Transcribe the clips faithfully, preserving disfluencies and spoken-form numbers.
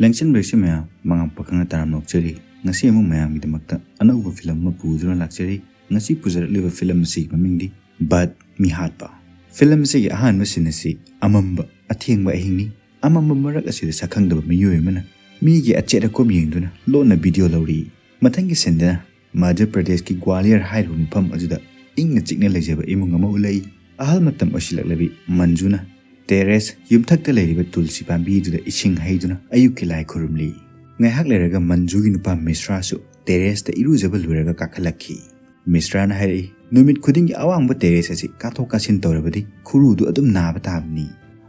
ꯂꯦꯡꯁꯤꯟꯕꯤꯔꯤꯁꯤ ꯃꯌꯥꯝ, ꯃꯉꯥꯡ ꯄꯥꯈꯪꯅ ꯇꯔꯥꯝꯅ ꯑꯣꯛꯆꯔꯤ꯫ ꯉꯁꯤ ꯑꯃꯨꯛ ꯃꯌꯥꯝꯒꯤꯗꯃꯛꯇ ꯑꯅꯧꯕ ꯐꯤꯂꯝ ꯑꯃ ꯄꯨꯗꯨꯅ ꯂꯥꯛꯆꯔꯤ꯫ ꯉꯁꯤ ꯄꯨꯖꯔꯛꯂꯤꯕ ꯐꯤꯂꯝ ꯑꯁꯤꯒꯤ ꯃꯃꯤꯡꯗꯤ ꯕꯠ ꯃꯤꯍꯥꯠꯄ꯫ ꯐꯤꯂꯝ ꯑꯁꯤꯒꯤ ꯑꯍꯥꯟꯕ ꯁꯤꯟ ꯑꯁꯤ ꯑꯃꯝꯕ ꯑꯊꯦꯡꯕ ꯑꯍꯤꯡꯅꯤ꯫ ꯑꯃꯝꯕ ꯃꯔꯛ ꯑꯁꯤꯗ ꯁꯛꯈꯪꯗꯕ ꯃꯤꯑꯣꯏ ꯑꯃꯅ ꯃꯤꯒꯤ ꯑꯆꯦꯠ ꯑꯀꯣꯝ ꯌꯦꯡꯗꯨꯅ ꯂꯣꯟꯅ ꯚꯤꯗꯤꯑꯣ ꯂꯧꯔꯤ꯫ ꯃꯊꯪꯒꯤ ꯁꯤꯟꯗꯅ ꯃꯙ꯭ꯌ ꯄ꯭ꯔꯗꯦꯁꯀꯤ ꯒ꯭ꯋꯥꯂꯤꯌꯔ ꯍꯥꯏꯔꯤꯕ ꯃꯐꯝ ꯑꯗꯨꯗ ꯏꯪꯅ ꯆꯤꯛꯅ ꯂꯩꯖꯕ ꯏꯃꯨꯡ ꯑꯃ ꯎꯠꯂꯛꯏ꯫ ꯑꯍꯜ ꯃꯇꯝ ꯑꯣꯏꯁꯤꯜꯂꯛꯂꯕꯤ ꯃꯟꯖꯨꯅ ꯇꯦꯔꯦꯁ ꯌꯨꯝꯊꯛꯇ ꯂꯩꯔꯤꯕ ꯇꯨꯜꯁꯤ ꯄꯥꯝꯕꯤ ꯑꯗꯨꯗ ꯏꯁꯤꯡ ꯍꯩꯗꯨꯅ ꯑꯌꯨꯛꯀꯤ ꯂꯥꯏ ꯈꯨꯔꯨꯝꯂꯤ꯫ ꯉꯥꯏꯍꯥꯛ ꯂꯩꯔꯒ ꯃꯟꯖꯨꯒꯤ ꯅꯨꯄꯥ ꯃꯤꯁ꯭ꯔꯥꯁꯨ ꯇꯦꯔꯦꯁꯇ ꯏꯔꯨꯖꯕ ꯂꯣꯏꯔꯒ ꯀꯥꯈꯠꯂꯛꯈꯤ꯫ ꯃꯤꯁ꯭ꯔꯥꯅ ꯍꯥꯏꯔꯛꯏ, "ꯅꯨꯃꯤꯠ ꯈꯨꯗꯤꯡꯒꯤ ꯑꯋꯥꯡꯕ ꯇꯦꯔꯦꯁ ꯑꯁꯤ ꯀꯥꯊꯣꯛ ꯀꯥꯁꯤꯟ ꯇꯧꯔꯕꯗꯤ ꯈꯨꯔꯨꯗꯨ ꯑꯗꯨꯝ ꯅꯥꯕ ꯇꯥꯕꯅꯤ꯫"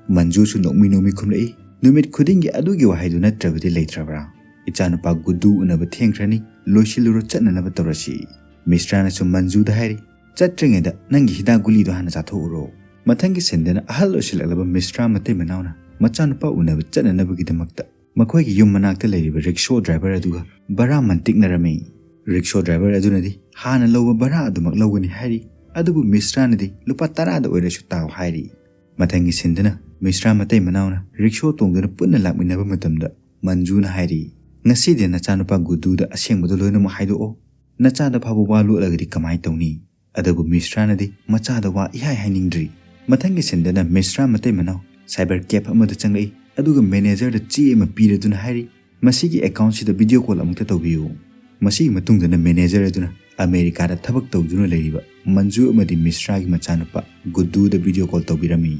ꯃꯟꯖꯨꯁꯨ ꯅꯣꯛꯃꯤ ꯅꯣꯛꯃꯤ ꯈꯨꯝꯂꯛꯏ, "ꯅꯨꯃꯤꯠ ꯈꯨꯗꯤꯡꯒꯤ ꯑꯗꯨꯒꯤ ꯋꯥꯍꯩꯗꯨ ꯅꯠꯇ꯭ꯔꯕꯗꯤ ꯂꯩꯇ꯭ꯔꯕ꯭ꯔꯥ? ꯏꯆꯥꯅꯨꯄꯥ ꯒꯨꯗꯨ ꯎꯅꯕ ꯊꯦꯡꯈ꯭ꯔꯅꯤ, ꯂꯣꯏꯁꯤꯜꯂꯨꯔꯣ, ꯆꯠꯅꯅꯕ ꯇꯧꯔꯁꯤ꯫" ꯃꯤꯁ꯭ꯔꯥꯅꯁꯨ ꯃꯟꯖꯨꯗ ꯍꯥꯏꯔꯤ, "ꯆꯠꯇ꯭ꯔꯤꯉꯩꯗ ꯅꯪꯒꯤ ꯍꯤꯗꯥꯛ ꯒꯨꯂꯤꯗꯣ ꯍꯥꯟꯅ ꯆꯥꯊꯣꯛꯎꯔꯣ꯫" ꯃꯊꯪꯒꯤ ꯁꯤꯟꯗꯅ ꯑꯍꯜ ꯑꯣꯏꯁꯤꯜꯂꯛꯂꯕ ꯃꯤꯁ꯭ꯔꯥ ꯃꯇꯩ ꯃꯅꯥꯎꯅ ꯃꯆꯥꯅꯨꯄꯥ ꯎꯅꯕ ꯆꯠꯅꯅꯕꯒꯤꯗꯃꯛꯇ ꯃꯈꯣꯏꯒꯤ ꯌꯨꯝ ꯃꯅꯥꯛꯇ ꯂꯩꯔꯤꯕ ꯔꯤꯛꯁꯣ ꯗ꯭ꯔꯥꯏꯚꯔ ꯑꯗꯨꯒ ꯚꯔꯥ ꯃꯟꯇꯤꯛꯅꯔꯝꯃꯤ꯫ ꯔꯤꯛꯁꯣ ꯗ꯭ꯔꯥꯏꯚꯔ ꯑꯗꯨꯅꯗꯤ ꯍꯥꯟꯅ ꯂꯧꯕ ꯚꯔꯥ ꯑꯗꯨꯃꯛ ꯂꯧꯒꯅꯤ ꯍꯥꯏꯔꯤ, ꯑꯗꯨꯕꯨ ꯃꯤꯁ꯭ꯔꯥꯅꯗꯤ ꯂꯨꯄꯥ ꯇꯔꯥꯗ ꯑꯣꯏꯔꯁꯨ ꯇꯥꯎ ꯍꯥꯏꯔꯤ꯫ ꯃꯊꯪꯒꯤ ꯁꯤꯟꯗꯅ ꯃꯤꯁ꯭ꯔꯥ ꯃꯇꯩ ꯃꯅꯥꯎꯅ ꯔꯤꯛꯁꯣ ꯇꯣꯡꯗꯨꯅ ꯄꯨꯟꯅ ꯂꯥꯛꯃꯤꯟꯅꯕ ꯃꯇꯝꯗ ꯃꯟꯖꯨꯅ ꯍꯥꯏꯔꯤ, "ꯉꯁꯤꯗꯤ ꯅꯆꯥꯅꯨꯄꯥ ꯒꯨꯗꯨꯗ ꯑꯁꯦꯡꯕꯗꯨ ꯂꯣꯏꯅꯃꯛ ꯍꯥꯏꯗꯣꯛꯑꯣ꯫ ꯅꯆꯥꯗ ꯐꯥꯎꯕ ꯋꯥ ꯂꯣꯠꯂꯒꯗꯤ ꯀꯃꯥꯏ ꯇꯧꯅꯤ?" ꯑꯗꯨꯕꯨ ꯃꯤꯁ꯭ꯔꯥꯅꯗꯤ ꯃꯆꯥꯗ ꯋꯥ ꯏꯍꯥꯏ ꯍꯥꯏꯅꯤꯡꯗ꯭ꯔꯤ꯫ ꯃꯊꯪꯒꯤ ꯁꯤꯟꯗꯅ ꯃꯤꯁ꯭ꯔꯥ ꯃꯇꯩ ꯃꯅꯥꯎ ꯁꯥꯏꯕꯔ ꯀꯦꯐ ꯑꯃꯗ ꯆꯪꯂꯛꯏ, ꯑꯗꯨꯒ ꯃꯦꯅꯦꯖꯔꯗ ꯆꯦ ꯑꯃ ꯄꯤꯔꯗꯨꯅ ꯍꯥꯏꯔꯤ, "ꯃꯁꯤꯒꯤ ꯑꯦꯀꯥꯎꯟꯁꯤꯗ ꯚꯤꯗꯤꯑꯣ ꯀꯣꯜ ꯑꯃꯨꯛꯇ ꯇꯧꯕꯤꯌꯨ꯫" ꯃꯁꯤꯒꯤ ꯃꯇꯨꯡꯗꯅ ꯃꯦꯅꯦꯖꯔ ꯑꯗꯨꯅ ꯑꯃꯦꯔꯤꯀꯥꯗ ꯊꯕꯛ ꯇꯧꯗꯨꯅ ꯂꯩꯔꯤꯕ ꯃꯟꯖꯨ ꯑꯃꯗꯤ ꯃꯤꯁ꯭ꯔꯥꯒꯤ ꯃꯆꯥꯅꯨꯄꯥ ꯒꯨꯗꯨꯗ ꯚꯤꯗꯤꯑꯣ ꯀꯣꯜ ꯇꯧꯕꯤꯔꯝꯃꯤ꯫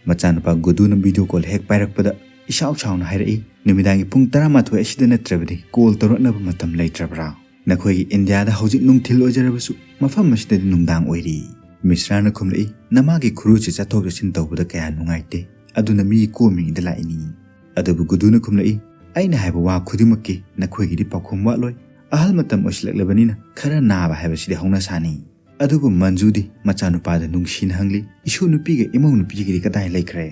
ꯃꯆꯥꯅꯨꯄꯥ ꯒꯨꯗꯨꯅ ꯚꯤꯗꯤꯑꯣ ꯀꯣꯜ ꯍꯦꯛ ꯄꯥꯏꯔꯛꯄꯗ ꯏꯁꯥꯎ ꯁꯥꯎꯅ ꯍꯥꯏꯔꯛꯏ, "ꯅꯨꯃꯤꯗꯥꯡꯒꯤ ꯄꯨꯡ ꯇꯔꯥꯃꯥꯊꯣꯏ ꯑꯁꯤꯗ ꯅꯠꯇ꯭ꯔꯕꯗꯤ ꯀꯣꯜ ꯇꯧꯔꯛꯅꯕ ꯃꯇꯝ ꯂꯩꯇ꯭ꯔꯕ꯭ꯔꯥ? ꯅꯈꯣꯏꯒꯤ ꯏꯟꯗꯤꯌꯥꯗ ꯍꯧꯖꯤꯛ ꯅꯨꯡꯊꯤꯜ ꯑꯣꯏꯖꯔꯕꯁꯨ ꯃꯐꯝ ꯑꯁꯤꯗꯗꯤ ꯅꯨꯡꯗꯥꯡ ꯑꯣꯏꯔꯤ꯫" ꯃꯤꯁ꯭ꯔꯥꯅ ꯈꯨꯝꯂꯛꯏ, "ꯅꯃꯥꯒꯤ ꯈꯨꯔꯨꯁꯤ ꯆꯠꯊꯣꯛ ꯆꯠꯁꯤꯟ ꯇꯧꯕꯗ ꯀꯌꯥ ꯅꯨꯡꯉꯥꯏꯇꯦ, ꯑꯗꯨꯅ ꯃꯤꯒꯤ ꯀꯣꯝꯃꯤꯉꯩꯗ ꯂꯥꯛꯏꯅꯤ꯫" ꯑꯗꯨꯕꯨ ꯒꯨꯗꯨꯅ ꯈꯨꯝꯂꯛꯏ, "ꯑꯩꯅ ꯍꯥꯏꯕ ꯋꯥ ꯈꯨꯗꯤꯡꯃꯛꯀꯤ ꯅꯈꯣꯏꯒꯤꯗꯤ ꯄꯥꯎꯈꯨꯝ ꯋꯥꯠꯂꯣꯏ꯫ ꯑꯍꯜ ꯃꯇꯝ ꯑꯣꯏꯁꯤꯜꯂꯛꯂꯕꯅꯤꯅ ꯈꯔ ꯅꯥꯕ ꯍꯥꯏꯕꯁꯤꯗꯤ ꯍꯧꯅ ꯁꯥꯅꯤ꯫" ꯑꯗꯨꯕꯨ ꯃꯟꯖꯨꯗꯤ ꯃꯆꯥꯅꯨꯄꯥꯗ ꯅꯨꯡꯁꯤꯅ ꯍꯪꯂꯤ, "ꯏꯁꯨ ꯅꯨꯄꯤꯒ ꯏꯃꯧ ꯅꯨꯄꯤꯒꯤꯗꯤ ꯀꯗꯥꯏ ꯂꯩꯈ꯭ꯔꯦ?"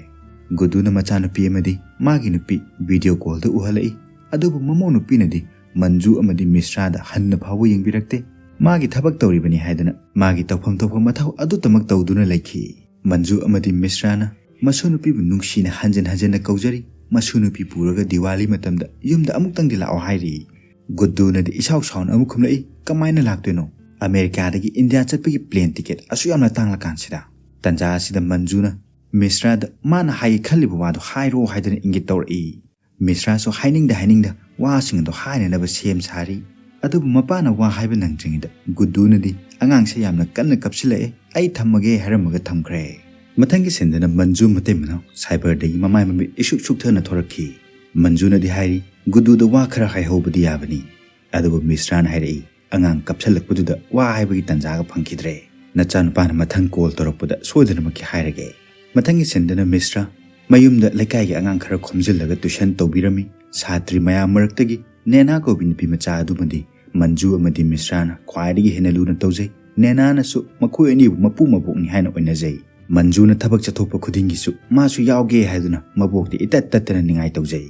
ꯒꯨꯗꯨꯅ ꯃꯆꯥꯅꯨꯄꯤ ꯑꯃꯗꯤ ꯃꯥꯒꯤ ꯅꯨꯄꯤ ꯚꯤꯗꯤꯑꯣ ꯀꯣꯜꯗ ꯎꯍꯜꯂꯛꯏ꯫ ꯑꯗꯨꯕꯨ ꯃꯃꯧ ꯅꯨꯄꯤꯅꯗꯤ ꯃꯟꯖꯨ ꯑꯃꯗꯤ ꯃꯤꯁ꯭ꯔꯥꯗ ꯍꯟꯅ ꯐꯥꯎꯕ ꯌꯦꯡꯕꯤꯔꯛꯇꯦ꯫ ꯃꯥꯒꯤ ꯊꯕꯛ ꯇꯧꯔꯤꯕꯅꯤ ꯍꯥꯏꯗꯨꯅ ꯃꯥꯒꯤ ꯇꯧꯐꯝ ꯊꯣꯛꯄ ꯃꯊꯧ ꯑꯗꯨꯇꯃꯛ ꯇꯧꯗꯨꯅ ꯂꯩꯈꯤ꯫ ꯃꯟꯖꯨ ꯑꯃꯗꯤ ꯃꯤꯁ꯭ꯔꯥꯅ ꯃꯁꯨ ꯅꯨꯄꯤꯕꯨ ꯅꯨꯡꯁꯤꯅ ꯍꯟꯖꯤꯟ ꯍꯟꯖꯤꯟꯅ ꯀꯧꯖꯔꯤ꯫ ꯃꯁꯨ ꯅꯨꯄꯤ ꯄꯨꯔꯒ ꯗꯤꯋꯥꯂꯤ ꯃꯇꯝꯗ ꯌꯨꯝꯗ ꯑꯃꯨꯛꯇꯪꯗꯤ ꯂꯥꯛꯑꯣ ꯍꯥꯏꯔꯤ꯫ ꯒꯨꯗꯨꯅꯗꯤ ꯏꯁꯥꯎ ꯁꯥꯎꯅ ꯑꯃꯨꯛ ꯈꯨꯝꯂꯛꯏ, "ꯀꯃꯥꯏꯅ ꯂꯥꯛꯇꯣꯏꯅꯣ? ꯑꯃꯦꯔꯤꯀꯥꯗꯒꯤ ꯏꯟꯗꯤꯌꯥ ꯆꯠꯄꯒꯤ ꯄ꯭ꯂꯦꯟ ꯇꯤꯀꯦꯠ ꯑꯁꯨꯛ ꯌꯥꯝꯅ ꯇꯥꯡꯂꯀꯥꯟꯁꯤꯗ?" ꯇꯟꯖꯥ ꯑꯁꯤꯗ ꯃꯟꯖꯨꯅ ꯃꯤꯁ꯭ꯔꯥꯗ ꯃꯥꯅ ꯍꯥꯏꯒꯦ ꯈꯜꯂꯤꯕ ꯋꯥꯗꯨ ꯍꯥꯏꯔꯣ ꯍꯥꯏꯗꯨꯅ ꯏꯪꯒꯤꯠ ꯇꯧꯔꯛꯏ꯫ ꯃꯤꯁ꯭ꯔꯥꯁꯨ ꯍꯥꯏꯅꯤꯡꯗ ꯍꯥꯏꯅꯤꯡꯗ ꯋꯥꯁꯤꯡ ꯑꯗꯨ ꯍꯥꯏꯅꯅꯕ ꯁꯦꯝ ꯁꯥꯔꯤ꯫ ꯑꯗꯨꯕꯨ ꯃꯄꯥꯅ ꯋꯥ ꯍꯥꯏꯕ ꯅꯪꯗ꯭ꯔꯤꯉꯩꯗ ꯒꯨꯗꯨꯅꯗꯤ ꯑꯉꯥꯡꯁꯦ ꯌꯥꯝꯅ ꯀꯟꯅ ꯀꯞꯁꯤꯜꯂꯛꯑꯦ, "ꯑꯩ ꯊꯝꯃꯒꯦ" ꯍꯥꯏꯔꯝꯃꯒ ꯊꯝꯈ꯭ꯔꯦ꯫ ꯃꯊꯪꯒꯤ ꯁꯤꯟꯗꯅ ꯃꯟꯖꯨ ꯃꯇꯩ ꯃꯅꯥꯎ ꯁꯥꯏꯕꯔꯗꯒꯤ ꯃꯃꯥꯏ ꯃꯃꯤꯠ ꯏꯁꯨꯛ ꯁꯨꯛꯊꯅ ꯊꯣꯔꯛꯈꯤ꯫ ꯃꯟꯖꯨꯅꯗꯤ ꯍꯥꯏꯔꯤ, "ꯒꯨꯗꯨꯗ ꯋꯥ ꯈꯔ ꯍꯥꯏꯍꯧꯕꯗꯤ ꯌꯥꯕꯅꯤ"꯫ ꯑꯗꯨꯕꯨ ꯃꯤꯁ꯭ꯔꯥꯅ ꯍꯥꯏꯔꯛꯏ, "ꯑꯉꯥꯡ ꯀꯞꯁꯜꯂꯛꯄꯗꯨꯗ ꯋꯥ ꯍꯥꯏꯕꯒꯤ ꯇꯥꯟꯖꯥꯒ ꯐꯪꯈꯤꯗ꯭ꯔꯦ꯫ ꯅꯆꯥꯅꯨꯄꯥꯅ ꯃꯊꯪ ꯀꯣꯜ ꯇꯧꯔꯛꯄꯗ ꯁꯣꯏꯗꯅꯃꯛꯀꯤ ꯍꯥꯏꯔꯒꯦ"꯫ ꯃꯊꯪꯒꯤ ꯁꯤꯟꯗꯅ ꯃꯤꯁ꯭ꯔꯥ ꯃꯌꯨꯝꯗ ꯂꯩꯀꯥꯏꯒꯤ ꯑꯉꯥꯡ ꯈꯔ ꯈꯣꯝꯖꯤꯜꯂꯒ ꯇ꯭ꯌꯨꯁꯟ ꯇꯧꯕꯤꯔꯝꯃꯤ꯫ ꯁꯥꯇ꯭ꯔꯤ ꯃꯌꯥꯝ ꯃꯔꯛꯇꯒꯤ ꯅꯦꯅꯥ ꯀꯧꯕꯤ ꯅꯨꯄꯤ ꯃꯆꯥ ꯑꯗꯨꯃꯗꯤ ꯃꯟꯖꯨ ꯑꯃꯗꯤ ꯃꯤꯁ꯭ꯔꯥꯅ ꯈ꯭ꯋꯥꯏꯗꯒꯤ ꯍꯦꯟꯅ ꯂꯨꯅ ꯇꯧꯖꯩ꯫ ꯅꯦꯅꯥꯅꯁꯨ ꯃꯈꯣꯏ ꯑꯅꯤꯕꯨ ꯃꯄꯨ ꯃꯕꯣꯛꯅꯤ ꯍꯥꯏꯅ ꯑꯣꯏꯅꯖꯩ꯫ ꯃꯟꯖꯨꯅ ꯊꯕꯛ ꯆꯠꯊꯣꯛꯄ ꯈꯨꯗꯤꯡꯒꯤꯁꯨ ꯃꯥꯁꯨ ꯌꯥꯎꯒꯦ ꯍꯥꯏꯗꯨꯅ ꯃꯕꯣꯛꯇ ꯏꯇꯠ ꯇꯠꯇꯅ ꯅꯤꯡꯉꯥꯏ ꯇꯧꯖꯩ꯫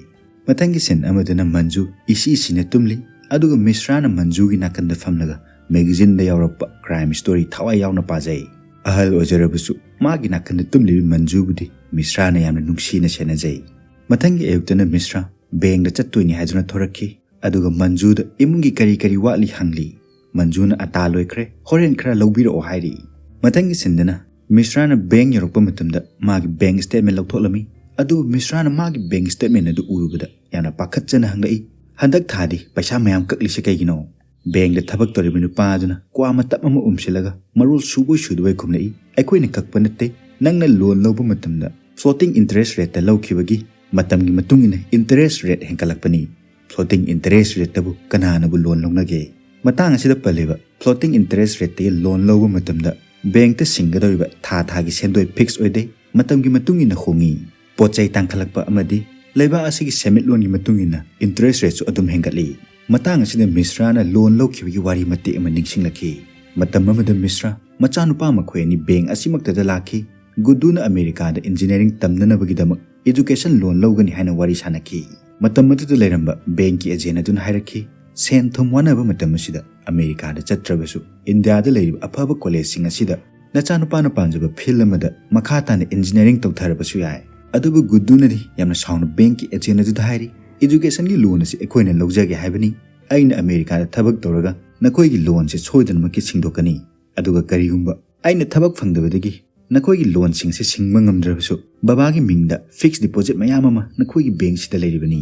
ꯃꯊꯪꯒꯤ ꯁꯤꯟ ꯑꯃꯗꯅ ꯃꯟꯖꯨ ꯏꯁꯤ ꯏꯁꯤꯅ ꯇꯨꯝꯂꯤ, ꯑꯗꯨꯒ ꯃꯤꯁ꯭ꯔꯥꯅ ꯃꯟꯖꯨꯒꯤ ꯅꯥꯀꯟꯗ ꯐꯝꯂꯒ ꯃꯦꯒꯥꯖꯤꯟꯗ ꯌꯥꯎꯔꯛꯄ ꯀ꯭ꯔꯥꯏꯝ ꯁ꯭ꯇꯣꯔꯤ ꯊꯋꯥꯏ ꯌꯥꯎꯅ ꯄꯥꯖꯩ꯫ ꯑꯍꯜ ꯑꯣꯏꯖꯔꯕꯁꯨ ꯃꯥꯒꯤ ꯅꯥꯀꯟꯗ ꯇꯨꯝꯂꯤꯕ ꯃꯟꯖꯨꯕꯨꯗꯤ ꯃꯤꯁ꯭ꯔꯥꯅ ꯌꯥꯝꯅ ꯅꯨꯡꯁꯤꯅ ꯁꯦꯟꯅꯖꯩ꯫ ꯃꯊꯪꯒꯤ ꯑꯌꯨꯛꯇꯅ ꯃꯤꯁ꯭ꯔꯥ ꯕꯦꯡꯗ ꯆꯠꯇꯣꯏꯅꯤ ꯍꯥꯏꯗꯨꯅ ꯊꯣꯔꯛꯈꯤ, ꯑꯗꯨꯒ ꯃꯟꯖꯨꯗ ꯏꯃꯨꯡꯒꯤ ꯀꯔꯤ ꯀꯔꯤ ꯋꯥꯠꯂꯤ ꯍꯪꯂꯤ꯫ ꯃꯟꯖꯨꯅ "ꯑꯇꯥ ꯂꯣꯏꯈ꯭ꯔꯦ, ꯍꯣꯔꯦꯟ ꯈꯔ ꯂꯧꯕꯤꯔꯛꯑꯣ" ꯍꯥꯏꯔꯤ꯫ ꯃꯊꯪꯒꯤ ꯁꯤꯟꯗꯅ ꯃꯤꯁ꯭ꯔꯥꯅ ꯕꯦꯡ ꯌꯧꯔꯛꯄ ꯃꯇꯝꯗ ꯃꯥꯒꯤ ꯕꯦꯡ ꯁ꯭ꯇꯦꯠꯃꯦꯟ ꯂꯧꯊꯣꯛꯂꯝꯃꯤ꯫ ꯑꯗꯨꯕꯨ ꯃꯤꯁ꯭ꯔꯥꯅ ꯃꯥꯒꯤ ꯕꯦꯡ ꯁ꯭ꯇꯦꯠꯃꯦꯟ ꯑꯗꯨ ꯎꯔꯨꯕꯗ ꯌꯥꯝꯅ ꯄꯥꯈꯠꯆꯅ ꯍꯪꯂꯛꯏ, "ꯍꯟꯗꯛ ꯊꯥꯗꯤ ꯄꯩꯁꯥ ꯃꯌꯥꯝ ꯀꯛꯂꯤꯁꯦ ꯀꯩꯒꯤꯅꯣ?" ꯕꯦꯡꯗ ꯊꯕꯛ ꯇꯧꯔꯤꯕ ꯅꯨꯄꯥ ꯑꯗꯨꯅ ꯀ꯭ꯋꯥ ꯃꯇꯞ ꯑꯃ ꯎꯝꯁꯤꯜꯂꯒ ꯃꯔꯣꯜ ꯁꯨꯕꯣꯏ ꯁꯨꯗꯕꯣꯏ ꯈꯨꯝꯂꯛꯏ, "ꯑꯩꯈꯣꯏꯅ ꯀꯛꯄ ꯅꯠꯇꯦ, ꯅꯪꯅ ꯂꯣꯟ ꯂꯧꯕ ꯃꯇꯝꯗ ꯐ꯭ꯂꯣꯇꯤꯡ ꯏꯟꯇꯔꯦꯁ ꯔꯦꯠꯇ ꯂꯧꯈꯤꯕꯒꯤ ꯃꯇꯝꯒꯤ ꯃꯇꯨꯡ ꯏꯟꯅ ꯏꯟꯇꯔꯦꯁ ꯔꯦꯠ ꯍꯦꯟꯒꯠꯂꯛꯄꯅꯤ꯫ ꯐ꯭ꯂꯣꯇꯤꯡ ꯏꯟꯇꯔꯦꯁ ꯔꯦꯠꯇꯕꯨ ꯀꯅꯥꯅꯕꯨ ꯂꯣꯟ ꯂꯧꯅꯒꯦ?" ꯃꯇꯥꯡ ꯑꯁꯤꯗ ꯄꯜꯂꯤꯕ ꯐ꯭ꯂꯣꯇꯤꯡ ꯏꯟꯇꯔꯦꯁ ꯔꯦꯠꯇꯒꯤ ꯂꯣꯟ ꯂꯧꯕ ꯃꯇꯝꯗ ꯕꯦꯡꯇ ꯁꯤꯡꯒꯗꯧꯔꯤꯕ ꯊꯥ ꯊꯥꯒꯤ ꯁꯦꯟꯗꯣꯏ ꯐꯤꯛꯁ ꯑꯣꯏꯗꯦ, ꯃꯇꯝꯒꯤ ꯃꯇꯨꯡ ꯏꯟꯅ ꯍꯣꯡꯏ꯫ ꯄꯣꯠ ꯆꯩ ꯇꯥꯡꯈꯠꯂꯛꯄ ꯑꯃꯗꯤ ꯂꯩꯕꯥꯛ ꯑꯁꯤꯒꯤ ꯁꯦꯟꯃꯤꯠꯂꯣꯟꯒꯤ ꯃꯇꯨꯡ ꯏꯟꯅ ꯏꯟꯇꯔꯦꯁ ꯔꯦꯠꯁꯨ ꯑꯗꯨꯝ ꯍꯦꯟꯒꯠꯂꯤ꯫ ꯃꯇꯥꯡ ꯑꯁꯤꯗ ꯃꯤꯁ꯭ꯔꯥꯅ ꯂꯣꯟ ꯂꯧꯈꯤꯕꯒꯤ ꯋꯥꯔꯤ ꯃꯇꯦꯛ ꯑꯃ ꯅꯤꯡꯁꯤꯡꯂꯛꯈꯤ꯫ ꯃꯇꯝ ꯑꯃꯗ ꯃꯤꯁ꯭ꯔꯥ ꯃꯆꯥꯅꯨꯄꯥ ꯃꯈꯣꯏ ꯑꯅꯤ ꯕꯦꯡ ꯑꯁꯤꯃꯛꯇꯗ ꯂꯥꯛꯈꯤ꯫ ꯒꯨꯗꯨꯅ ꯑꯃꯦꯔꯤꯀꯥꯗ ꯏꯟꯖꯤꯅꯤꯌꯥꯔꯤꯡ ꯇꯝꯅꯅꯕꯒꯤꯗꯃꯛ ꯑꯦꯖꯨꯀꯦꯁꯟ ꯂꯣꯟ ꯂꯧꯒꯅꯤ ꯍꯥꯏꯅ ꯋꯥꯔꯤ ꯁꯥꯅꯈꯤ꯫ ꯃꯇꯝ ꯑꯗꯨꯗ ꯂꯩꯔꯝꯕ ꯕꯦꯡꯀꯤ ꯑꯦꯖꯦꯟ ꯑꯗꯨꯅ ꯍꯥꯏꯔꯛꯈꯤ, "ꯁꯦꯟ ꯊꯨꯝ ꯋꯥꯅꯕ ꯃꯇꯝ ꯑꯁꯤꯗ ꯑꯃꯦꯔꯤꯀꯥꯗ ꯆꯠꯇ꯭ꯔꯕꯁꯨ ꯏꯟꯗꯤꯌꯥꯗ ꯂꯩꯔꯤꯕ ꯑꯐꯕ ꯀꯣꯂꯦꯖꯁꯤꯡ ꯑꯁꯤꯗ ꯅꯆꯥꯅꯨꯄꯥꯅ ꯄꯥꯝꯖꯕ ꯐꯤꯜꯗ ꯑꯃꯗ ꯃꯈꯥ ꯇꯥꯅ ꯏꯟꯖꯤꯅꯤꯌꯥꯔꯤꯡ ꯇꯧꯊꯔꯕꯁꯨ ꯌꯥꯏ꯫ ꯑꯗꯨꯕꯨ ꯒꯨꯗꯨꯅꯗꯤ ꯌꯥꯝꯅ ꯁꯥꯎꯅ ꯕꯦꯡꯛꯀꯤ ꯑꯦꯖꯦꯟ ꯑꯗꯨꯗ ꯍꯥꯏꯔꯤ, "ꯑꯦꯖꯨꯀꯦꯁꯟꯒꯤ ꯂꯣꯟ ꯑꯁꯤ ꯑꯩꯈꯣꯏꯅ ꯂꯧꯖꯒꯦ ꯍꯥꯏꯕꯅꯤ꯫ ꯑꯩꯅ ꯑꯃꯦꯔꯤꯀꯥꯗ ꯊꯕꯛ ꯇꯧꯔꯒ ꯅꯈꯣꯏꯒꯤ ꯂꯣꯟꯁꯦ ꯁꯣꯏꯗꯅꯃꯛꯀꯤ ꯁꯤꯡꯗꯣꯛꯀꯅꯤ꯫ ꯑꯗꯨꯒ ꯀꯔꯤꯒꯨꯝꯕ ꯑꯩꯅ ꯊꯕꯛ ꯐꯪꯗꯕꯗꯒꯤ ꯅꯈꯣꯏꯒꯤ ꯂꯣꯟꯁꯤꯡꯁꯦ ꯁꯤꯡꯕ ꯉꯝꯗ꯭ꯔꯕꯁꯨ, ꯕꯕꯥꯒꯤ ꯃꯤꯡꯗ ꯐꯤꯛꯁ ꯗꯤꯄꯣꯖꯤꯠ ꯃꯌꯥꯝ ꯑꯃ ꯅꯈꯣꯏꯒꯤ ꯕꯦꯡꯛꯁꯤꯗ ꯂꯩꯔꯤꯕꯅꯤ꯫"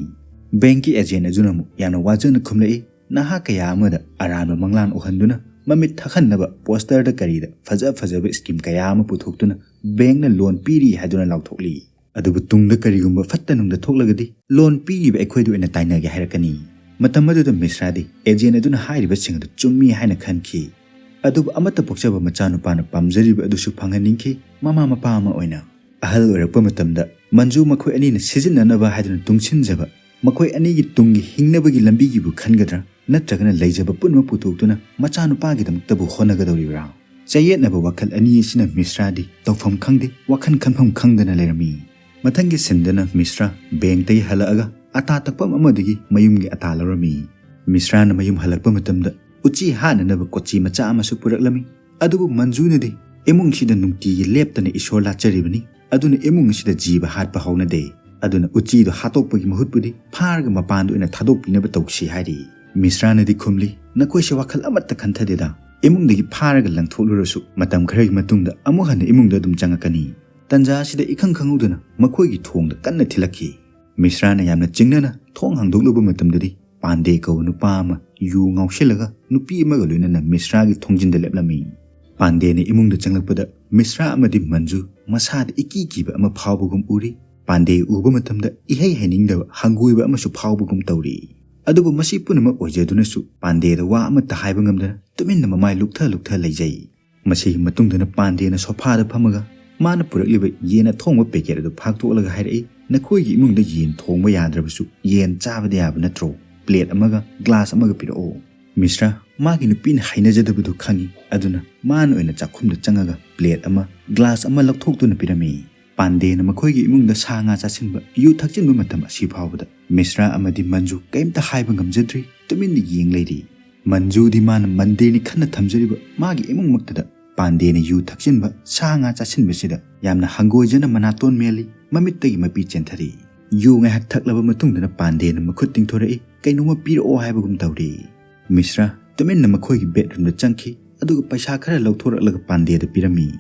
ꯕꯦꯡꯛꯀꯤ ꯑꯦꯖꯦꯟ ꯑꯗꯨꯅ ꯑꯃꯨꯛ ꯌꯥꯝꯅ ꯋꯥꯖꯅ ꯈꯨꯝꯂꯛꯏ, ꯅꯍꯥ ꯀꯌꯥ ꯑꯃꯗ ꯑꯔꯥꯟꯕ ꯃꯪꯂꯥꯟ ꯎꯍꯟꯗꯨꯅ, ꯃꯃꯤꯠ ꯊꯛꯍꯟꯅꯕ ꯄꯣꯁꯇꯔꯗ ꯀꯔꯤꯗ ꯐꯖ ꯐꯖꯕ ꯁ꯭ꯀꯤꯝ ꯀꯌꯥ ꯑꯃ ꯄꯨꯊꯣꯛꯇꯨꯅ ꯕꯦꯡꯛꯅ ꯂꯣꯟ ꯄꯤꯔꯤ ꯍꯥꯏꯗꯨꯅ ꯂꯥꯎꯊꯣꯛꯂꯤ꯫ ꯑꯗꯨꯕꯨ ꯇꯨꯡꯗ ꯀꯔꯤꯒꯨꯝꯕ ꯐꯠꯇ ꯅꯨꯡꯗ ꯊꯣꯛꯂꯒꯗꯤ, ꯂꯣꯟ ꯄꯤꯔꯤꯕ ꯑꯩꯈꯣꯏꯗ ꯑꯣꯏꯅ ꯇꯥꯏꯅꯒꯦ ꯍꯥꯏꯔꯛꯀꯅꯤ꯫ ꯃꯇꯝ ꯑꯗꯨꯗ ꯃꯤꯁ꯭ꯔꯥꯗꯤ ꯑꯦꯖꯦꯟ ꯑꯗꯨꯅ ꯍꯥꯏꯔꯤꯕꯁꯤꯡ ꯑꯗꯨ ꯆꯨꯝꯃꯤ ꯍꯥꯏꯅ ꯈꯟꯈꯤ꯫ ꯑꯗꯨꯕꯨ ꯑꯃꯠꯇ ꯄꯣꯛꯆꯕ ꯃꯆꯥꯅꯨꯄꯥꯅ ꯄꯥꯝꯖꯔꯤꯕ ꯑꯗꯨꯁꯨ ꯐꯪꯍꯟꯅꯤꯡꯈꯤ꯫ ꯃꯃꯥ ꯃꯄꯥ ꯑꯃ ꯑꯣꯏꯅ ꯑꯍꯜ ꯑꯣꯏꯔꯛꯄ ꯃꯇꯝꯗ ꯃꯟꯖꯨ ꯃꯈꯣꯏ ꯑꯅꯤꯅ ꯁꯤꯖꯤꯟꯅꯅꯕ ꯍꯥꯏꯗꯨꯅ ꯇꯨꯡꯁꯤꯟꯖꯕ, ꯃꯈꯣꯏ ꯑꯅꯤꯒꯤ ꯇꯨꯡꯒꯤ ꯍꯤꯡꯅꯕꯒꯤ ꯂꯝꯕꯤꯒꯤꯕꯨ ꯈꯟꯒꯗ꯭ꯔꯥ, ꯅꯠꯇ꯭ꯔꯒꯅ ꯂꯩꯖꯕ ꯄꯨꯝꯅꯃꯛ ꯄꯨꯊꯣꯛꯇꯨꯅ ꯃꯆꯥꯅꯨꯄꯥꯒꯤꯗꯃꯛꯇꯕꯨ ꯍꯣꯠꯅꯒꯗꯧꯔꯤꯕ꯭ꯔꯥ? ꯆꯌꯦꯠꯅꯕ ꯋꯥꯈꯜ ꯑꯅꯤ ꯑꯁꯤꯅ ꯃꯤꯁ꯭ꯔꯥꯗꯤ ꯇꯧꯐꯝ ꯈꯪꯗꯦ, ꯋꯥꯈꯜ ꯈꯟꯐꯝ ꯈꯪꯗꯅ ꯂꯩꯔꯝꯃꯤ꯫ ꯃꯊꯪꯒꯤ ꯁꯤꯟꯗꯅ ꯃꯤꯁ꯭ꯔꯥ ꯕꯦꯡꯛꯇꯒꯤ ꯍꯜꯂꯛꯑꯒ ꯑꯇꯥ ꯇꯛꯐꯝ ꯑꯃꯗꯒꯤ ꯃꯌꯨꯝꯒꯤ ꯑꯇꯥ ꯂꯧꯔꯝꯃꯤ꯫ ꯃꯤꯁ꯭ꯔꯥꯅ ꯃꯌꯨꯝ ꯍꯜꯂꯛꯄ ꯃꯇꯝꯗ ꯎꯆꯤ ꯍꯥꯠꯅꯅꯕ ꯀꯣꯆꯤ ꯃꯆꯥ ꯑꯃꯁꯨ ꯄꯨꯔꯛꯂꯝꯃꯤ꯫ ꯑꯗꯨꯕꯨ ꯃꯟꯖꯨꯅꯗꯤ ꯏꯃꯨꯡꯁꯤꯗ ꯅꯨꯡꯇꯤꯒꯤ ꯂꯦꯞꯇꯅ ꯏꯁꯣꯔ ꯂꯥꯠꯆꯔꯤꯕꯅꯤ, ꯑꯗꯨꯅ ꯏꯃꯨꯡ ꯑꯁꯤꯗ ꯖꯤꯕ ꯍꯥꯠꯄ ꯍꯧꯅꯗꯦ, ꯑꯗꯨꯅ ꯎꯆꯤꯗꯨ ꯍꯥꯠꯇꯣꯛꯄꯒꯤ ꯃꯍꯨꯠꯄꯨꯗꯤ ꯐꯥꯔꯒ ꯃꯄꯥꯟꯗ ꯑꯣꯏꯅ ꯊꯥꯗꯣꯛꯄꯤꯅꯕ ꯇꯧꯁꯤ ꯍꯥꯏꯔꯤ꯫ ꯃꯤꯁ꯭ꯔꯥꯅꯗꯤ ꯈꯨꯝꯂꯤ, "ꯅꯈꯣꯏꯁꯦ ꯋꯥꯈꯜ ꯑꯃꯠꯇ ꯈꯟꯊꯗꯦꯗ꯫ ꯏꯃꯨꯡꯗꯒꯤ ꯐꯥꯔꯒ ꯂꯪꯊꯣꯛꯂꯨꯔꯁꯨ ꯃꯇꯝ ꯈꯔꯒꯤ ꯃꯇꯨꯡꯗ ꯑꯃꯨꯛ ꯍꯟꯅ ꯏꯃꯨꯡꯗ ꯑꯗꯨꯝ ꯆꯪꯉꯛꯀꯅꯤ꯫" ꯇꯟꯖꯥ ꯑꯁꯤꯗ ꯏꯈꯪ ꯈꯪꯍꯧꯗꯅ ꯃꯈꯣꯏꯒꯤ ꯊꯣꯡꯗ ꯀꯟꯅ ꯊꯤꯜꯂꯛꯈꯤ꯫ ꯃꯤꯁ꯭ꯔꯥꯅ ꯌꯥꯝꯅ ꯆꯤꯡꯅꯅ ꯊꯣꯡ ꯍꯥꯡꯗꯣꯛꯂꯨꯕ ꯃꯇꯝꯗꯗꯤ ꯄꯥꯟꯗꯦ ꯀꯧꯕ ꯅꯨꯄꯥ ꯑꯃ ꯌꯨ ꯉꯥꯎꯁꯤꯜꯂꯒ ꯅꯨꯄꯤ ꯑꯃꯒ ꯂꯣꯏꯅꯅ ꯃꯤꯁ꯭ꯔꯥꯒꯤ ꯊꯣꯡꯖꯤꯟꯗ ꯂꯦꯞꯂꯝꯃꯤ꯫ ꯄꯥꯟꯗꯦꯅ ꯏꯃꯨꯡꯗ ꯆꯪꯂꯛꯄꯗ ꯃꯤꯁ꯭ꯔꯥ ꯑꯃꯗꯤ ꯃꯟꯖꯨ ꯃꯁꯥꯗ ꯏꯀꯤ ꯀꯤꯕ ꯑꯃ ꯐꯥꯎꯕꯒꯨꯝ ꯎꯔꯤ꯫ ꯄꯥꯟꯗꯦ ꯎꯕ ꯃꯇꯝꯗ ꯏꯍꯩ ꯍꯩꯅꯤꯡꯗꯕ ꯍꯪꯒꯣꯏꯕ ꯑꯃꯁꯨ ꯐꯥꯎꯕꯒꯨꯝ ꯇꯧꯔꯤ꯫ ꯑꯗꯨꯕꯨ ꯃꯁꯤ ꯄꯨꯝꯅꯃꯛ ꯑꯣꯏꯖꯗꯨꯅꯁꯨ ꯄꯥꯟꯗꯦꯗ ꯋꯥ ꯑꯃꯠꯇ ꯍꯥꯏꯕ ꯉꯝꯗꯅ ꯇꯨꯃꯤꯟꯅ ꯃꯃꯥꯏ ꯂꯨꯛꯊ ꯂꯨꯛꯊ ꯂꯩꯖꯩ꯫ ꯃꯁꯤꯒꯤ ꯃꯇꯨꯡꯗꯅ ꯄꯥꯟꯗꯦꯅ ꯁꯣꯐꯥꯗ ꯐꯝꯃꯒ ꯃꯥꯅ ꯄꯨꯔꯛꯂꯤꯕ ꯌꯦꯟ ꯑꯊꯣꯡꯕ ꯄꯦꯀꯦꯠ ꯑꯗꯨ ꯐꯥꯛꯇꯣꯛꯂꯒ ꯍꯥꯏꯔꯛꯏ, "ꯅꯈꯣꯏꯒꯤ ꯏꯃꯨꯡꯗ ꯌꯦꯟ ꯊꯣꯡꯕ ꯌꯥꯗ꯭ꯔꯕꯁꯨ ꯌꯦꯟ ꯆꯥꯕꯗ ꯌꯥꯕ ꯅꯠꯇ꯭ꯔꯣ? ꯄ꯭ꯂꯦꯠ ꯑꯃꯒ ꯒ꯭ꯂꯥꯁ ꯑꯃꯒ ꯄꯤꯔꯛꯑꯣ꯫" ꯃꯤꯁ꯭ꯔꯥ ꯃꯥꯒꯤ ꯅꯨꯄꯤꯅ ꯍꯩꯅꯖꯗꯕꯗꯨ ꯈꯪꯏ, ꯑꯗꯨꯅ ꯃꯥꯅ ꯑꯣꯏꯅ ꯆꯥꯛꯈꯨꯝꯗ ꯆꯪꯉꯒ ꯄ꯭ꯂꯦꯠ ꯑꯃ, ꯒ꯭ꯂꯥꯁ ꯑꯃ ꯂꯧꯊꯣꯛꯇꯨꯅ ꯄꯤꯔꯝꯃꯤ꯫ ꯄꯥꯟꯗꯦꯅ ꯃꯈꯣꯏꯒꯤ ꯏꯃꯨꯡꯗ ꯁꯥ ꯉꯥ ꯆꯥꯁꯤꯟꯕ, ꯌꯨ ꯊꯛꯆꯤꯟꯕ ꯃꯇꯝ ꯑꯁꯤ ꯐꯥꯎꯕꯗ ꯃꯤꯁ꯭ꯔꯥ ꯑꯃꯗꯤ ꯃꯟꯖꯨ ꯀꯔꯤꯝꯇ ꯍꯥꯏꯕ ꯉꯝꯖꯗ꯭ꯔꯤ, ꯇꯨꯃꯤꯟꯅ ꯌꯦꯡ ꯂꯩꯔꯤ꯫ ꯃꯟꯖꯨꯗꯤ ꯃꯥꯅ ꯃꯟꯗꯤꯔꯅꯤ ꯈꯟꯅ ꯊꯝꯖꯔꯤꯕ ꯃꯥꯒꯤ ꯏꯃꯨꯡꯃꯛꯇꯗ ꯄꯥꯟꯗꯦꯅ ꯌꯨ ꯊꯛꯆꯤꯟꯕ, ꯁꯥ ꯉꯥ ꯆꯥꯁꯤꯟꯕꯁꯤꯗ ꯌꯥꯝꯅ ꯍꯪꯒꯣꯏꯖꯅ ꯃꯅꯥꯇꯣꯟ ꯃꯦꯜꯂꯤ, ꯃꯃꯤꯠꯇꯒꯤ ꯃꯄꯤ ꯆꯦꯟꯊꯔꯛꯏ꯫ ꯌꯨ ꯉꯥꯏꯍꯥꯛ ꯊꯛꯂꯕ ꯃꯇꯨꯡꯗꯅ ꯄꯥꯟꯗꯦꯅ ꯃꯈꯨꯠ ꯇꯤꯡꯊꯣꯔꯛꯏ, ꯀꯩꯅꯣꯝꯃ ꯄꯤꯔꯛꯑꯣ ꯍꯥꯏꯕꯒꯨꯝ ꯇꯧꯔꯤ꯫ ꯃꯤꯁ꯭ꯔꯥ ꯇꯨꯃꯤꯟꯅ ꯃꯈꯣꯏꯒꯤ ꯕꯦꯗꯔꯨꯝꯗ ꯆꯪꯈꯤ, ꯑꯗꯨꯒ ꯄꯩꯁꯥ ꯈꯔ ꯂꯧꯊꯣꯔꯛꯂꯒ ꯄꯥꯟꯗꯦꯗ ꯄꯤꯔꯝꯃꯤ꯫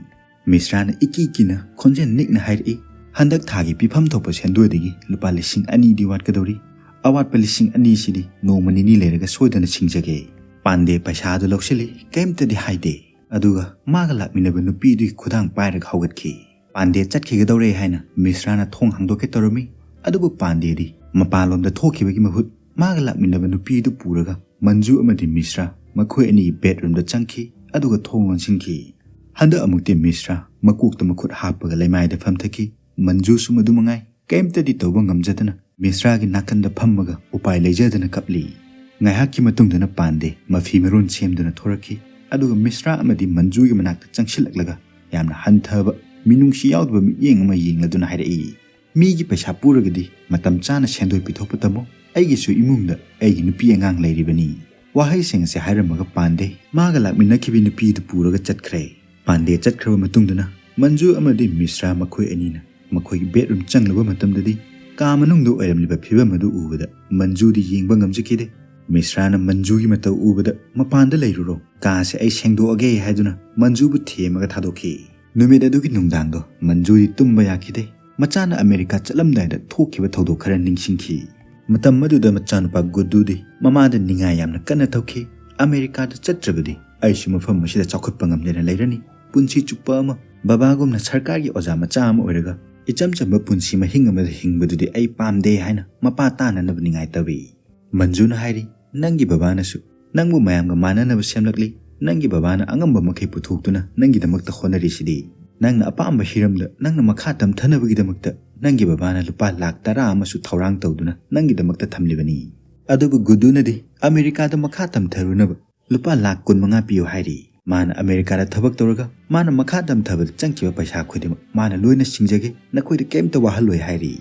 ꯃꯤꯁ꯭ꯔꯥꯅ ꯏꯀꯤ ꯀꯤꯅ ꯈꯣꯟꯖꯦꯜ ꯅꯤꯛꯅ ꯍꯥꯏꯔꯛꯏ, "ꯍꯟꯗꯛ ꯊꯥꯒꯤ ꯄꯤꯐꯝ ꯊꯣꯛꯄ ꯁꯦꯟꯗꯣꯏꯗꯒꯤ ꯂꯨꯄꯥ ꯂꯤꯁꯤꯡ ꯑꯅꯤꯗꯤ ꯋꯥꯠꯀꯗꯧꯔꯤ꯫ ꯑꯋꯥꯠꯄ ꯂꯤꯁꯤꯡ ꯑꯅꯤꯁꯤꯗꯤ ꯅꯣꯡꯃ ꯅꯤꯅꯤ ꯂꯩꯔꯒ ꯁꯣꯏꯗꯅ ꯁꯤꯡꯖꯒꯦ꯫" ꯄꯥꯟꯗꯦ ꯄꯩꯁꯥꯗꯨ ꯂꯧꯁꯤꯜꯂꯤ, ꯀꯔꯤꯝꯇꯗꯤ ꯍꯥꯏꯗꯦ꯫ ꯑꯗꯨꯒ ꯃꯥꯒ ꯂꯥꯛꯃꯤꯟꯅꯕ ꯅꯨꯄꯤꯗꯨꯒꯤ ꯈꯨꯗꯥꯡ ꯄꯥꯏꯔꯒ ꯍꯧꯒꯠꯈꯤ꯫ ꯄꯥꯟꯗꯦ ꯆꯠꯈꯤꯒꯗꯧꯔꯦ ꯍꯥꯏꯅ ꯃꯤꯁ꯭ꯔꯥꯅ ꯊꯣꯡ ꯍꯥꯡꯗꯣꯛꯀꯦ ꯇꯧꯔꯝꯃꯤ, ꯑꯗꯨꯕꯨ ꯄꯥꯟꯗꯦꯗꯤ ꯃꯄꯥꯟꯂꯣꯝꯗ ꯊꯣꯛꯈꯤꯕꯒꯤ ꯃꯍꯨꯠ ꯃꯥꯒ ꯂꯥꯛꯃꯤꯟꯅꯕ ꯅꯨꯄꯤꯗꯨ ꯄꯨꯔꯒ ꯃꯟꯖꯨ ꯑꯃꯗꯤ ꯃꯤꯁ꯭ꯔꯥ ꯃꯈꯣꯏ ꯑꯅꯤꯒꯤ ꯕꯦꯗꯔꯨꯝꯗ ꯆꯪꯈꯤ, ꯑꯗꯨꯒ ꯊꯣꯡ ꯂꯣꯟꯁꯤꯟꯈꯤ꯫ ꯍꯟꯗꯛ ꯑꯃꯨꯛꯇꯤ ꯃꯤꯁ꯭ꯔꯥ ꯃꯀꯣꯛꯇ ꯃꯈꯨꯠ ꯍꯥꯞꯄꯒ ꯂꯩꯃꯥꯏꯗ ꯐꯝꯊꯈꯤ꯫ ꯃꯟꯖꯨꯁꯨ ꯃꯗꯨ ꯃꯉꯥꯏ, ꯀꯔꯤꯝꯇꯗꯤ ꯇꯧꯕ ꯉꯝꯖꯗꯅ ꯃꯤꯁ꯭ꯔꯥꯒꯤ ꯅꯥꯀꯟꯗ ꯐꯝꯃꯒ ꯎꯄꯥꯏ ꯂꯩꯖꯗꯅ ꯀꯞꯂꯤ꯫ ꯉꯥꯏꯍꯥꯛꯀꯤ ꯃꯇꯨꯡꯗꯅ ꯄꯥꯟꯗꯦ ꯃꯐꯤ ꯃꯔꯣꯟ ꯁꯦꯝꯗꯨꯅ ꯊꯣꯔꯛꯈꯤ, ꯑꯗꯨꯒ ꯃꯤꯁ꯭ꯔꯥ ꯑꯃꯗꯤ ꯃꯟꯖꯨꯒꯤ ꯃꯅꯥꯛꯇ ꯆꯪꯁꯤꯜꯂꯛꯂꯒ ꯌꯥꯝꯅ ꯍꯟꯊꯕ, ꯃꯤꯅꯨꯡꯁꯤ ꯌꯥꯎꯗꯕ ꯃꯤꯠꯌꯦꯡ ꯑꯃ ꯌꯦꯡꯂꯗꯨꯅ ꯍꯥꯏꯔꯛꯏ, "ꯃꯤꯒꯤ ꯄꯩꯁꯥ ꯄꯨꯔꯒꯗꯤ ꯃꯇꯝ ꯆꯥꯅ ꯁꯦꯟꯗꯣꯏ ꯄꯤꯊꯣꯛꯄ ꯇꯝꯃꯨ꯫ ꯑꯩꯒꯤꯁꯨ ꯏꯃꯨꯡꯗ ꯑꯩꯒꯤ ꯅꯨꯄꯤ ꯑꯉꯥꯡ ꯂꯩꯔꯤꯕꯅꯤ꯫" ꯋꯥꯍꯩꯁꯤꯡ ꯑꯁꯤ ꯍꯥꯏꯔꯝꯃꯒ ꯄꯥꯟꯗꯦ ꯃꯥꯒ ꯂꯥꯛꯃꯤꯟꯅꯈꯤꯕꯤ ꯅꯨꯄꯤꯗꯨ ꯄꯨꯔꯒ ꯆꯠꯈ꯭ꯔꯦ꯫ ꯄꯥꯟꯗꯦ ꯆꯠꯈ꯭ꯔꯕ ꯃꯇꯨꯡꯗꯅ ꯃꯟꯖꯨ ꯑꯃꯗꯤ ꯃꯤꯁ꯭ꯔꯥ ꯃꯈꯣꯏ ꯑꯅꯤꯅ ꯃꯈꯣꯏꯒꯤ ꯕꯦꯗꯔꯨꯝ ꯆꯪꯂꯨꯕ ꯃꯇꯝꯗꯗꯤ ꯀꯥ ꯃꯅꯨꯡꯗ ꯑꯣꯏꯔꯝꯂꯤꯕ ꯐꯤꯕꯝ ꯑꯗꯨ ꯎꯕꯗ ꯃꯟꯖꯨꯗꯤ ꯌꯦꯡꯕ ꯉꯝꯖꯈꯤꯗꯦ꯫ ꯃꯤꯁ꯭ꯔꯥꯅ ꯃꯟꯖꯨꯒꯤ ꯃꯇꯧ ꯎꯕꯗ, "ꯃꯄꯥꯟꯗ ꯂꯩꯔꯨꯔꯣ, ꯀꯥꯁꯦ ꯑꯩ ꯁꯦꯡꯗꯣꯛꯑꯒꯦ" ꯍꯥꯏꯗꯨꯅ ꯃꯟꯖꯨꯕꯨ ꯊꯦꯝꯃꯒ ꯊꯥꯗꯣꯛꯈꯤ꯫ ꯅꯨꯃꯤꯠ ꯑꯗꯨꯒꯤ ꯅꯨꯡꯗꯥꯡꯗꯣ ꯃꯟꯖꯨꯗꯤ ꯇꯨꯝꯕ ꯌꯥꯈꯤꯗꯦ꯫ ꯃꯆꯥꯅ ꯑꯃꯦꯔꯤꯀꯥ ꯆꯠꯂꯝꯗꯥꯏꯗ ꯊꯣꯛꯈꯤꯕ ꯊꯧꯗꯣꯛ ꯈꯔ ꯅꯤꯡꯁꯤꯡꯈꯤ꯫ ꯃꯇꯝ ꯑꯗꯨꯗ ꯃꯆꯥꯅꯨꯄꯥ ꯒꯨꯗꯨꯗꯤ ꯃꯃꯥꯗ ꯅꯤꯡꯉꯥꯏ ꯌꯥꯝꯅ ꯀꯟꯅ ꯇꯧꯈꯤ꯫ "ꯑꯃꯦꯔꯤꯀꯥꯗ ꯆꯠꯇ꯭ꯔꯕꯗꯤ ꯑꯩꯁꯨ ꯃꯐꯝ ꯑꯁꯤꯗ ꯆꯥꯎꯈꯠꯄ ꯉꯝꯗꯅ ꯂꯩꯔꯅꯤ꯫ ꯄꯨꯟꯁꯤ ꯆꯨꯞꯄ ꯑꯃ ꯕꯕꯥꯒꯨꯝꯅ ꯁꯔꯀꯥꯔꯒꯤ ꯑꯣꯖꯥ ꯃꯆꯥ ꯑꯃ ꯑꯣꯏꯔꯒ ꯏꯆꯝ ꯆꯝꯕ ꯄꯨꯟꯁꯤ ꯃꯍꯤꯡ ꯑꯃꯗ ꯍꯤꯡꯕꯗꯨꯗꯤ ꯑꯩ ꯄꯥꯝꯗꯦ" ꯍꯥꯏꯅ ꯃꯄꯥ ꯇꯥꯅꯅꯕ ꯅꯤꯡꯉꯥꯏ ꯇꯧꯏ꯫ ꯃꯟꯖꯨꯅ ꯍꯥꯏꯔꯤ, "ꯅꯪꯒꯤ ꯕꯕꯥꯅꯁꯨ ꯅꯪꯕꯨ ꯃꯌꯥꯝꯒ ꯃꯥꯟꯅꯅꯕ ꯁꯦꯝꯂꯛꯂꯤ꯫ ꯅꯪꯒꯤ ꯕꯕꯥꯅ ꯑꯉꯝꯕ ꯃꯈꯩ ꯄꯨꯊꯣꯛꯇꯨꯅ ꯅꯪꯒꯤꯗꯃꯛꯇ ꯍꯣꯠꯅꯔꯤꯁꯤꯗꯤ꯫ ꯅꯪꯅ ꯑꯄꯥꯝꯕ ꯍꯤꯔꯝꯗ ꯅꯪꯅ ꯃꯈꯥ ꯇꯝꯊꯅꯕꯒꯤꯗꯃꯛꯇ ꯅꯪꯒꯤ ꯕꯕꯥꯅ ꯂꯨꯄꯥ ꯂꯥꯈ ꯇꯔꯥ ꯑꯃꯁꯨ ꯊꯧꯔꯥꯡ ꯇꯧꯗꯨꯅ ꯅꯪꯒꯤꯗꯃꯛꯇ ꯊꯝꯂꯤꯕꯅꯤ꯫" ꯑꯗꯨꯕꯨ ꯒꯨꯗꯨꯅꯗꯤ ꯑꯃꯦꯔꯤꯀꯥꯗ ꯃꯈꯥ ꯇꯝꯊꯔꯨꯅꯕ ꯂꯨꯄꯥ ꯂꯥꯈ ꯀꯨꯟꯃꯉꯥ ꯄꯤꯌꯨ ꯍꯥꯏꯔꯤ꯫ ꯃꯥꯅ ꯑꯃꯦꯔꯤꯀꯥꯗ ꯊꯕꯛ ꯇꯧꯔꯒ ꯃꯥꯅ ꯃꯈꯥ ꯇꯝꯊꯕꯗ ꯆꯪꯈꯤꯕ ꯄꯩꯁꯥ ꯈꯨꯗꯤꯡꯃꯛ ꯃꯥꯅ ꯂꯣꯏꯅ ꯁꯤꯡꯖꯒꯦ, ꯅꯈꯣꯏꯗ ꯀꯔꯤꯝꯇ ꯋꯥꯍꯜꯂꯣꯏ ꯍꯥꯏꯔꯤ꯫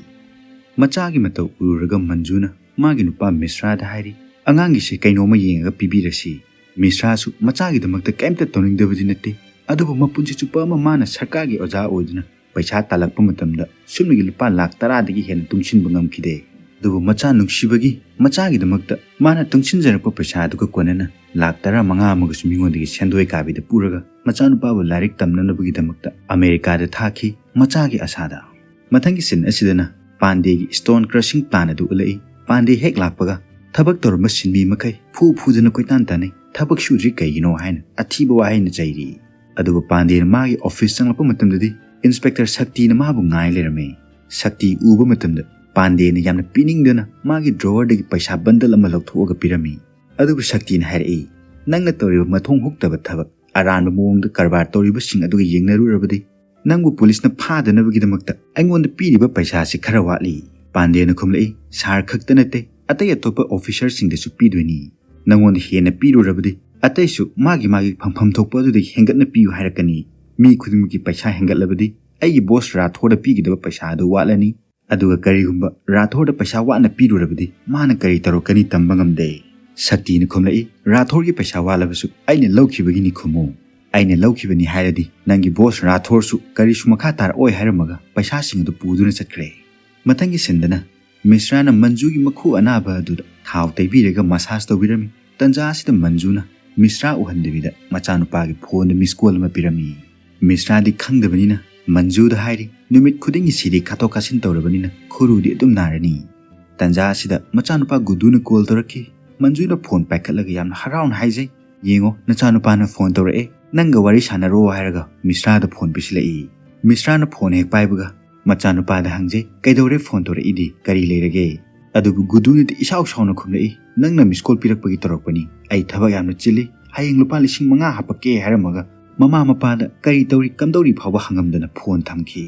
ꯃꯆꯥꯒꯤ ꯃꯇꯧ ꯎꯔꯨꯔꯒ ꯃꯟꯖꯨꯅ ꯃꯥꯒꯤ ꯅꯨꯄꯥ ꯃꯤꯁ꯭ꯔꯥꯗ ꯍꯥꯏꯔꯤ, "ꯑꯉꯥꯡꯒꯤꯁꯤ ꯀꯩꯅꯣꯝꯃ ꯌꯦꯡꯉꯒ ꯄꯤꯕꯤꯔꯁꯤ꯫" ꯃꯤꯁ꯭ꯔꯥꯁꯨ ꯃꯆꯥꯒꯤꯗꯃꯛꯇ ꯀꯔꯤꯝꯇ ꯇꯧꯅꯤꯡꯗꯕꯗꯤ ꯅꯠꯇꯦ, ꯑꯗꯨꯕꯨ ꯃꯄꯨꯟꯁꯤ ꯆꯨꯞꯄ ꯑꯃ ꯃꯥꯅ ꯁꯔꯀꯥꯔꯒꯤ ꯑꯣꯖꯥ ꯑꯣꯏꯗꯨꯅ ꯄꯩꯁꯥ ꯇꯥꯜꯂꯛꯄ ꯃꯇꯝꯗ ꯁꯨꯞꯅꯒꯤ ꯂꯨꯄꯥ ꯂꯥꯈ ꯇꯔꯥꯗꯒꯤ ꯍꯦꯟꯅ ꯇꯨꯡꯁꯤꯟꯕ ꯉꯝꯈꯤꯗꯦ꯫ ꯑꯗꯨꯕꯨ ꯃꯆꯥ ꯅꯨꯡꯁꯤꯕꯒꯤ ꯃꯆꯥꯒꯤꯗꯃꯛꯇ ꯃꯥꯅ ꯇꯨꯡꯁꯤꯟꯖꯔꯛꯄ ꯄꯩꯁꯥ ꯑꯗꯨꯒ ꯀꯣꯟꯅꯅ ꯂꯥꯈ ꯇꯔꯥ ꯃꯉꯥ ꯑꯃꯒꯁꯨ ꯃꯤꯉꯣꯟꯗꯒꯤ ꯁꯦꯟꯗꯣꯏ ꯀꯥꯕꯤꯗ ꯄꯨꯔꯒ ꯃꯆꯥꯅꯨꯄꯥꯕꯨ ꯂꯥꯏꯔꯤꯛ ꯇꯝꯅꯅꯕꯒꯤꯗꯃꯛꯇ ꯑꯃꯦꯔꯤꯀꯥꯗ ꯊꯥꯈꯤ, ꯃꯆꯥꯒꯤ ꯑꯁꯥꯗ꯫ ꯃꯊꯪꯒꯤ ꯁꯤꯟ ꯑꯁꯤꯗꯅ ꯄꯥꯟꯗꯦꯒꯤ ꯁ꯭ꯇꯣꯟ ꯀ꯭ꯔꯁꯤꯡ ꯄ꯭ꯂꯥꯟ ꯑꯗꯨ ꯎꯠꯂꯛꯏ꯫ ꯄꯥꯟꯗꯦ ꯍꯦꯛ ꯂꯥꯛꯄꯒ ꯊꯕꯛ ꯇꯧꯔꯝꯕ ꯁꯤꯟꯃꯤ ꯃꯈꯩ ꯐꯨ ꯐꯨꯗꯨꯅ ꯀꯣꯏꯇꯥꯟ ꯇꯥꯟꯅꯩ꯫ "ꯊꯕꯛ ꯁꯨꯗ꯭ꯔꯤ ꯀꯩꯒꯤꯅꯣ?" ꯍꯥꯏꯅ ꯑꯊꯤꯕ ꯋꯥꯍꯩꯅ ꯆꯩꯔꯤ꯫ ꯑꯗꯨꯕꯨ ꯄꯥꯟꯗꯦꯅ ꯃꯥꯒꯤ ꯑꯣꯐꯤꯁ ꯆꯪꯂꯛꯄ ꯃꯇꯝꯗꯗꯤ ꯏꯟꯁꯄꯦꯛꯇꯔ ꯁꯛꯇꯤꯅ ꯃꯥꯕꯨ ꯉꯥꯏ ꯂꯩꯔꯝꯃꯤ꯫ ꯁꯛꯇꯤ ꯎꯕ ꯃꯇꯝꯗ ꯄꯥꯟꯗꯦꯅ ꯌꯥꯝꯅ ꯄꯤꯅꯤꯡꯗꯅ ꯃꯥꯒꯤ ꯗ꯭ꯔꯣꯋꯔꯗꯒꯤ ꯄꯩꯁꯥ ꯕꯟꯗꯜ ꯑꯃ ꯂꯧꯊꯣꯛꯑꯒ ꯄꯤꯔꯝꯃꯤ꯫ ꯑꯗꯨꯕꯨ ꯁꯛꯇꯤꯅ ꯍꯥꯏꯔꯛꯏ, "ꯅꯪꯅ ꯇꯧꯔꯤꯕ ꯃꯊꯣꯡ ꯍꯨꯛꯇꯕ ꯊꯕꯛ, ꯑꯔꯥꯟꯕ ꯃꯑꯣꯡꯗ ꯀꯔꯕꯥꯔ ꯇꯧꯔꯤꯕꯁꯤꯡ ꯑꯗꯨꯒ ꯌꯦꯡꯅꯔꯨꯔꯕꯗꯤ ꯅꯪꯕꯨ ꯄꯨꯂꯤꯁꯅ ꯐꯥꯗꯅꯕꯒꯤꯗꯃꯛꯇ ꯑꯩꯉꯣꯟꯗ ꯄꯤꯔꯤꯕ ꯄꯩꯁꯥꯁꯤ ꯈꯔ ꯋꯥꯠꯂꯤ꯫" ꯄꯥꯟꯗꯦꯅ ꯈꯨꯝꯂꯛꯏ, "ꯁꯥꯔ ꯈꯛꯇ ꯅꯠꯇꯦ, ꯑꯇꯩ ꯑꯇꯣꯞꯄ ꯑꯣꯐꯤꯁꯔꯁꯤꯡꯗꯁꯨ ꯄꯤꯗꯣꯏꯅꯤ꯫ ꯅꯪꯉꯣꯟꯗ ꯍꯦꯟꯅ ꯄꯤꯔꯨꯔꯕꯗꯤ ꯑꯇꯩꯁꯨ ꯃꯥꯒꯤ ꯃꯥꯒꯤ ꯐꯪꯐꯝ ꯊꯣꯛꯄ ꯑꯗꯨꯗꯒꯤ ꯍꯦꯟꯒꯠꯅ ꯄꯤꯌꯨ ꯍꯥꯏꯔꯛꯀꯅꯤ꯫ ꯃꯤ ꯈꯨꯗꯤꯡꯃꯛꯀꯤ ꯄꯩꯁꯥ ꯍꯦꯟꯒꯠꯂꯕꯗꯤ ꯑꯩꯒꯤ ꯕꯣꯁ ꯔꯥꯊꯣꯔꯗ ꯄꯤꯒꯗꯕ ꯄꯩꯁꯥ ꯑꯗꯨ ꯋꯥꯠꯂꯅꯤ꯫ ꯑꯗꯨꯒ ꯀꯔꯤꯒꯨꯝꯕ ꯔꯥꯊꯣꯔꯗ ꯄꯩꯁꯥ ꯋꯥꯠꯅ ꯄꯤꯔꯨꯔꯕꯗꯤ ꯃꯥꯅ ꯀꯔꯤ ꯇꯧꯔꯛꯀꯅꯤ ꯇꯝꯕ ꯉꯝꯗꯦ꯫" ꯁꯛꯇꯤꯅ ꯈꯨꯝꯂꯛꯏ, "ꯔꯥꯊꯣꯔꯒꯤ ꯄꯩꯁꯥ ꯋꯥꯠꯂꯕꯁꯨ ꯑꯩꯅ ꯂꯧꯈꯤꯕꯒꯤꯅꯤ ꯈꯨꯝꯃꯨ꯫ ꯑꯩꯅ ꯂꯧꯈꯤꯕꯅꯤ ꯍꯥꯏꯔꯗꯤ ꯅꯪꯒꯤ ꯕꯣꯁ ꯔꯥꯊꯣꯔꯁꯨ ꯀꯔꯤꯁꯨ ꯃꯈꯥ ꯇꯥꯔꯛꯑꯣꯏ" ꯍꯥꯏꯔꯝꯃꯒ ꯄꯩꯁꯥꯁꯤꯡ ꯑꯗꯨ ꯄꯨꯗꯨꯅ ꯆꯠꯈ꯭ꯔꯦ꯫ ꯃꯊꯪꯒꯤ ꯁꯤꯟꯗꯅ ꯃꯤꯁ꯭ꯔꯥꯅ ꯃꯟꯖꯨꯒꯤ ꯃꯈꯨ ꯑꯅꯥꯕ ꯑꯗꯨꯗ ꯊꯥꯎ ꯇꯩꯕꯤꯔꯒ ꯃꯁꯥꯖ ꯇꯧꯕꯤꯔꯝꯃꯤ꯫ ꯇꯟꯖꯥ ꯑꯁꯤꯗ ꯃꯟꯖꯨꯅ ꯃꯤꯁ꯭ꯔꯥ ꯎꯍꯟꯗꯕꯤꯗ ꯃꯆꯥꯅꯨꯄꯥꯒꯤ ꯐꯣꯟꯗ ꯃꯤꯁ ꯀꯣꯜ ꯑꯃ ꯄꯤꯔꯝꯃꯤ꯫ ꯃꯤꯁ꯭ꯔꯥꯗꯤ ꯈꯪꯗꯕꯅꯤꯅ ꯃꯟꯖꯨꯗ ꯍꯥꯏꯔꯤ, "ꯅꯨꯃꯤꯠ ꯈꯨꯗꯤꯡꯒꯤ ꯁꯤꯗꯤ ꯀꯥꯊꯣꯛ ꯀꯥꯁꯤꯟ ꯇꯧꯔꯕꯅꯤꯅ ꯈꯨꯔꯨꯗꯤ ꯑꯗꯨꯝ ꯅꯥꯔꯅꯤ꯫" ꯇꯟꯖꯥ ꯑꯁꯤꯗ ꯃꯆꯥꯅꯨꯄꯥ ꯒꯨꯗꯨꯅ ꯀꯣꯜ ꯇꯧꯔꯛꯈꯤ꯫ ꯃꯟꯖꯨꯅ ꯐꯣꯟ ꯄꯥꯏꯈꯠꯂꯒ ꯌꯥꯝꯅ ꯍꯔꯥꯎꯅ ꯍꯥꯏꯖꯩ, "ꯌꯦꯡꯉꯣ, ꯅꯆꯥꯅꯨꯄꯥꯅ ꯐꯣꯟ ꯇꯧꯔꯛꯑꯦ, ꯅꯪꯒ ꯋꯥꯔꯤ ꯁꯥꯟꯅꯔꯣ" ꯍꯥꯏꯔꯒ ꯃꯤꯁ꯭ꯔꯥꯗ ꯐꯣꯟ ꯄꯤꯁꯤꯜꯂꯛꯏ꯫ ꯃꯤꯁ꯭ꯔꯥꯅ ꯐꯣꯟ ꯍꯦꯛ ꯄꯥꯏꯕꯒ ꯃꯆꯥꯅꯨꯄꯥꯗ ꯍꯪꯖꯩ, "ꯀꯩꯗꯧꯔꯦ ꯐꯣꯟ ꯇꯧꯔꯛꯏꯗꯤ? ꯀꯔꯤ ꯂꯩꯔꯒꯦ?" ꯑꯗꯨꯕꯨ ꯒꯨꯗꯨꯅꯗꯤ ꯏꯁꯥꯎ ꯁꯥꯎꯅ ꯈꯨꯝꯂꯛꯏ, "ꯅꯪꯅ ꯃꯤꯁ ꯀꯣꯜ ꯄꯤꯔꯛꯄꯒꯤ ꯇꯧꯔꯛꯄꯅꯤ꯫ ꯑꯩ ꯊꯕꯛ ꯌꯥꯝꯅ ꯆꯤꯜꯂꯤ, ꯍꯌꯦꯡ ꯂꯨꯄꯥ ꯂꯤꯁꯤꯡ ꯃꯉꯥ ꯍꯥꯄꯛꯀꯦ" ꯍꯥꯏꯔꯝꯃꯒ ꯃꯃꯥ ꯃꯄꯥꯗ ꯀꯔꯤ ꯇꯧꯔꯤ ꯀꯝꯗꯧꯔꯤ ꯐꯥꯎꯕ ꯍꯪꯉꯝꯗꯅ ꯐꯣꯟ ꯊꯝꯈꯤ꯫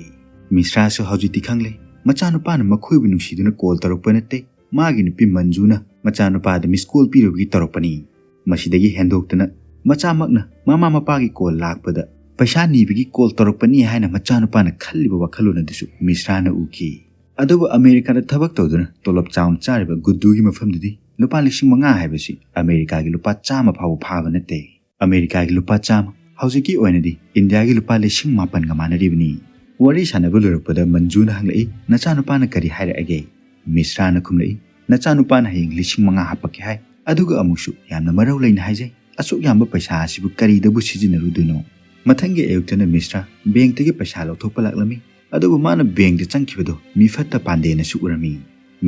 ꯃꯤꯁ꯭ꯔꯥꯁꯨ ꯍꯧꯖꯤꯛꯇꯤ ꯈꯪꯂꯦ, ꯃꯆꯥꯅꯨꯄꯥꯅ ꯃꯈꯣꯏꯕꯨ ꯅꯨꯡꯁꯤꯗꯨꯅ ꯀꯣꯜ ꯇꯧꯔꯛꯄ ꯅꯠꯇꯦ, ꯃꯥꯒꯤ ꯅꯨꯄꯤ ꯃꯟꯖꯨꯅ ꯃꯆꯥꯅꯨꯄꯥꯗ ꯃꯤꯁ ꯀꯣꯜ ꯄꯤꯔꯨꯕꯒꯤ ꯇꯧꯔꯛꯄꯅꯤ꯫ ꯃꯁꯤꯗꯒꯤ ꯍꯦꯟꯗꯣꯛꯇꯨꯅ ꯃꯆꯥꯃꯛꯅ ꯃꯃꯥ ꯃꯄꯥꯒꯤ ꯀꯣꯜ ꯂꯥꯛꯄꯗ ꯄꯩꯁꯥ ꯅꯤꯕꯒꯤ ꯀꯣꯜ ꯇꯧꯔꯛꯄꯅꯤ ꯍꯥꯏꯅ ꯃꯆꯥꯅꯨꯄꯥꯅ ꯈꯜꯂꯤꯕ ꯋꯥꯈꯜꯂꯣꯟ ꯑꯗꯨꯁꯨ ꯃꯤꯁ꯭ꯔꯥꯅ ꯎꯈꯤ꯫ ꯑꯗꯨꯕꯨ ꯑꯃꯦꯔꯤꯀꯥꯗ ꯊꯕꯛ ꯇꯧꯗꯨꯅ ꯇꯣꯂꯣꯞ ꯆꯥꯎꯅ ꯆꯥꯔꯤꯕ ꯒꯨꯗꯨꯒꯤ ꯃꯐꯝꯗꯗꯤ ꯂꯨꯄꯥ ꯂꯤꯁꯤꯡ ꯃꯉꯥ ꯍꯥꯏꯕꯁꯤ ꯑꯃꯦꯔꯤꯀꯥꯒꯤ ꯂꯨꯄꯥ ꯆꯥꯝꯃ ꯐꯥꯎꯕ ꯐꯥꯕ ꯅꯠꯇꯦ꯫ ꯑꯃꯦꯔꯤꯀꯥꯒꯤ ꯂꯨꯄꯥ ꯆꯥꯝꯃ ꯍꯧꯖꯤꯛꯀꯤ ꯑꯣꯏꯅꯗꯤ ꯏꯟꯗꯤꯌꯥꯒꯤ ꯂꯨꯄꯥ ꯂꯤꯁꯤꯡ ꯃꯥꯄꯟꯒ ꯃꯥꯟꯅꯔꯤꯕꯅꯤ꯫ ꯋꯥꯔꯤ ꯁꯥꯟꯅꯕ ꯂꯣꯏꯔꯛꯄꯗ ꯃꯟꯖꯨꯅ ꯍꯪꯂꯛꯏ, "ꯅꯆꯥꯅꯨꯄꯥꯅ ꯀꯔꯤ ꯍꯥꯏꯔꯛꯑꯒꯦ?" ꯃꯤꯁ꯭ꯔꯥꯅ ꯈꯨꯝꯂꯛꯏ, "ꯅꯆꯥꯅꯨꯄꯥꯅ ꯍꯌꯦꯡ ꯂꯤꯁꯤꯡ ꯃꯉꯥ ꯍꯥꯞꯄꯛꯀꯦ ꯍꯥꯏ, ꯑꯗꯨꯒ ꯑꯃꯨꯛꯁꯨ ꯌꯥꯝꯅ ꯃꯔꯧ ꯂꯩꯅ ꯍꯥꯏꯖꯩ꯫ ꯑꯁꯨꯛ ꯌꯥꯝꯕ ꯄꯩꯁꯥ ꯑꯁꯤꯕꯨ ꯀꯔꯤꯗꯕꯨ ꯁꯤꯖꯤꯟꯅꯔꯨꯗꯣꯏꯅꯣ?" ꯃꯊꯪꯒꯤ ꯑꯌꯨꯛꯇꯅ ꯃꯤꯁ꯭ꯔꯥ ꯕꯦꯡꯛꯇꯒꯤ ꯄꯩꯁꯥ ꯂꯧꯊꯣꯛꯄ ꯂꯥꯛꯂꯝꯃꯤ꯫ ꯑꯗꯨꯕꯨ ꯃꯥꯅ ꯕꯦꯡꯛꯇ ꯆꯪꯈꯤꯕꯗꯨ ꯃꯤꯐꯠꯇ ꯄꯥꯟꯗꯦꯅꯁꯨ ꯎꯔꯝꯃꯤ꯫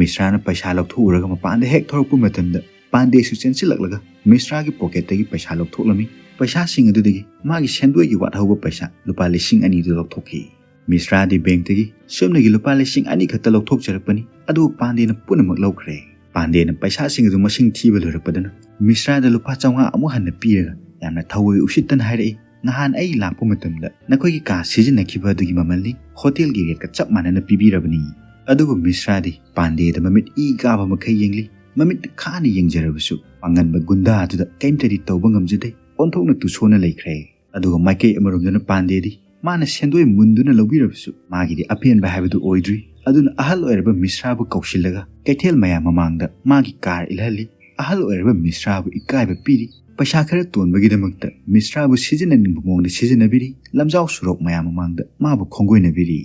ꯃꯤꯁ꯭ꯔꯥꯅ ꯄꯩꯁꯥ ꯂꯧꯊꯣꯛꯎꯔꯒ ꯃꯄꯥꯟꯗ ꯍꯦꯛ ꯊꯣꯔꯛꯄ ꯃꯇꯝꯗ ꯄꯥꯟꯗꯦꯁꯨ ꯆꯦꯟꯁꯤꯜꯂꯛꯂꯒ ꯃꯤꯁ꯭ꯔꯥꯒꯤ ꯄꯣꯀꯦꯠꯇꯒꯤ ꯄꯩꯁꯥ ꯂꯧꯊꯣꯛꯂꯝꯃꯤ꯫ ꯄꯩꯁꯥꯁꯤꯡ ꯑꯗꯨꯗꯒꯤ ꯃꯥꯒꯤ ꯁꯦꯟꯗꯣꯏꯒꯤ ꯋꯥꯠꯍꯧꯕ ꯄꯩꯁꯥ ꯂꯨꯄꯥ ꯂꯤꯁꯤꯡ ꯑꯅꯤꯗꯨ ꯂꯧꯊꯣꯛꯈꯤ꯫ ꯃꯤꯁ꯭ꯔꯥꯗꯤ ꯕꯦꯡꯛꯇꯒꯤ ꯁꯨꯞꯅꯒꯤ ꯂꯨꯄꯥ ꯂꯤꯁꯤꯡ ꯑꯅꯤ ꯈꯛꯇ ꯂꯧꯊꯣꯛꯆꯔꯛꯄꯅꯤ, ꯑꯗꯨꯕꯨ ꯄꯥꯟꯗꯦꯅ ꯄꯨꯝꯅꯃꯛ ꯂꯧꯈ꯭ꯔꯦ꯫ ꯄꯥꯟꯗꯦꯅ ꯄꯩꯁꯥꯁꯤꯡ ꯑꯗꯨ ꯃꯁꯤꯡ ꯊꯤꯕ ꯂꯣꯏꯔꯛꯄꯗꯅ ꯃꯤꯁ꯭ꯔꯥꯗ ꯂꯨꯄꯥ ꯆꯥꯝꯃꯉꯥ ꯑꯃꯨꯛ ꯍꯟꯅ ꯄꯤꯔꯒ ꯌꯥꯝꯅ ꯊꯑꯣꯏ ꯎꯁꯤꯠꯇꯅ ꯍꯥꯏꯔꯛꯏ, "ꯅꯍꯥꯟ ꯑꯩ ꯂꯥꯛꯄ ꯃꯇꯝꯗ ꯅꯈꯣꯏꯒꯤ ꯀꯥ ꯁꯤꯖꯤꯟꯅꯈꯤꯕ ꯑꯗꯨꯒꯤ ꯃꯃꯜꯅꯤ ꯍꯣꯇꯦꯜꯒꯤ ꯔꯦꯠꯀ ꯆꯞ ꯃꯥꯟꯅꯅ ꯄꯤꯕꯤꯔꯕꯅꯤ"꯫ ꯑꯗꯨꯕꯨ ꯃꯤꯁ꯭ꯔꯥꯗꯤ ꯄꯥꯟꯗꯦꯗ ꯃꯃꯤꯠ ꯏ ꯀꯥꯕ ꯃꯈꯩ ꯌꯦꯡꯂꯤ꯫ ꯃꯃꯤꯠ ꯈꯥꯅ ꯌꯦꯡꯖꯔꯕꯁꯨ ꯄꯥꯡꯒꯟꯕ ꯒꯨꯟꯗꯥ ꯑꯗꯨꯗ ꯀꯔꯤꯝꯇꯗꯤ ꯇꯧꯕ ꯉꯝꯖꯗꯦ꯫ ꯑꯣꯟꯊꯣꯛꯅ ꯇꯨꯁꯣꯟꯅ ꯂꯩꯈ꯭ꯔꯦ꯫ ꯑꯗꯨꯒ ꯃꯥꯏꯀꯩ ꯑꯃꯔꯣꯝꯗꯅ ꯄꯥꯟꯗꯦꯗꯤ ꯃꯥꯅ ꯁꯦꯟꯗꯣꯏ ꯃꯨꯟꯗꯨꯅ ꯂꯧꯕꯤꯔꯕꯁꯨ ꯃꯥꯒꯤꯗꯤ ꯑꯄꯦꯟꯕ ꯍꯥꯏꯕꯗꯨ ꯑꯣꯏꯗ꯭ꯔꯤ꯫ ꯑꯗꯨꯅ ꯑꯍꯜ ꯑꯣꯏꯔꯕ ꯃꯤꯁ꯭ꯔꯥꯕꯨ ꯀꯧꯁꯤꯜꯂꯒ ꯀꯩꯊꯦꯜ ꯃꯌꯥꯝ ꯃꯃꯥꯡꯗ ꯃꯥꯒꯤ ꯀꯥꯔ ꯏꯜꯍꯜꯂꯤ꯫ ꯑꯍꯜ ꯑꯣꯏꯔꯕ ꯃꯤꯁ꯭ꯔꯥꯕꯨ ꯏꯀꯥꯏꯕ ꯄꯤꯔꯤ꯫ ꯄꯩꯁꯥ ꯈꯔ ꯇꯣꯟꯕꯒꯤꯗꯃꯛꯇ ꯃꯤꯁ꯭ꯔꯥꯕꯨ ꯁꯤꯖꯤꯟꯅꯅꯤꯡꯕ ꯃꯑꯣꯡꯗ ꯁꯤꯖꯤꯟꯅꯕꯤꯔꯤ꯫ ꯂꯝꯖꯥꯎ ꯁꯣꯔꯣꯛ ꯃꯌꯥꯝ ꯃꯃꯥꯡꯗ ꯃꯥꯕꯨ ꯈꯣꯡꯒꯣꯏꯅꯕꯤꯔꯤ꯫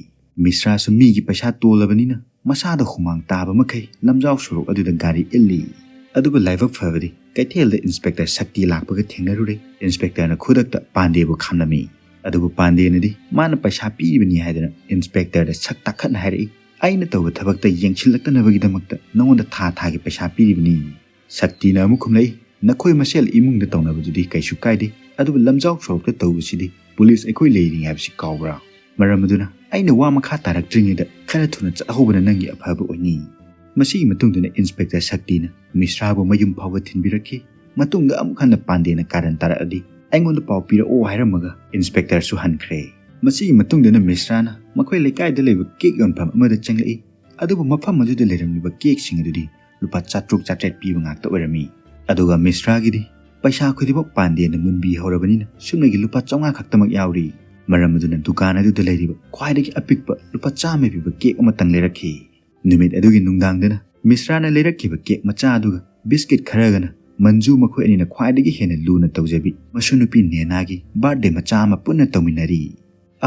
ꯃꯤꯁ꯭ꯔꯥꯁꯨ ꯃꯤꯒꯤ ꯄꯩꯁꯥ ꯇꯣꯜꯂꯕꯅꯤꯅ ꯃꯁꯥꯗ ꯍꯨꯃꯥꯡ ꯇꯥꯕ ꯃꯈꯩ ꯂꯝꯖꯥꯎ ꯁꯣꯔꯣꯛ ꯑꯗꯨꯗ ꯒꯥꯔꯤ ꯏꯜꯂꯤ꯫ ꯑꯗꯨꯕꯨ ꯂꯥꯏꯕꯛ ꯐꯕꯗꯤ ꯀꯩꯊꯦꯜꯗ ꯏꯟꯁꯄꯦꯛꯇꯔ ꯁꯛꯇꯤ ꯂꯥꯛꯄꯒ ꯊꯦꯡꯅꯔꯨꯔꯦ꯫ ꯏꯟꯁꯄꯦꯛꯇꯔꯅ ꯈꯨꯗꯛꯇ ꯄꯥꯟꯗꯦꯕꯨ ꯈꯥꯝꯂꯝꯃꯤ꯫ ꯑꯗꯨꯕꯨ ꯄꯥꯟꯗꯦꯅꯗꯤ ꯃꯥꯅ ꯄꯩꯁꯥ ꯄꯤꯔꯤꯕꯅꯤ ꯍꯥꯏꯗꯅ ꯏꯟꯁꯄꯦꯛꯇꯔꯗ ꯁꯛ ꯇꯥꯈꯠꯅ ꯍꯥꯏꯔꯛꯏ, "ꯑꯩꯅ ꯇꯧꯕ ꯊꯕꯛꯇ ꯌꯦꯡꯁꯤꯜꯂꯛꯇꯅꯕꯒꯤꯗꯃꯛꯇ ꯅꯉꯣꯟꯗ ꯊꯥ ꯊꯥꯒꯤ ꯄꯩꯁꯥ ꯄꯤꯔꯤꯕꯅꯤ"꯫ ꯁꯛꯇꯤꯅ ꯑꯃꯨꯛ ꯈꯨꯝꯂꯛꯏ, "ꯅꯈꯣꯏ ꯃꯁꯦꯜ ꯏꯃꯨꯡꯗ ꯇꯧꯅꯕꯗꯨꯗꯤ ꯀꯩꯁꯨ ꯀꯥꯏꯗꯦ, ꯑꯗꯨꯕꯨ ꯂꯝꯖꯥꯎ ꯁꯣꯔꯣꯛꯇ ꯇꯧꯕꯁꯤꯗꯤ ꯄꯨꯂꯤꯁ ꯑꯩꯈꯣꯏ ꯂꯩꯔꯤ ꯍꯥꯏꯕꯁꯤ ꯀꯥꯎꯕ꯭ꯔꯥ? ꯃꯔꯝ ꯑꯗꯨꯅ ꯑꯩꯅ ꯋꯥ ꯃꯈꯥ ꯇꯥꯔꯛꯇ꯭ꯔꯤꯉꯩꯗ ꯈꯔ ꯊꯨꯅ ꯆꯠꯍꯧꯕꯅ ꯅꯪꯒꯤ ꯑꯐꯕ ꯑꯣꯏꯅꯤ"꯫ ꯃꯁꯤꯒꯤ ꯃꯇꯨꯡꯗꯅ ꯏꯟꯁꯄꯦꯛꯇꯔ ꯁꯛꯇꯤꯅ ꯃꯤꯁ꯭ꯔꯥꯕꯨ ꯃꯌꯨꯝ ꯐꯥꯎꯕ ꯊꯤꯟꯕꯤꯔꯛꯈꯤ꯫ ꯃꯇꯨꯡꯗ ꯑꯃꯨꯛ ꯍꯟꯅ ꯄꯥꯟꯗꯦꯅ ꯀꯥꯔꯟ ꯇꯥꯔꯛꯑꯗꯤ ꯑꯩꯉꯣꯟꯗ ꯄꯥꯎ ꯄꯤꯔꯛꯑꯣ ꯍꯥꯏꯔꯝꯃꯒ ꯏꯟꯁꯄꯦꯛꯇꯔꯁꯨ ꯍꯟꯈ꯭ꯔꯦ꯫ ꯃꯁꯤꯒꯤ ꯃꯇꯨꯡꯗꯅ ꯃꯤꯁ꯭ꯔꯥꯅ ꯃꯈꯣꯏ ꯂꯩꯀꯥꯏꯗ ꯂꯩꯕ ꯀꯦꯛ ꯌꯣꯟꯐꯝ ꯑꯃꯗ ꯆꯪꯂꯛꯏ꯫ ꯑꯗꯨꯕꯨ ꯃꯐꯝ ꯑꯗꯨꯗ ꯂꯩꯔꯝꯂꯤꯕ ꯀꯦꯛꯁꯤꯡ ꯑꯗꯨꯗꯤ ꯂꯨꯄꯥ ꯆꯥꯇ꯭ꯔꯨꯛ ꯆꯥꯇ꯭ꯔꯦꯠ ꯄꯤꯕ ꯉꯥꯛꯇ ꯑꯣꯏꯔꯝꯃꯤ꯫ ꯑꯗꯨꯒ ꯃꯤꯁ꯭ꯔꯥꯒꯤꯗꯤ ꯄꯩꯁꯥ ꯈꯨꯗꯤꯡꯃꯛ ꯄꯥꯟꯗꯦꯅ ꯃꯨꯟꯕꯤꯍꯧꯔꯕꯅꯤꯅ ꯁꯨꯞꯅꯒꯤ ꯂꯨꯄꯥ ꯆꯥꯝꯃꯉꯥ ꯈꯛꯇꯃꯛ ꯌꯥꯎꯔꯤ꯫ ꯃꯔꯝ ꯑꯗꯨꯅ ꯗꯨꯀꯥꯟ ꯑꯗꯨꯗ ꯂꯩꯔꯤꯕ ꯈ꯭ꯋꯥꯏꯗꯒꯤ ꯑꯄꯤꯛꯄ ꯂꯨꯄꯥ ꯆꯥꯝꯃ ꯄꯤꯕ ꯀꯦꯛ ꯑꯃꯇꯪ ꯂꯩꯔꯛꯈꯤ꯫ ꯅꯨꯃꯤꯠ ꯑꯗꯨꯒꯤ ꯅꯨꯡꯗꯥꯡꯗꯅ ꯃꯤꯁ꯭ꯔꯥꯅ ꯂꯩꯔꯛꯈꯤꯕ ꯀꯦꯛ ꯃꯆꯥ ꯑꯗꯨꯒ ꯕꯤꯁꯀꯤꯠ ꯈꯔꯒꯅ ꯃꯟꯖꯨ ꯃꯈꯣꯏ ꯑꯅꯤꯅ ꯈ꯭ꯋꯥꯏꯗꯒꯤ ꯍꯦꯟꯅ ꯂꯨꯅ ꯇꯧꯖꯕꯤ ꯃꯁꯨ ꯅꯨꯄꯤ ꯅꯦꯅꯥꯒꯤ ꯕꯥꯔꯗꯦ ꯃꯆꯥ ꯑꯃ ꯄꯨꯟꯅ ꯇꯧꯃꯤꯟꯅꯔꯤ꯫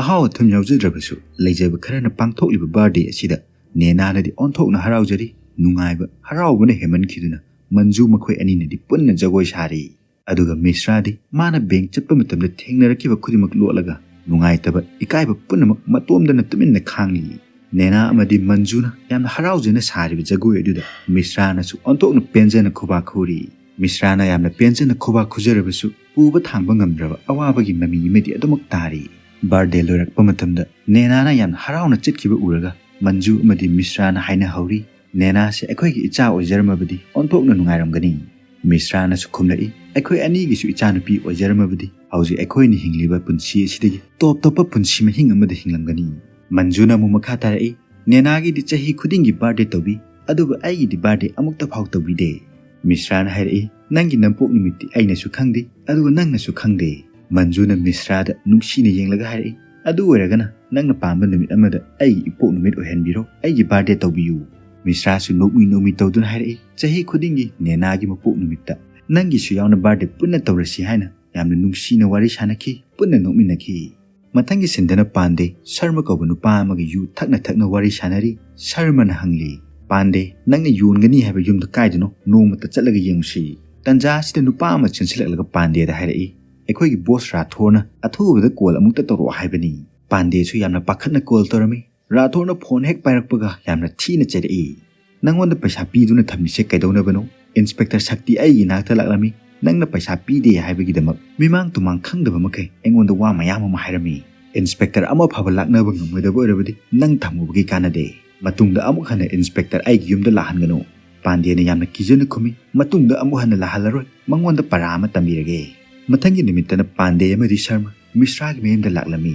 ꯑꯍꯥꯎ ꯑꯊꯨꯝ ꯌꯥꯎꯖꯗ꯭ꯔꯕꯁꯨ, ꯂꯩꯖꯕ ꯈꯔꯅ ꯄꯥꯡꯊꯣꯛꯂꯤꯕ ꯕꯥꯔꯗꯦ ꯑꯁꯤꯗ ꯅꯦꯅꯥꯅꯗꯤ ꯑꯣꯟꯊꯣꯛꯅ ꯍꯔꯥꯎꯖꯔꯤ꯫ ꯅꯨꯡꯉꯥꯏꯕ ꯍꯔꯥꯎꯕꯅ ꯍꯦꯟꯃꯟꯈꯤꯗꯨꯅ ꯃꯟꯖꯨ ꯃꯈꯣꯏ ꯑꯅꯤꯅꯗꯤ ꯄꯨꯟꯅ ꯖꯒꯣꯏ ꯁꯥꯔꯤ꯫ ꯑꯗꯨꯒ ꯃꯤꯁ꯭ꯔꯥꯗꯤ ꯃꯥꯅ ꯕꯦꯡꯛ ꯆꯠꯄ ꯃꯇꯝꯗ ꯊꯦꯡꯅꯔꯛꯈꯤꯕ ꯈꯨꯗꯤꯡꯃꯛ ꯂꯣꯠꯂꯒ ꯅꯨꯡꯉꯥꯏꯇꯕ, ꯏꯀꯥꯏꯕ ꯄꯨꯝꯅꯃꯛ ꯃꯇꯣꯝꯗꯅ ꯇꯨꯃꯤꯟꯅ ꯈꯥꯡꯂꯤ꯫ ꯅꯦꯅꯥ ꯑꯃꯗꯤ ꯃꯟꯖꯨꯅ ꯌꯥꯝꯅ ꯍꯔꯥꯎꯖꯅ ꯁꯥꯔꯤꯕ ꯖꯒꯣꯏ ꯑꯗꯨꯗ ꯃꯤꯁ꯭ꯔꯥꯅꯁꯨ ꯑꯣꯟꯊꯣꯛꯅ ꯄꯦꯟꯖꯅ ꯈꯨꯕꯥꯛ ꯈꯨꯔꯤ꯫ ꯃꯤꯁ꯭ꯔꯥꯅ ꯌꯥꯝꯅ ꯄꯦꯟꯖꯅ ꯈꯨꯕꯥꯛ ꯈꯨꯖꯔꯕꯁꯨ ꯄꯨꯕ ꯊꯥꯡꯕ ꯉꯝꯗ꯭ꯔꯕ ꯑꯋꯥꯕꯒꯤ ꯃꯃꯤ ꯑꯃꯗꯤ ꯑꯗꯨꯃꯛ ꯇꯥꯔꯤ꯫ ꯕꯥꯔꯗꯦ ꯂꯣꯏꯔꯛꯄ ꯃꯇꯝꯗ ꯅꯦꯅꯥꯅ ꯌꯥꯝꯅ ꯍꯔꯥꯎꯅ ꯆꯠꯈꯤꯕ ꯎꯔꯒ ꯃꯟꯖꯨ ꯑꯃꯗꯤ ꯃꯤꯁ꯭ꯔꯥꯅ ꯍꯥꯏꯅꯍꯧꯔꯤ, "ꯅꯦꯅꯥꯁꯦ ꯑꯩꯈꯣꯏꯒꯤ ꯏꯆꯥ ꯑꯣꯏꯖꯔꯝꯃꯕꯗꯤ ꯑꯣꯟꯊꯣꯛꯅ ꯅꯨꯡꯉꯥꯏꯔꯝꯒꯅꯤ꯫" ꯃꯤꯁ꯭ꯔꯥꯅꯁꯨ ꯈꯨꯝꯂꯛꯏ, "ꯑꯩꯈꯣꯏ ꯑꯅꯤꯒꯤꯁꯨ ꯏꯆꯥꯅꯨꯄꯤ ꯑꯣꯏꯖꯔꯝꯃꯕꯗꯤ ꯍꯧꯖꯤꯛ ꯑꯩꯈꯣꯏꯅ ꯍꯤꯡꯂꯤꯕ ꯄꯨꯟꯁꯤ ꯑꯁꯤꯗꯒꯤ ꯇꯣꯞ ꯇꯣꯞꯄ ꯄꯨꯟꯁꯤ ꯃꯍꯤꯡ ꯑꯃꯗ ꯍꯤꯡꯂꯝꯒꯅꯤ꯫" ꯃꯟꯖꯨꯅ ꯑꯃꯨꯛ ꯃꯈꯥ ꯇꯥꯔꯛꯏ, "ꯅꯦꯅꯥꯒꯤꯗꯤ ꯆꯍꯤ ꯈꯨꯗꯤꯡꯒꯤ ꯕꯥꯔꯗꯦ ꯇꯧꯕꯤ, ꯑꯗꯨꯕꯨ ꯑꯩꯒꯤꯗꯤ ꯕꯥꯔꯗꯦ ꯑꯃꯨꯛꯇ ꯐꯥꯎ ꯇꯧꯕꯤꯗꯦ꯫" ꯃꯤꯁ꯭ꯔꯥꯅ ꯍꯥꯏꯔꯛꯏ, "ꯅꯪꯒꯤ ꯅꯄꯣꯛ ꯅꯨꯃꯤꯠꯇꯤ ꯑꯩꯅꯁꯨ ꯈꯪꯗꯦ, ꯑꯗꯨꯒ ꯅꯪꯅꯁꯨ ꯈꯪꯗꯦ꯫" ꯃꯟꯖꯨꯅ ꯃꯤꯁ꯭ꯔꯥꯗ ꯅꯨꯡꯁꯤꯅ ꯌꯦꯡꯂꯒ ꯍꯥꯏꯔꯛꯏ, "ꯑꯗꯨ ꯑꯣꯏꯔꯒꯅ ꯅꯪꯅ ꯄꯥꯝꯕ ꯅꯨꯃꯤꯠ ꯑꯃꯗ ꯑꯩꯒꯤ ꯏꯄꯣꯛ ꯅꯨꯃꯤꯠ ꯑꯣꯏꯍꯟꯕꯤꯔꯣ, ꯑꯩꯒꯤ ꯕꯥꯔꯗꯦ ꯇꯧꯕꯤꯌꯨ꯫" ꯃꯤꯁ꯭ꯔꯥꯁꯨ ꯅꯣꯛꯃꯤ ꯅꯣꯛꯃꯤ ꯇꯧꯗꯨꯅ ꯍꯥꯏꯔꯛꯏ, "ꯆꯍꯤ ꯈꯨꯗꯤꯡꯒꯤ ꯅꯦꯅꯥꯒꯤ ꯃꯄꯣꯛ ꯅꯨꯃꯤꯠꯇ ꯅꯪꯒꯤꯁꯨ ꯌꯥꯎꯅ ꯕꯥꯔꯗꯦ ꯄꯨꯟꯅ ꯇꯧꯔꯁꯤ" ꯍꯥꯏꯅ ꯌꯥꯝꯅ ꯅꯨꯡꯁꯤꯅ ꯋꯥꯔꯤ ꯁꯥꯅꯈꯤ, ꯄꯨꯟꯅ ꯅꯣꯛꯃꯤꯟꯅꯈꯤ꯫ ꯃꯊꯪꯒꯤ ꯁꯤꯟꯗꯅ ꯄꯥꯟꯗꯦ ꯁꯔꯃ ꯀꯧꯕ ꯅꯨꯄꯥ ꯑꯃꯒ ꯌꯨ ꯊꯛꯅ ꯊꯛꯅ ꯋꯥꯔꯤ ꯁꯥꯅꯔꯤ꯫ ꯁꯔꯃꯅ ꯍꯪꯂꯤ, "ꯄꯥꯟꯗꯦ, ꯅꯪꯅ ꯌꯣꯟꯒꯅꯤ ꯍꯥꯏꯕ ꯌꯨꯝꯗꯨ ꯀꯥꯏꯗꯅꯣ? ꯅꯣꯡꯃꯇ ꯆꯠꯂꯒ ꯌꯦꯡꯉꯨꯁꯤ꯫" ꯇꯟꯖꯥ ꯑꯁꯤꯗ ꯅꯨꯄꯥ ꯑꯃ ꯆꯦꯟꯁꯤꯜꯂꯛꯂꯒ ꯄꯥꯟꯗꯦꯗ ꯍꯥꯏꯔꯛꯏ, "ꯑꯩꯈꯣꯏꯒꯤ ꯕꯣꯁ ꯔꯥꯊꯣꯔꯅ ꯑꯊꯨꯕꯗ ꯀꯣꯜ ꯑꯃꯨꯛꯇ ꯇꯧꯔꯛꯑꯣ ꯍꯥꯏꯕꯅꯤ꯫" ꯄꯥꯟꯗꯦꯁꯨ ꯌꯥꯝꯅ ꯄꯥꯈꯠꯅ ꯀꯣꯜ ꯇꯧꯔꯝꯃꯤ꯫ ꯔꯥꯊꯣꯔꯅ ꯐꯣꯟ ꯍꯦꯛ ꯄꯥꯏꯔꯛꯄꯒ ꯌꯥꯝꯅ ꯊꯤꯅ ꯆꯩꯔꯛꯏ꯫ "ꯅꯪꯉꯣꯟꯗ ꯄꯩꯁꯥ ꯄꯤꯗꯨꯅ ꯊꯝꯂꯤꯁꯦ ꯀꯩꯗꯧꯅꯕꯅꯣ? ꯏꯟꯁꯄꯦꯛꯇꯔ ꯁꯛꯇꯤ ꯑꯩꯒꯤ ꯏꯅꯥꯛꯇ ꯂꯥꯛꯂꯝꯃꯤ꯫ ꯅꯪꯅ ꯄꯩꯁꯥ ꯄꯤꯗꯦ ꯍꯥꯏꯕꯒꯤꯗꯃꯛ ꯃꯤꯃꯥꯡ ꯇꯨꯃꯥꯡ ꯈꯪꯗꯕ ꯃꯈꯩ ꯑꯩꯉꯣꯟꯗ ꯋꯥ ꯃꯌꯥꯝ ꯑꯃ ꯍꯥꯏꯔꯝꯃꯤ꯫ ꯏꯟꯁꯄꯦꯛꯇꯔ ꯑꯃ ꯐꯥꯎꯕ ꯂꯥꯛꯅꯕ ꯉꯝꯃꯣꯏꯗꯕ ꯑꯣꯏꯔꯕꯗꯤ ꯅꯪ ꯊꯝꯃꯨꯕꯒꯤ ꯀꯥꯟꯅꯗꯦ꯫ ꯃꯇꯨꯡꯗ ꯑꯃꯨꯛ ꯍꯟꯅ ꯏꯟꯁꯄꯦꯛꯇꯔ ꯑꯩꯒꯤ ꯌꯨꯝꯗ ꯂꯥꯛꯍꯟꯒꯅꯨ꯫" ꯄꯥꯟꯗꯦꯅ ꯌꯥꯝꯅ ꯀꯤꯖꯅ ꯈꯨꯝꯃꯤ, "ꯃꯇꯨꯡꯗ ꯑꯃꯨꯛ ꯍꯟꯅ ꯂꯥꯛꯍꯜꯂꯔꯣꯏ, ꯃꯉꯣꯟꯗ ꯄꯔꯥ ꯑꯃ ꯇꯝꯕꯤꯔꯒꯦ꯫" ꯃꯊꯪꯒꯤ ꯅꯨꯃꯤꯠꯇꯅ ꯄꯥꯟꯗꯦ ꯑꯃꯗꯤ ꯁꯔꯃ ꯃꯤꯁ꯭ꯔꯥꯒꯤ ꯃꯌꯨꯝꯗ ꯂꯥꯛꯂꯝꯃꯤ꯫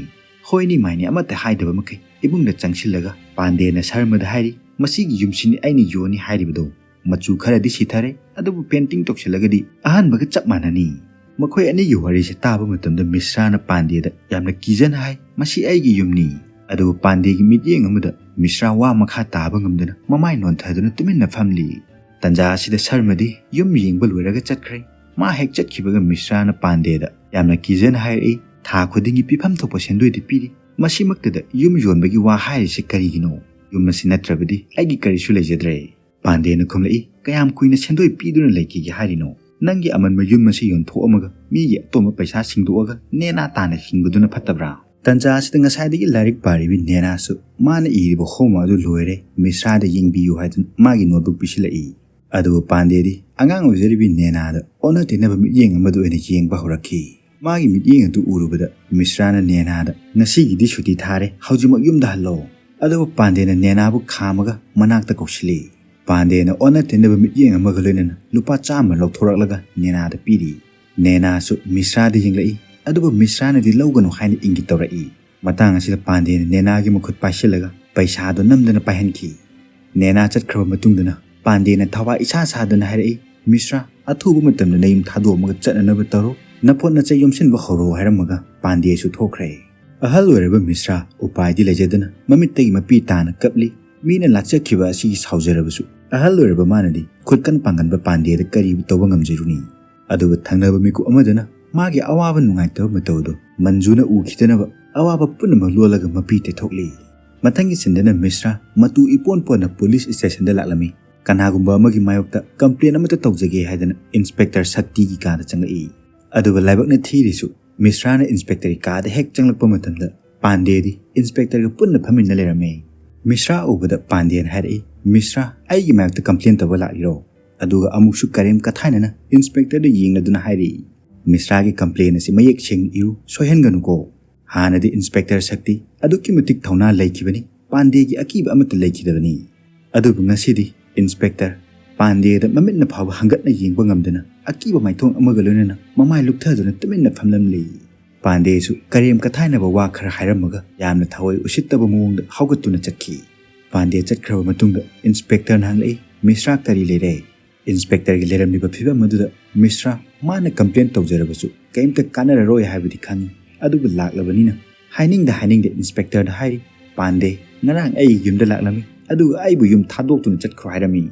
ꯍꯣꯏꯅꯤ ꯃꯥꯏꯅꯤ ꯑꯃꯠꯇ ꯍꯥꯏꯗꯕ ꯃꯈꯩ ꯏꯃꯨꯡꯗ ꯆꯪꯁꯤꯜꯂꯒ ꯄꯥꯟꯗꯦꯅ ꯁꯔꯃꯗ ꯍꯥꯏꯔꯤ, "ꯃꯁꯤꯒꯤ ꯌꯨꯝꯁꯤꯅꯤ ꯑꯩꯅ ꯌꯣꯟꯅꯤ ꯍꯥꯏꯔꯤꯕꯗꯣ꯫ ꯃꯆꯨ ꯈꯔꯗꯤ ꯁꯤꯊꯔꯦ, ꯑꯗꯨꯕꯨ ꯄꯦꯟꯇꯤꯡ ꯇꯧꯁꯤꯜꯂꯒꯗꯤ ꯑꯍꯥꯟꯕꯒ ꯆꯞ ꯃꯥꯟꯅꯅꯤ꯫" ꯃꯈꯣꯏ ꯑꯅꯤꯒꯤ ꯋꯥꯔꯤꯁꯦ ꯇꯥꯕ ꯃꯇꯝꯗ ꯃꯤꯁ꯭ꯔꯥꯅ ꯄꯥꯟꯗꯦꯗ ꯌꯥꯝꯅ ꯀꯤꯖꯅ ꯍꯥꯏ, "ꯃꯁꯤ ꯑꯩꯒꯤ ꯌꯨꯝꯅꯤ꯫" ꯑꯗꯨꯕꯨ ꯄꯥꯟꯗꯦꯒꯤ ꯃꯤꯠꯌꯦꯡ ꯑꯃꯗ ꯃꯤꯁ꯭ꯔꯥ ꯋꯥ ꯃꯈꯥ ꯇꯥꯕ ꯉꯝꯗꯅ ꯃꯃꯥꯏ ꯅꯣꯟꯊꯗꯨꯅ ꯇꯨꯃꯤꯟꯅ ꯐꯝꯂꯤ꯫ ꯇꯟꯖꯥ ꯑꯁꯤꯗ ꯁꯔꯃꯗꯤ ꯌꯨꯝ ꯌꯦꯡꯕ ꯂꯣꯏꯔꯒ ꯆꯠꯈ꯭ꯔꯦ꯫ ꯃꯥ ꯍꯦꯛ ꯆꯠꯈꯤꯕꯒ ꯃꯤꯁ꯭ꯔꯥꯅ ꯄꯥꯟꯗꯦꯗ ꯌꯥꯝꯅ ꯀꯤꯖꯅ ꯍꯥꯏꯔꯛꯏ, "ꯊꯥ ꯈꯨꯗꯤꯡꯒꯤ ꯄꯤꯐꯝ ꯊꯣꯛꯄ ꯁꯦꯟꯗꯣꯏꯗꯤ ꯄꯤꯔꯤ, ꯃꯁꯤꯃꯛꯇꯗ ꯌꯨꯝ ꯌꯣꯟꯕꯒꯤ ꯋꯥ ꯍꯥꯏꯔꯤꯁꯤ ꯀꯔꯤꯒꯤꯅꯣ? ꯌꯨꯝ ꯑꯁꯤ ꯅꯠꯇ꯭ꯔꯕꯗꯤ ꯑꯩꯒꯤ ꯀꯔꯤꯁꯨ ꯂꯩꯖꯗ꯭ꯔꯦ"꯫ ꯄꯥꯟꯗꯦꯅ ꯈꯨꯝꯂꯛꯏ, "ꯀꯌꯥꯝ ꯀꯨꯏꯅ ꯁꯦꯟꯗꯣꯏ ꯄꯤꯗꯨꯅ ꯂꯩꯈꯤꯒꯦ ꯍꯥꯏꯔꯤꯅꯣ? ꯅꯪꯒꯤ ꯑꯃꯟꯕ ꯌꯨꯝ ꯑꯁꯤ ꯌꯣꯟꯊꯣꯛꯑꯝꯃꯒ ꯃꯤꯒꯤ ꯑꯇꯣꯝꯕ ꯄꯩꯁꯥ ꯁꯤꯡꯗꯣꯛꯑꯒ ꯅꯦꯅꯥ ꯇꯥꯅ ꯍꯤꯡꯕꯗꯨꯅ ꯐꯠꯇꯕ꯭ꯔꯥ?" ꯇꯟꯖꯥ ꯑꯁꯤꯗ ꯉꯁꯥꯏꯗꯒꯤ ꯂꯥꯏꯔꯤꯛ ꯄꯥꯔꯤꯕꯤ ꯅꯦꯅꯥꯁꯨ ꯃꯥꯅ ꯏꯔꯤꯕ homework ꯑꯗꯨ ꯂꯣꯏꯔꯦ, ꯃꯤꯁ꯭ꯔꯥꯗ ꯌꯦꯡꯕꯤꯌꯨ ꯍꯥꯏꯗꯨꯅ ꯃꯥꯒꯤ notebook ꯄꯤꯁꯤꯜꯂꯛꯏ꯫ ꯑꯗꯨꯕꯨ ꯄꯥꯟꯗꯦꯗꯤ ꯑꯉꯥꯡ ꯑꯣꯏꯖꯔꯤꯕꯤ ꯅꯦꯅꯥꯗ ꯑꯣꯟꯅ ꯇꯩꯅꯕ ꯃꯤꯠꯌꯦꯡ ꯑꯃꯗ ꯑꯣꯏꯅ ꯌꯦꯡꯕ ꯍꯧꯔꯛꯈꯤ꯫ ꯃꯥꯒꯤ ꯃꯤꯠꯌꯦꯡ ꯑꯗꯨ ꯎꯔꯨꯕꯗ ꯃꯤꯁ꯭ꯔꯥꯅ ꯅꯦꯅꯥꯗ, "ꯉꯁꯤꯒꯤꯗꯤ ꯁꯨꯇꯤ ꯊꯥꯔꯦ, ꯍꯧꯖꯤꯛꯃꯛ ꯌꯨꯝꯗ ꯍꯜꯂꯣ"꯫ ꯑꯗꯨꯕꯨ ꯄꯥꯟꯗꯦꯅ ꯅꯦꯅꯥꯕꯨ ꯈꯥꯝꯃꯒ ꯃꯅꯥꯛꯇ ꯀꯧꯁꯤꯜꯂꯤ꯫ ꯄꯥꯟꯗꯦꯅ ꯑꯣꯟꯅ ꯇꯩꯅꯕ ꯃꯤꯠꯌꯦꯡ ꯑꯃꯒ ꯂꯣꯏꯅꯅ ꯂꯨꯄꯥ ꯆꯥꯝꯃ ꯂꯧꯊꯣꯔꯛꯂꯒ ꯅꯦꯅꯥꯗ ꯄꯤꯔꯤ꯫ ꯅꯦꯅꯥꯁꯨ ꯃꯤꯁ꯭ꯔꯥꯗ ꯌꯦꯡꯂꯛꯏ, ꯑꯗꯨꯕꯨ ꯃꯤꯁ꯭ꯔꯥꯅꯗꯤ ꯂꯧꯒꯅꯨ ꯍꯥꯏꯅ ꯏꯪꯒꯤꯠ ꯇꯧꯔꯛꯏ꯫ ꯃꯇꯥꯡ ꯑꯁꯤꯗ ꯄꯥꯟꯗꯦꯅ ꯅꯦꯅꯥꯒꯤ ꯃꯈꯨꯠ ꯄꯥꯏꯁꯤꯜꯂꯒ ꯄꯩꯁꯥꯗꯨ ꯅꯝꯗꯅ ꯄꯥꯏꯍꯟꯈꯤ꯫ ꯅꯦꯅꯥ ꯆꯠꯈ꯭ꯔꯕ ꯃꯇꯨꯡꯗꯅ ꯄꯥꯟꯗꯦꯅ ꯊꯋꯥꯏ ꯏꯁꯥ ꯁꯥꯗꯅ ꯍꯥꯏꯔꯛꯏ, "ꯃꯤꯁ꯭ꯔꯥ, ꯑꯊꯨꯕ ꯃꯇꯝꯗ ꯅꯌꯨꯝ ꯊꯥꯗꯣꯛꯑꯝꯃꯒ ꯆꯠꯅꯅꯕ ꯇꯧꯔꯣ, ꯅꯄꯣꯠ ꯅꯆꯩ ꯌꯣꯝꯁꯤꯟꯕ ꯍꯧꯔꯣ" ꯍꯥꯏꯔꯝꯃꯒ ꯄꯥꯟꯗꯦꯁꯨ ꯊꯣꯛꯈ꯭ꯔꯦ꯫ ꯑꯍꯜ ꯑꯣꯏꯔꯕ ꯃꯤꯁ꯭ꯔꯥ ꯎꯄꯥꯏꯗꯤ ꯂꯩꯖꯗꯅ ꯃꯃꯤꯠꯇꯒꯤ ꯃꯄꯤ ꯇꯥꯅ ꯀꯞꯂꯤ꯫ ꯃꯤꯅ ꯂꯥꯛꯆꯈꯤꯕ ꯑꯁꯤꯒꯤ ꯁꯥꯎꯖꯔꯕꯁꯨ ꯑꯍꯜ ꯑꯣꯏꯔꯕ ꯃꯥꯅꯗꯤ ꯈꯨꯠꯀꯟ ꯄꯥꯡꯒꯟꯕ ꯄꯥꯟꯗꯦꯗ ꯀꯔꯤꯕꯨ ꯇꯧꯕ ꯉꯝꯖꯔꯨꯅꯤ? ꯑꯗꯨꯕꯨ ꯊꯪꯅꯕ ꯃꯤꯀꯨꯞ ꯑꯃꯗꯅ ꯃꯥꯒꯤ ꯑꯋꯥꯕ ꯅꯨꯡꯉꯥꯏꯇꯕ ꯃꯇꯧ ꯑꯗꯨ ꯃꯟꯖꯨꯅ ꯎꯈꯤꯗꯅꯕ ꯑꯋꯥꯕ ꯄꯨꯝꯅꯃꯛ ꯂꯣꯜꯂꯒ ꯃꯄꯤ ꯇꯩꯊꯣꯛꯂꯤ꯫ ꯃꯊꯪꯒꯤ ꯁꯤꯟꯗꯅ ꯃꯤꯁ꯭ꯔꯥ ꯃꯇꯨ ꯏꯄꯣꯟ ꯄꯣꯟꯅ ꯄꯨꯂꯤꯁ ꯁ꯭ꯇꯦꯁꯟꯗ ꯂꯥꯛꯂꯝꯃꯤ꯫ ꯀꯅꯥꯒꯨꯝꯕ ꯑꯃꯒꯤ ꯃꯥꯌꯣꯛꯇ ꯀꯝꯄ꯭ꯂꯦꯟ ꯑꯃꯠꯇ ꯇꯧꯖꯒꯦ ꯍꯥꯏꯗꯅ ꯏꯟꯁꯄꯦꯛꯇꯔ ꯁꯛꯇꯤꯒꯤ ꯀꯥꯗ ꯆꯪꯂꯛꯏ꯫ ꯑꯗꯨꯒ ꯂꯥꯏꯕꯛꯅ ꯊꯤꯔꯤꯁꯨ ꯃꯤꯁ꯭ꯔꯥꯅ ꯏꯟꯁꯄꯦꯛꯇꯔꯒꯤ ꯀꯥꯗ ꯍꯦꯛ ꯆꯪꯂꯛꯄ ꯃꯇꯝꯗ ꯄꯥꯟꯗꯦꯗꯤ ꯏꯟꯁꯄꯦꯛꯇꯔꯒ ꯄꯨꯟꯅ ꯐꯝꯃꯤꯟꯅ ꯂꯩꯔꯝꯃꯤ꯫ ꯃꯤꯁ꯭ꯔꯥ ꯎꯕꯗ ꯄꯥꯟꯗꯦꯅ ꯍꯥꯏꯔꯛꯏ, "ꯃꯤꯁ꯭ꯔꯥ, ꯑꯩꯒꯤ ꯃꯥꯌꯣꯛꯇ ꯀꯝꯄ꯭ꯂꯦꯟ ꯇꯧꯕ ꯂꯥꯛꯂꯤꯔꯣ?" ꯑꯗꯨꯒ ꯑꯃꯨꯛꯁꯨ ꯀꯔꯦꯝ ꯀꯊꯥꯏꯅꯅ ꯏꯟꯁꯄꯦꯛꯇꯔꯗ ꯌꯦꯡꯂꯗꯨꯅ ꯍꯥꯏꯔꯛꯏ, "ꯃꯤꯁ꯭ꯔꯥꯒꯤ ꯀꯝꯄ꯭ꯂꯦꯟ ꯑꯁꯤ ꯃꯌꯦꯛ ꯁꯦꯡꯅ ꯏꯔꯨ, ꯁꯣꯏꯍꯟꯒꯅꯨꯀꯣ"꯫ ꯍꯥꯟꯅꯗꯤ ꯏꯟꯁꯄꯦꯛꯇꯔ ꯁꯛꯇꯤ ꯑꯗꯨꯛꯀꯤ ꯃꯇꯤꯛ ꯊꯧꯅꯥ ꯂꯩꯈꯤꯕꯅꯤ, ꯄꯥꯟꯗꯦꯒꯤ ꯑꯀꯤꯕ ꯑꯃꯠꯇ ꯂꯩꯈꯤꯗꯕꯅꯤ꯫ ꯑꯗꯨꯕꯨ ꯉꯁꯤꯗꯤ ꯏꯟꯁꯄꯦꯛꯇꯔ ꯄꯥꯟꯗꯦꯗ ꯃꯃꯤꯠꯅ ꯐꯥꯎꯕ ꯍꯪꯒꯠꯅ ꯌꯦꯡꯕ ꯉꯝꯗꯅ ꯑꯀꯤꯕ ꯃꯥꯏꯊꯣꯡ ꯑꯃꯒ ꯂꯣꯏꯅꯅ ꯃꯃꯥꯏ ꯂꯨꯞꯊꯗꯨꯅ ꯇꯨꯃꯤꯟꯅ ꯐꯝꯂꯝꯂꯤ꯫ ꯄꯥꯟꯗꯦꯁꯨ ꯀꯔꯦꯝ ꯀꯊꯥꯏꯅꯕ ꯋꯥ ꯈꯔ ꯍꯥꯏꯔꯝꯃꯒ ꯌꯥꯝꯅ ꯊꯑꯣꯏ ꯎꯁꯤꯠꯇꯕ ꯃꯑꯣꯡꯗ ꯍꯧꯒꯠꯇꯨꯅ ꯆꯠꯈꯤ꯫ ꯄꯥꯟꯗꯦ ꯆꯠꯈ꯭ꯔꯕ ꯃꯇꯨꯡꯗ ꯏꯟꯁꯄꯦꯛꯇꯔꯅ ꯍꯪꯂꯛꯏ, "ꯃꯤꯁ꯭ꯔꯥ, ꯀꯔꯤ ꯂꯩꯔꯦ?" ꯏꯟꯁꯄꯦꯛꯇꯔꯒꯤ ꯂꯩꯔꯝꯂꯤꯕ ꯐꯤꯕꯝ ꯑꯗꯨꯗ ꯃꯤꯁ꯭ꯔꯥ ꯃꯥꯅ ꯀꯝꯄ꯭ꯂꯦꯟ ꯇꯧꯖꯔꯕꯁꯨ ꯀꯔꯤꯝꯇ ꯀꯥꯟꯅꯔꯔꯣꯏ ꯍꯥꯏꯕꯗꯤ ꯈꯪꯏ, ꯑꯗꯨꯕꯨ ꯂꯥꯛꯂꯕꯅꯤꯅ ꯍꯥꯏꯅꯤꯡꯗ ꯍꯥꯏꯅꯤꯡꯗ ꯏꯟꯁꯄꯦꯛꯇꯔꯗ ꯍꯥꯏꯔꯤ, "ꯄꯥꯟꯗꯦ ꯉꯔꯥꯡ ꯑꯩꯒꯤ ꯌꯨꯝꯗ ꯂꯥꯛꯂꯝꯃꯤ, ꯑꯗꯨꯒ ꯑꯩꯕꯨ ꯌꯨꯝ ꯊꯥꯗꯣꯛꯇꯨꯅ ꯆꯠꯈ꯭ꯔꯣ ꯍꯥꯏꯔꯝꯃꯤ"꯫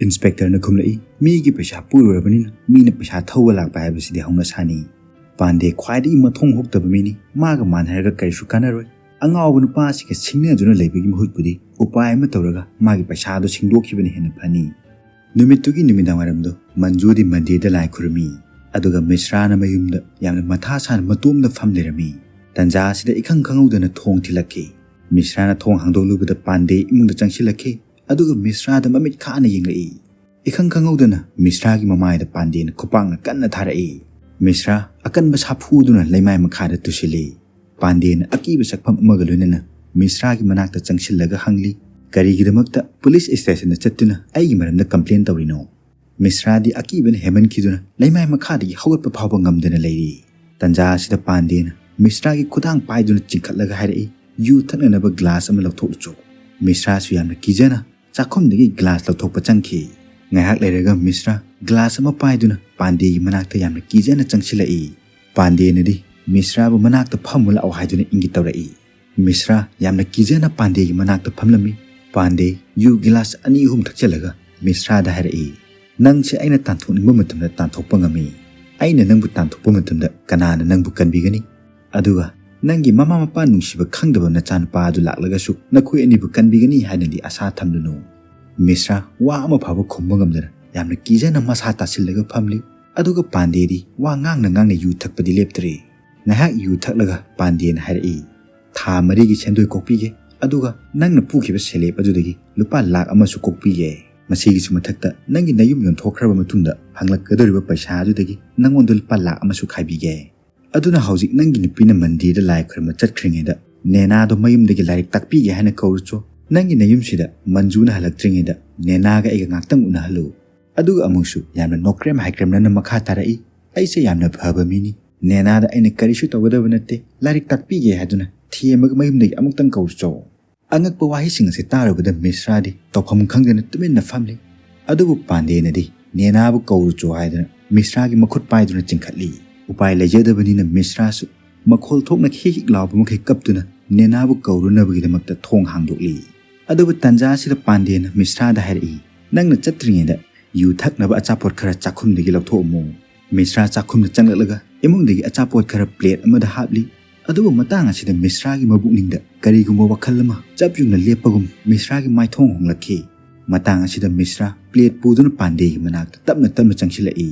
ꯏꯟꯁꯄꯦꯛꯇꯔꯅ ꯈꯨꯝꯂꯛꯏ, "ꯃꯤꯒꯤ ꯄꯩꯁꯥ ꯄꯨꯔꯨꯔꯕꯅꯤꯅ ꯃꯤꯅ ꯄꯩꯁꯥ ꯊꯧꯕ ꯂꯥꯛꯄ ꯍꯥꯏꯕꯁꯤꯗꯤ ꯍꯧꯅꯁꯥꯅꯤ꯫ ꯄꯥꯟꯗꯦ ꯈ꯭ꯋꯥꯏꯗꯒꯤ ꯃꯊꯣꯡ ꯍꯨꯛꯇꯕ ꯃꯤꯅꯤ, ꯃꯥꯒ ꯃꯥꯟꯅꯔꯒ ꯀꯔꯤꯁꯨ ꯀꯥꯟꯅꯔꯣꯏ꯫ ꯑꯉꯥꯎꯕ ꯅꯨꯄꯥꯁꯤꯒ ꯁꯤꯡꯅꯗꯨꯅ ꯂꯩꯕꯒꯤ ꯃꯍꯨꯠꯄꯨꯗꯤ ꯎꯄꯥꯏ ꯑꯃ ꯇꯧꯔꯒ ꯃꯥꯒꯤ ꯄꯩꯁꯥꯗꯣ ꯁꯤꯡꯗꯣꯛꯈꯤꯕꯅ ꯍꯦꯟꯅ ꯐꯅꯤ"꯫ ꯅꯨꯃꯤꯠꯇꯨꯒꯤ ꯅꯨꯃꯤꯗꯥꯡꯋꯥꯏꯔꯝꯗꯣ ꯃꯟꯖꯨꯗꯤ ꯃꯟꯗꯤꯔꯗ ꯂꯥꯏ ꯈꯨꯔꯨꯝꯃꯤ, ꯑꯗꯨꯒ ꯃꯤꯁ꯭ꯔꯥꯅ ꯃꯌꯨꯝꯗ ꯌꯥꯝꯅ ꯃꯊꯥ ꯁꯥꯅ ꯃꯇꯣꯝꯗ ꯐꯝ ꯂꯩꯔꯝꯃꯤ꯫ ꯇꯟꯖꯥ ꯑꯁꯤꯗ ꯏꯈꯪ ꯈꯪꯍꯧꯗꯅ ꯊꯣꯡ ꯊꯤꯜꯂꯛꯈꯤ꯫ ꯃꯤꯁ꯭ꯔꯥꯅ ꯊꯣꯡ ꯍꯥꯡꯗꯣꯛꯂꯨꯕꯗ ꯄꯥꯟꯗꯦ ꯏꯃꯨꯡꯗ ꯆꯪꯁꯤꯜꯂꯛꯈꯤ, ꯑꯗꯨꯒ ꯃꯤꯁ꯭ꯔꯥꯗ ꯃꯃꯤꯠ ꯈꯥꯅ ꯌꯦꯡꯂꯛꯏ꯫ ꯏꯈꯪ ꯈꯪꯍꯧꯗꯅ ꯃꯤꯁ꯭ꯔꯥꯒꯤ ꯃꯃꯥꯏꯗ ꯄꯥꯟꯗꯦꯅ ꯈꯨꯄꯥꯛꯅ ꯀꯟꯅ ꯊꯥꯔꯛꯏ꯫ ꯃꯤꯁ꯭ꯔꯥ ꯑꯀꯟꯕ ꯁꯥꯐꯨꯗꯨꯅ ꯂꯩꯃꯥꯏ ꯃꯈꯥꯗ ꯇꯨꯁꯤꯜꯂꯤ꯫ ꯄꯥꯟꯗꯦꯅ ꯑꯀꯤꯕ ꯁꯛꯐꯝ ꯑꯃꯒ ꯂꯣꯏꯅꯅ ꯃꯤꯁ꯭ꯔꯥꯒꯤ ꯃꯅꯥꯛꯇ ꯆꯪꯁꯤꯜꯂꯒ ꯍꯪꯂꯤ, "ꯀꯔꯤꯒꯤꯗꯃꯛꯇ ꯄꯨꯂꯤꯁ ꯁ꯭ꯇꯦꯁꯟꯗ ꯆꯠꯇꯨꯅ ꯑꯩꯒꯤ ꯃꯔꯝꯗ ꯀꯝꯄ꯭ꯂꯦꯟ ꯇꯧꯔꯤꯅꯣ?" ꯃꯤꯁ꯭ꯔꯥꯗꯤ ꯑꯀꯤꯕꯅ ꯍꯦꯟꯃꯟꯈꯤꯗꯨꯅ ꯂꯩꯃꯥꯏ ꯃꯈꯥꯗꯒꯤ ꯍꯧꯒꯠꯄ ꯐꯥꯎꯕ ꯉꯝꯗꯅ ꯂꯩꯔꯤ꯫ ꯇꯟꯖꯥ ꯑꯁꯤꯗ ꯄꯥꯟꯗꯦꯅ ꯃꯤꯁ꯭ꯔꯥꯒꯤ ꯈꯨꯗꯥꯡ ꯄꯥꯏꯗꯨꯅ ꯆꯤꯡꯈꯠꯂꯒ ꯍꯥꯏꯔꯛꯏ, "ꯌꯨ ꯊꯛꯅꯅꯕ ꯒ꯭ꯂꯥꯁ ꯑꯃ ꯂꯧꯊꯣꯛꯂꯨꯆꯣ"꯫ ꯃꯤꯁ꯭ꯔꯥꯁꯨ ꯌꯥꯝꯅ ꯀꯤꯖꯅ ꯆꯥꯛꯈꯨꯝꯗꯒꯤ ꯒ꯭ꯂꯥꯁ ꯂꯧꯊꯣꯛꯄ ꯆꯪꯈꯤ꯫ ꯉꯥꯏꯍꯥꯛ ꯂꯩꯔꯒ ꯃꯤꯁ꯭ꯔꯥ ꯒ꯭ꯂꯥꯁ ꯑꯃ ꯄꯥꯏꯗꯨꯅ ꯄꯥꯟꯗꯦꯒꯤ ꯃꯅꯥꯛꯇ ꯌꯥꯝꯅ ꯀꯤꯖꯅ ꯆꯪꯁꯤꯜꯂꯛꯏ꯫ ꯄꯥꯟꯗꯦꯅꯗꯤ ꯃꯤꯁ꯭ꯔꯥꯕꯨ ꯃꯅꯥꯛꯇ ꯐꯝꯃꯨ ꯂꯥꯛꯑꯣ ꯍꯥꯏꯗꯨꯅ ꯏꯪꯒꯤꯠ ꯇꯧꯔꯛꯏ꯫ ꯃꯤꯁ꯭ꯔꯥ ꯌꯥꯝꯅ ꯀꯤꯖꯅ ꯄꯥꯟꯗꯦꯒꯤ ꯃꯅꯥꯛꯇ ꯐꯝꯂꯝꯃꯤ꯫ ꯄꯥꯟꯗꯦ ꯌꯨ ꯒꯤꯂꯥꯁ ꯑꯅꯤ ꯑꯍꯨꯝ ꯊꯛꯆꯜꯂꯒ ꯃꯤꯁ꯭ꯔꯥꯗ ꯍꯥꯏꯔꯛꯏ, "ꯅꯪꯁꯦ ꯑꯩꯅ ꯇꯥꯟꯊꯣꯛꯅꯤꯡꯕ ꯃꯇꯝꯗ ꯇꯥꯟꯊꯣꯛꯄ ꯉꯝꯃꯤ꯫ ꯑꯩꯅ ꯅꯪꯕꯨ ꯇꯥꯟꯊꯣꯛꯄ ꯃꯇꯝꯗ ꯀꯅꯥꯅ ꯅꯪꯕꯨ ꯀꯟꯕꯤꯒꯅꯤ? ꯑꯗꯨꯒ ꯅꯪꯒꯤ ꯃꯃꯥ ꯃꯄꯥ ꯅꯨꯡꯁꯤꯕ ꯈꯪꯗꯕ ꯅꯆꯥꯅꯨꯄꯥ ꯑꯗꯨ ꯂꯥꯛꯂꯒꯁꯨ ꯅꯈꯣꯏ ꯑꯅꯤꯕꯨ ꯀꯟꯕꯤꯒꯅꯤ ꯍꯥꯏꯅꯗꯤ ꯑꯁꯥ ꯊꯝꯂꯨꯅꯨ"꯫ ꯃꯤꯁ꯭ꯔꯥ ꯋꯥ ꯑꯃ ꯐꯥꯎꯕ ꯈꯨꯝꯕ ꯉꯝꯗꯅ ꯌꯥꯝꯅ ꯀꯤꯖꯅ ꯃꯁꯥ ꯇꯥꯁꯤꯜꯂꯒ ꯐꯝꯂꯤ꯫ ꯑꯗꯨꯒ ꯄꯥꯟꯗꯦꯗꯤ ꯋꯥ ꯉꯥꯡꯅ ꯉꯥꯡꯅ ꯌꯨ ꯊꯛꯄꯗꯤ ꯂꯦꯞꯇ꯭ꯔꯦ꯫ ꯉꯥꯏꯍꯥꯛ ꯌꯨ ꯊꯛꯂꯒ ꯄꯥꯟꯗꯦꯅ ꯍꯥꯏꯔꯛꯏ, "ꯊꯥ ꯃꯔꯤꯒꯤ ꯁꯦꯟꯗꯣꯏ ꯀꯣꯛꯄꯤꯒꯦ, ꯑꯗꯨꯒ ꯅꯪꯅ ꯄꯨꯈꯤꯕ ꯁꯦꯂꯦꯞ ꯑꯗꯨꯗꯒꯤ ꯂꯨꯄꯥ ꯂꯥꯛ ꯑꯃꯁꯨ ꯀꯣꯛꯄꯤꯒꯦ꯫ ꯃꯁꯤꯒꯤꯁꯨ ꯃꯊꯛꯇ ꯅꯪꯒꯤ ꯅꯌꯨꯝ ꯌꯣꯟꯊꯣꯛꯈ꯭ꯔꯕ ꯃꯇꯨꯡꯗ ꯐꯪꯂꯛꯀꯗꯧꯔꯤꯕ ꯄꯩꯁꯥ ꯑꯗꯨꯗꯒꯤ ꯅꯪꯉꯣꯟꯗ ꯂꯨꯄꯥ ꯂꯥꯛ ꯑꯃꯁꯨ ꯈꯥꯏꯕꯤꯒꯦ꯫ ꯑꯗꯨꯅ ꯍꯧꯖꯤꯛ ꯅꯪꯒꯤ ꯅꯨꯄꯤꯅ ꯃꯟꯗꯤꯔꯗ ꯂꯥꯏ ꯈꯨꯔꯨꯝꯕ ꯆꯠꯈ꯭ꯔꯤꯉꯩꯗ ꯅꯦꯅꯥꯗꯣ ꯃꯌꯨꯝꯗꯒꯤ ꯂꯥꯏꯔꯤꯛ ꯇꯥꯛꯄꯤꯒꯦ ꯍꯥꯏꯅ ꯀꯧꯔꯨꯆꯣ꯫ ꯅꯪꯒꯤ ꯅꯌꯨꯝꯁꯤꯗ ꯃꯟꯖꯨꯅ ꯍꯜꯂꯛꯇ꯭ꯔꯤꯉꯩꯗ ꯅꯦꯅꯥꯒ ꯑꯩꯒ ꯉꯥꯛꯇꯪ ꯎꯅꯍꯜꯂꯨ"꯫ ꯑꯗꯨꯒ ꯑꯃꯨꯛꯁꯨ ꯌꯥꯝꯅ ꯅꯣꯛꯀ꯭ꯔꯦꯝ ꯍꯥꯏꯀ꯭ꯔꯦꯝꯅꯅ ꯃꯈꯥ ꯇꯥꯔꯛꯏ, "ꯑꯩꯁꯦ ꯌꯥꯝꯅ ꯐꯕ ꯃꯤꯅꯤ꯫ ꯅꯦꯅꯥꯗ ꯑꯩꯅ ꯀꯔꯤꯁꯨ ꯇꯧꯒꯗꯕ ꯅꯠꯇꯦ꯫ ꯂꯥꯏꯔꯤꯛ ꯇꯥꯛꯄꯤꯒꯦ ꯍꯥꯏꯗꯨꯅ ꯊꯦꯝꯃꯒ ꯃꯌꯨꯝꯗꯒꯤ ꯑꯃꯨꯛꯇꯪ ꯀꯧꯔꯨꯆꯣ"꯫ ꯑꯉꯛꯄ ꯋꯥꯍꯩꯁꯤꯡ ꯑꯁꯤ ꯇꯥꯔꯨꯕꯗ ꯃꯤꯁ꯭ꯔꯥꯗꯤ ꯇꯧꯐꯝ ꯈꯪꯗꯅ ꯇꯨꯃꯤꯟꯅ ꯐꯝꯂꯤ꯫ ꯑꯗꯨꯕꯨ ꯄꯥꯟꯗꯦꯅꯗꯤ ꯅꯦꯅꯥꯕꯨ ꯀꯧꯔꯨꯆꯣ ꯍꯥꯏꯗꯨꯅ ꯃꯤꯁ꯭ꯔꯥꯒꯤ ꯃꯈꯨꯠ ꯄꯥꯏꯗꯨꯅ ꯆꯤꯡꯈꯠꯂꯤ꯫ ꯎꯄꯥꯏ ꯂꯩꯖꯗꯕꯅꯤꯅ ꯃꯤꯁ꯭ꯔꯥꯁꯨ ꯃꯈꯣꯜ ꯊꯣꯛꯅ ꯍꯤꯛ ꯍꯤꯛ ꯂꯥꯎꯕ ꯃꯈꯩ ꯀꯞꯇꯨꯅ ꯅꯦꯅꯥꯕꯨ ꯀꯧꯔꯨꯅꯕꯒꯤꯗꯃꯛꯇ ꯊꯣꯡ ꯍꯥꯡꯗꯣꯛꯂꯤ꯫ ꯑꯗꯨꯕꯨ ꯇꯟꯖꯥ ꯑꯁꯤꯗ ꯄꯥꯟꯗꯦꯅ ꯃꯤꯁ꯭ꯔꯥꯗ ꯍꯥꯏꯔꯛꯏ, "ꯅꯪꯅ ꯆꯠꯇ꯭ꯔꯤꯉꯩꯗ ꯌꯨ ꯊꯛꯅꯕ ꯑꯆꯥꯄꯣꯠ ꯈꯔ ꯆꯥꯛꯈꯨꯝꯗꯒꯤ ꯂꯧꯊꯣꯛꯑꯝꯃꯣ꯫" ꯃꯤꯁ꯭ꯔꯥ ꯆꯥꯛꯈꯨꯝꯗ ꯆꯪꯂꯛꯂꯒ ꯏꯃꯨꯡꯗꯒꯤ ꯑꯆꯥꯄꯣꯠ ꯈꯔ ꯄ꯭ꯂꯦꯠ ꯑꯃꯗ ꯍꯥꯞꯂꯤ꯫ ꯑꯗꯨꯕꯨ ꯃꯇꯥꯡ ꯑꯁꯤꯗ ꯃꯤꯁ꯭ꯔꯥꯒꯤ ꯃꯕꯨꯛꯅꯤꯡꯗ ꯀꯔꯤꯒꯨꯝꯕ ꯋꯥꯈꯜ ꯑꯃ ꯆꯞ ꯌꯨꯡꯅ ꯂꯦꯞꯄꯒꯨꯝ ꯃꯤꯁ꯭ꯔꯥꯒꯤ ꯃꯥꯏꯊꯣꯡ ꯍꯣꯡꯂꯛꯈꯤ꯫ ꯃꯇꯥꯡ ꯑꯁꯤꯗ ꯃꯤꯁ꯭ꯔꯥ ꯄ꯭ꯂꯦꯠ ꯄꯨꯗꯨꯅ ꯄꯥꯟꯗꯦꯒꯤ ꯃꯅꯥꯛꯇ ꯇꯞꯅ ꯇꯞꯅ ꯆꯪꯁꯤꯜꯂꯛꯏ꯫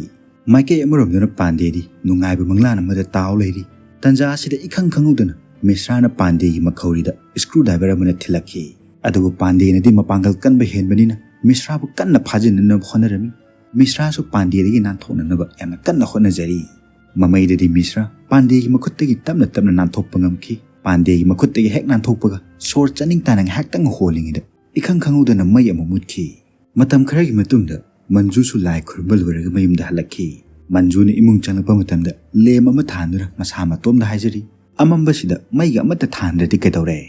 ꯃꯥꯏꯀꯩ ꯑꯃꯔꯣꯝꯗꯅ ꯄꯥꯟꯗꯦꯗꯤ ꯅꯨꯡꯉꯥꯏꯕ ꯃꯪꯂꯥꯟ ꯑꯃꯗ ꯇꯥꯎ ꯂꯩꯔꯤ꯫ ꯇꯟꯖꯥ ꯑꯁꯤꯗ ꯏꯈꯪ ꯈꯪꯍꯧꯗꯅ ꯃꯤꯁ꯭ꯔꯥꯅ ꯄꯥꯟꯗꯦꯒꯤ ꯃꯈꯧꯔꯤꯗ ꯁ꯭ꯀ꯭ꯔꯨ ꯗ꯭ꯔꯥꯏꯚꯔ ꯑꯃꯅ ꯊꯤꯜꯂꯛꯈꯤ꯫ ꯑꯗꯨꯕꯨ ꯄꯥꯟꯗꯦꯅꯗꯤ ꯃꯄꯥꯡꯒꯜ ꯀꯟꯕ ꯍꯦꯟꯕꯅꯤꯅ ꯃꯤꯁ꯭ꯔꯥꯕꯨ ꯀꯟꯅ ꯐꯥꯖꯤꯟꯅꯅꯕ ꯍꯣꯠꯅꯔꯝꯃꯤ꯫ ꯃꯤꯁ꯭ꯔꯥꯁꯨ ꯄꯥꯟꯗꯦꯗꯒꯤ ꯅꯥꯟꯊꯣꯛꯅꯅꯕ ꯌꯥꯝꯅ ꯀꯟꯅ ꯍꯣꯠꯅꯖꯔꯤ꯫ ꯃꯃꯩꯗꯗꯤ ꯃꯤꯁ꯭ꯔꯥ ꯄꯥꯟꯗꯦꯒꯤ ꯃꯈꯨꯠꯇꯒꯤ ꯇꯞꯅ ꯇꯞꯅ ꯅꯥꯟꯊꯣꯛꯄ ꯉꯝꯈꯤ꯫ ꯄꯥꯟꯗꯦꯒꯤ ꯃꯈꯨꯠꯇꯒꯤ ꯍꯦꯛ ꯅꯥꯟꯊꯣꯛꯄꯒ ꯁꯣꯔ ꯆꯥꯅꯤꯡ ꯇꯥꯅ ꯉꯥꯏꯍꯥꯛꯇꯪ ꯍꯣꯜꯂꯤꯉꯩꯗ ꯏꯈꯪ ꯈꯪꯍꯧꯗꯅ ꯃꯩ ꯑꯃꯨꯛ ꯃꯨꯠꯈꯤ꯫ ꯃꯇꯝ ꯈꯔꯒꯤ ꯃꯇꯨꯡꯗ ꯃꯟꯖꯨꯁꯨ ꯂꯥꯏ ꯈꯨꯔꯨꯝꯕ ꯂꯣꯏꯔꯒ ꯃꯌꯨꯝꯗ ꯍꯜꯂꯛꯈꯤ꯫ ꯃꯟꯖꯨꯅ ꯏꯃꯨꯡ ꯆꯪꯂꯛꯄ ꯃꯇꯝꯗ ꯂꯦꯝ ꯑꯃ ꯊꯥꯟꯗꯨꯅ ꯃꯁꯥ ꯃꯇꯣꯝꯗ ꯍꯥꯏꯖꯔꯤ, "ꯑꯃꯝꯕꯁꯤꯗ ꯃꯩꯒ ꯑꯃꯠꯇ ꯊꯥꯟꯗ꯭ꯔꯗꯤ ꯀꯩꯗꯧꯔꯦ?"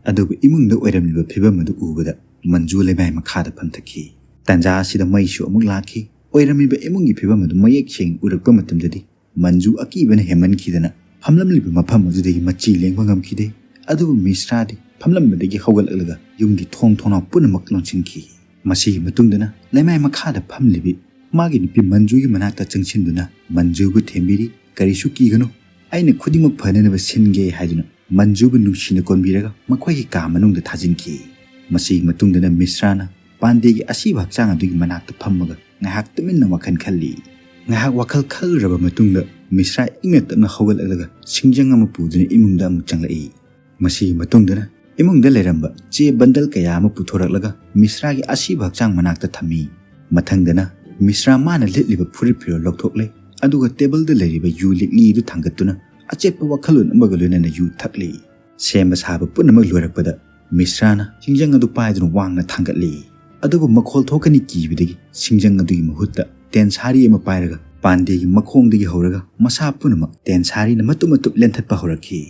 ꯑꯗꯨꯕꯨ ꯏꯃꯨꯡꯗ ꯑꯣꯏꯔꯝꯂꯤꯕ ꯐꯤꯕꯝ ꯑꯗꯨ ꯎꯕꯗ ꯃꯟꯖꯨ ꯂꯩꯃꯥꯏ ꯃꯈꯥꯗ ꯐꯝꯊꯈꯤ꯫ ꯇꯟꯖꯥ ꯑꯁꯤꯗ ꯃꯩꯁꯨ ꯑꯃꯨꯛ ꯂꯥꯛꯈꯤ꯫ ꯑꯣꯏꯔꯝꯃꯤꯕ ꯏꯃꯨꯡꯒꯤ ꯐꯤꯕꯝ ꯑꯗꯨ ꯃꯌꯦꯛ ꯁꯦꯡꯅ ꯎꯔꯛꯄ ꯃꯇꯝꯗꯗꯤ ꯃꯟꯖꯨ ꯑꯀꯤꯕꯅ ꯍꯦꯟꯃꯟꯈꯤꯗꯅ ꯐꯝꯂꯝꯂꯤꯕ ꯃꯐꯝ ꯑꯗꯨꯗꯒꯤ ꯃꯆꯤ ꯂꯦꯡꯕ ꯉꯝꯈꯤꯗꯦ꯫ ꯑꯗꯨꯕꯨ ꯃꯤꯁ꯭ꯔꯥꯗꯤ ꯐꯝꯂꯝꯕꯗꯒꯤ ꯍꯧꯒꯠꯂꯛꯂꯒ ꯌꯨꯝꯒꯤ ꯊꯣꯡ ꯊꯣꯡꯅꯥꯎ ꯄꯨꯝꯅꯃꯛ ꯂꯣꯟꯁꯤꯟꯈꯤ꯫ ꯃꯁꯤꯒꯤ ꯃꯇꯨꯡꯗꯅ ꯂꯩꯃꯥꯏ ꯃꯈꯥꯗ ꯐꯝꯂꯤꯕꯤ ꯃꯥꯒꯤ ꯅꯨꯄꯤ ꯃꯟꯖꯨꯒꯤ ꯃꯅꯥꯛꯇ ꯆꯪꯁꯤꯟꯗꯨꯅ ꯃꯟꯖꯨꯕꯨ ꯊꯦꯝꯕꯤꯔꯤ, "ꯀꯔꯤꯁꯨ ꯀꯤꯒꯅꯨ, ꯑꯩꯅ ꯈꯨꯗꯤꯡꯃꯛ ꯐꯅꯅꯕ ꯁꯤꯟꯒꯦ" ꯍꯥꯏꯗꯨꯅ ꯃꯟꯖꯨꯕꯨ ꯅꯨꯡꯁꯤꯅ ꯀꯣꯟꯕꯤꯔꯒ ꯃꯈꯣꯏꯒꯤ ꯀꯥ ꯃꯅꯨꯡꯗ ꯊꯥꯖꯤꯟꯈꯤ꯫ ꯃꯁꯤꯒꯤ ꯃꯇꯨꯡꯗꯅ ꯃꯤꯁ꯭ꯔꯥꯅ ꯄꯥꯟꯗꯦꯒꯤ ꯑꯁꯤꯕ ꯍꯛꯆꯥꯡ ꯑꯗꯨꯒꯤ ꯃꯅꯥꯛꯇ ꯐꯝꯃꯒ ꯉꯥꯏꯍꯥꯛ ꯇꯨꯃꯤꯟꯅ ꯋꯥꯈꯜ ꯈꯜꯂꯤ꯫ ꯉꯥꯏꯍꯥꯛ ꯋꯥꯈꯜ ꯈꯜꯂꯨꯔꯕ ꯃꯇꯨꯡꯗ ꯃꯤꯁ꯭ꯔꯥ ꯏꯪꯅ ꯇꯞꯅ ꯍꯧꯒꯠꯂꯛꯂꯒ ꯁꯤꯡꯖꯪ ꯑꯃ ꯄꯨꯗꯨꯅ ꯏꯃꯨꯡꯗ ꯑꯃꯨꯛ ꯆꯪꯂꯛꯏ꯫ ꯃꯁꯤꯒꯤ ꯃꯇꯨꯡꯗꯅ ꯏꯃꯨꯡꯗ ꯂꯩꯔꯝꯕ ꯆꯦ ꯕꯟꯗꯜ ꯀꯌꯥ ꯑꯃ ꯄꯨꯊꯣꯔꯛꯂꯒ ꯃꯤꯁ꯭ꯔꯥꯒꯤ ꯑꯁꯤꯕ ꯍꯛꯆꯥꯡ ꯃꯅꯥꯛꯇ ꯊꯝꯃꯤ꯫ ꯃꯊꯪꯗꯅ ꯃꯤꯁ꯭ꯔꯥ ꯃꯥꯅ ꯂꯤꯠꯂꯤꯕ ꯐꯨꯔꯤꯠ ꯐꯤꯔꯣꯜ ꯂꯧꯊꯣꯛꯂꯦ, ꯑꯗꯨꯒ ꯇꯦꯕꯜꯗ ꯂꯩꯔꯤꯕ ꯌꯨ ꯂꯤꯛꯂꯤ ꯑꯗꯨ ꯊꯥꯡꯒꯠꯇꯨꯅ ꯑꯆꯦꯠꯄ ꯋꯥꯈꯜꯂꯣꯟ ꯑꯃꯒ ꯂꯣꯏꯅꯅ ꯌꯨ ꯊꯛꯂꯤ꯫ ꯁꯦꯝꯕ ꯁꯥꯕ ꯄꯨꯝꯅꯃꯛ ꯂꯣꯏꯔꯛꯄꯗ ꯃꯤꯁ꯭ꯔꯥꯅ ꯁꯤꯡꯖꯪ ꯑꯗꯨ ꯄꯥꯏꯗꯨꯅ ꯋꯥꯡꯅ ꯊꯥꯡꯒꯠꯂꯤ꯫ ꯑꯗꯨꯕꯨ ꯃꯈꯣꯜ ꯊꯣꯛꯀꯅꯤ ꯀꯤꯕꯗꯒꯤ ꯁꯤꯡꯖꯪ ꯑꯗꯨꯒꯤ ꯃꯍꯨꯠꯇ ꯇꯦꯟꯁꯥꯔꯤ ꯑꯃ ꯄꯥꯏꯔꯒ ꯄꯥꯟꯗꯦꯒꯤ ꯃꯈꯣꯡꯗꯒꯤ ꯍꯧꯔꯒ ꯃꯁꯥ ꯄꯨꯝꯅꯃꯛ ꯇꯦꯟꯁꯥꯔꯤꯅ ꯃꯇꯨꯞ ꯃꯇꯨꯞ ꯂꯦꯟꯊꯠꯄ ꯍꯧꯔꯛꯈꯤ꯫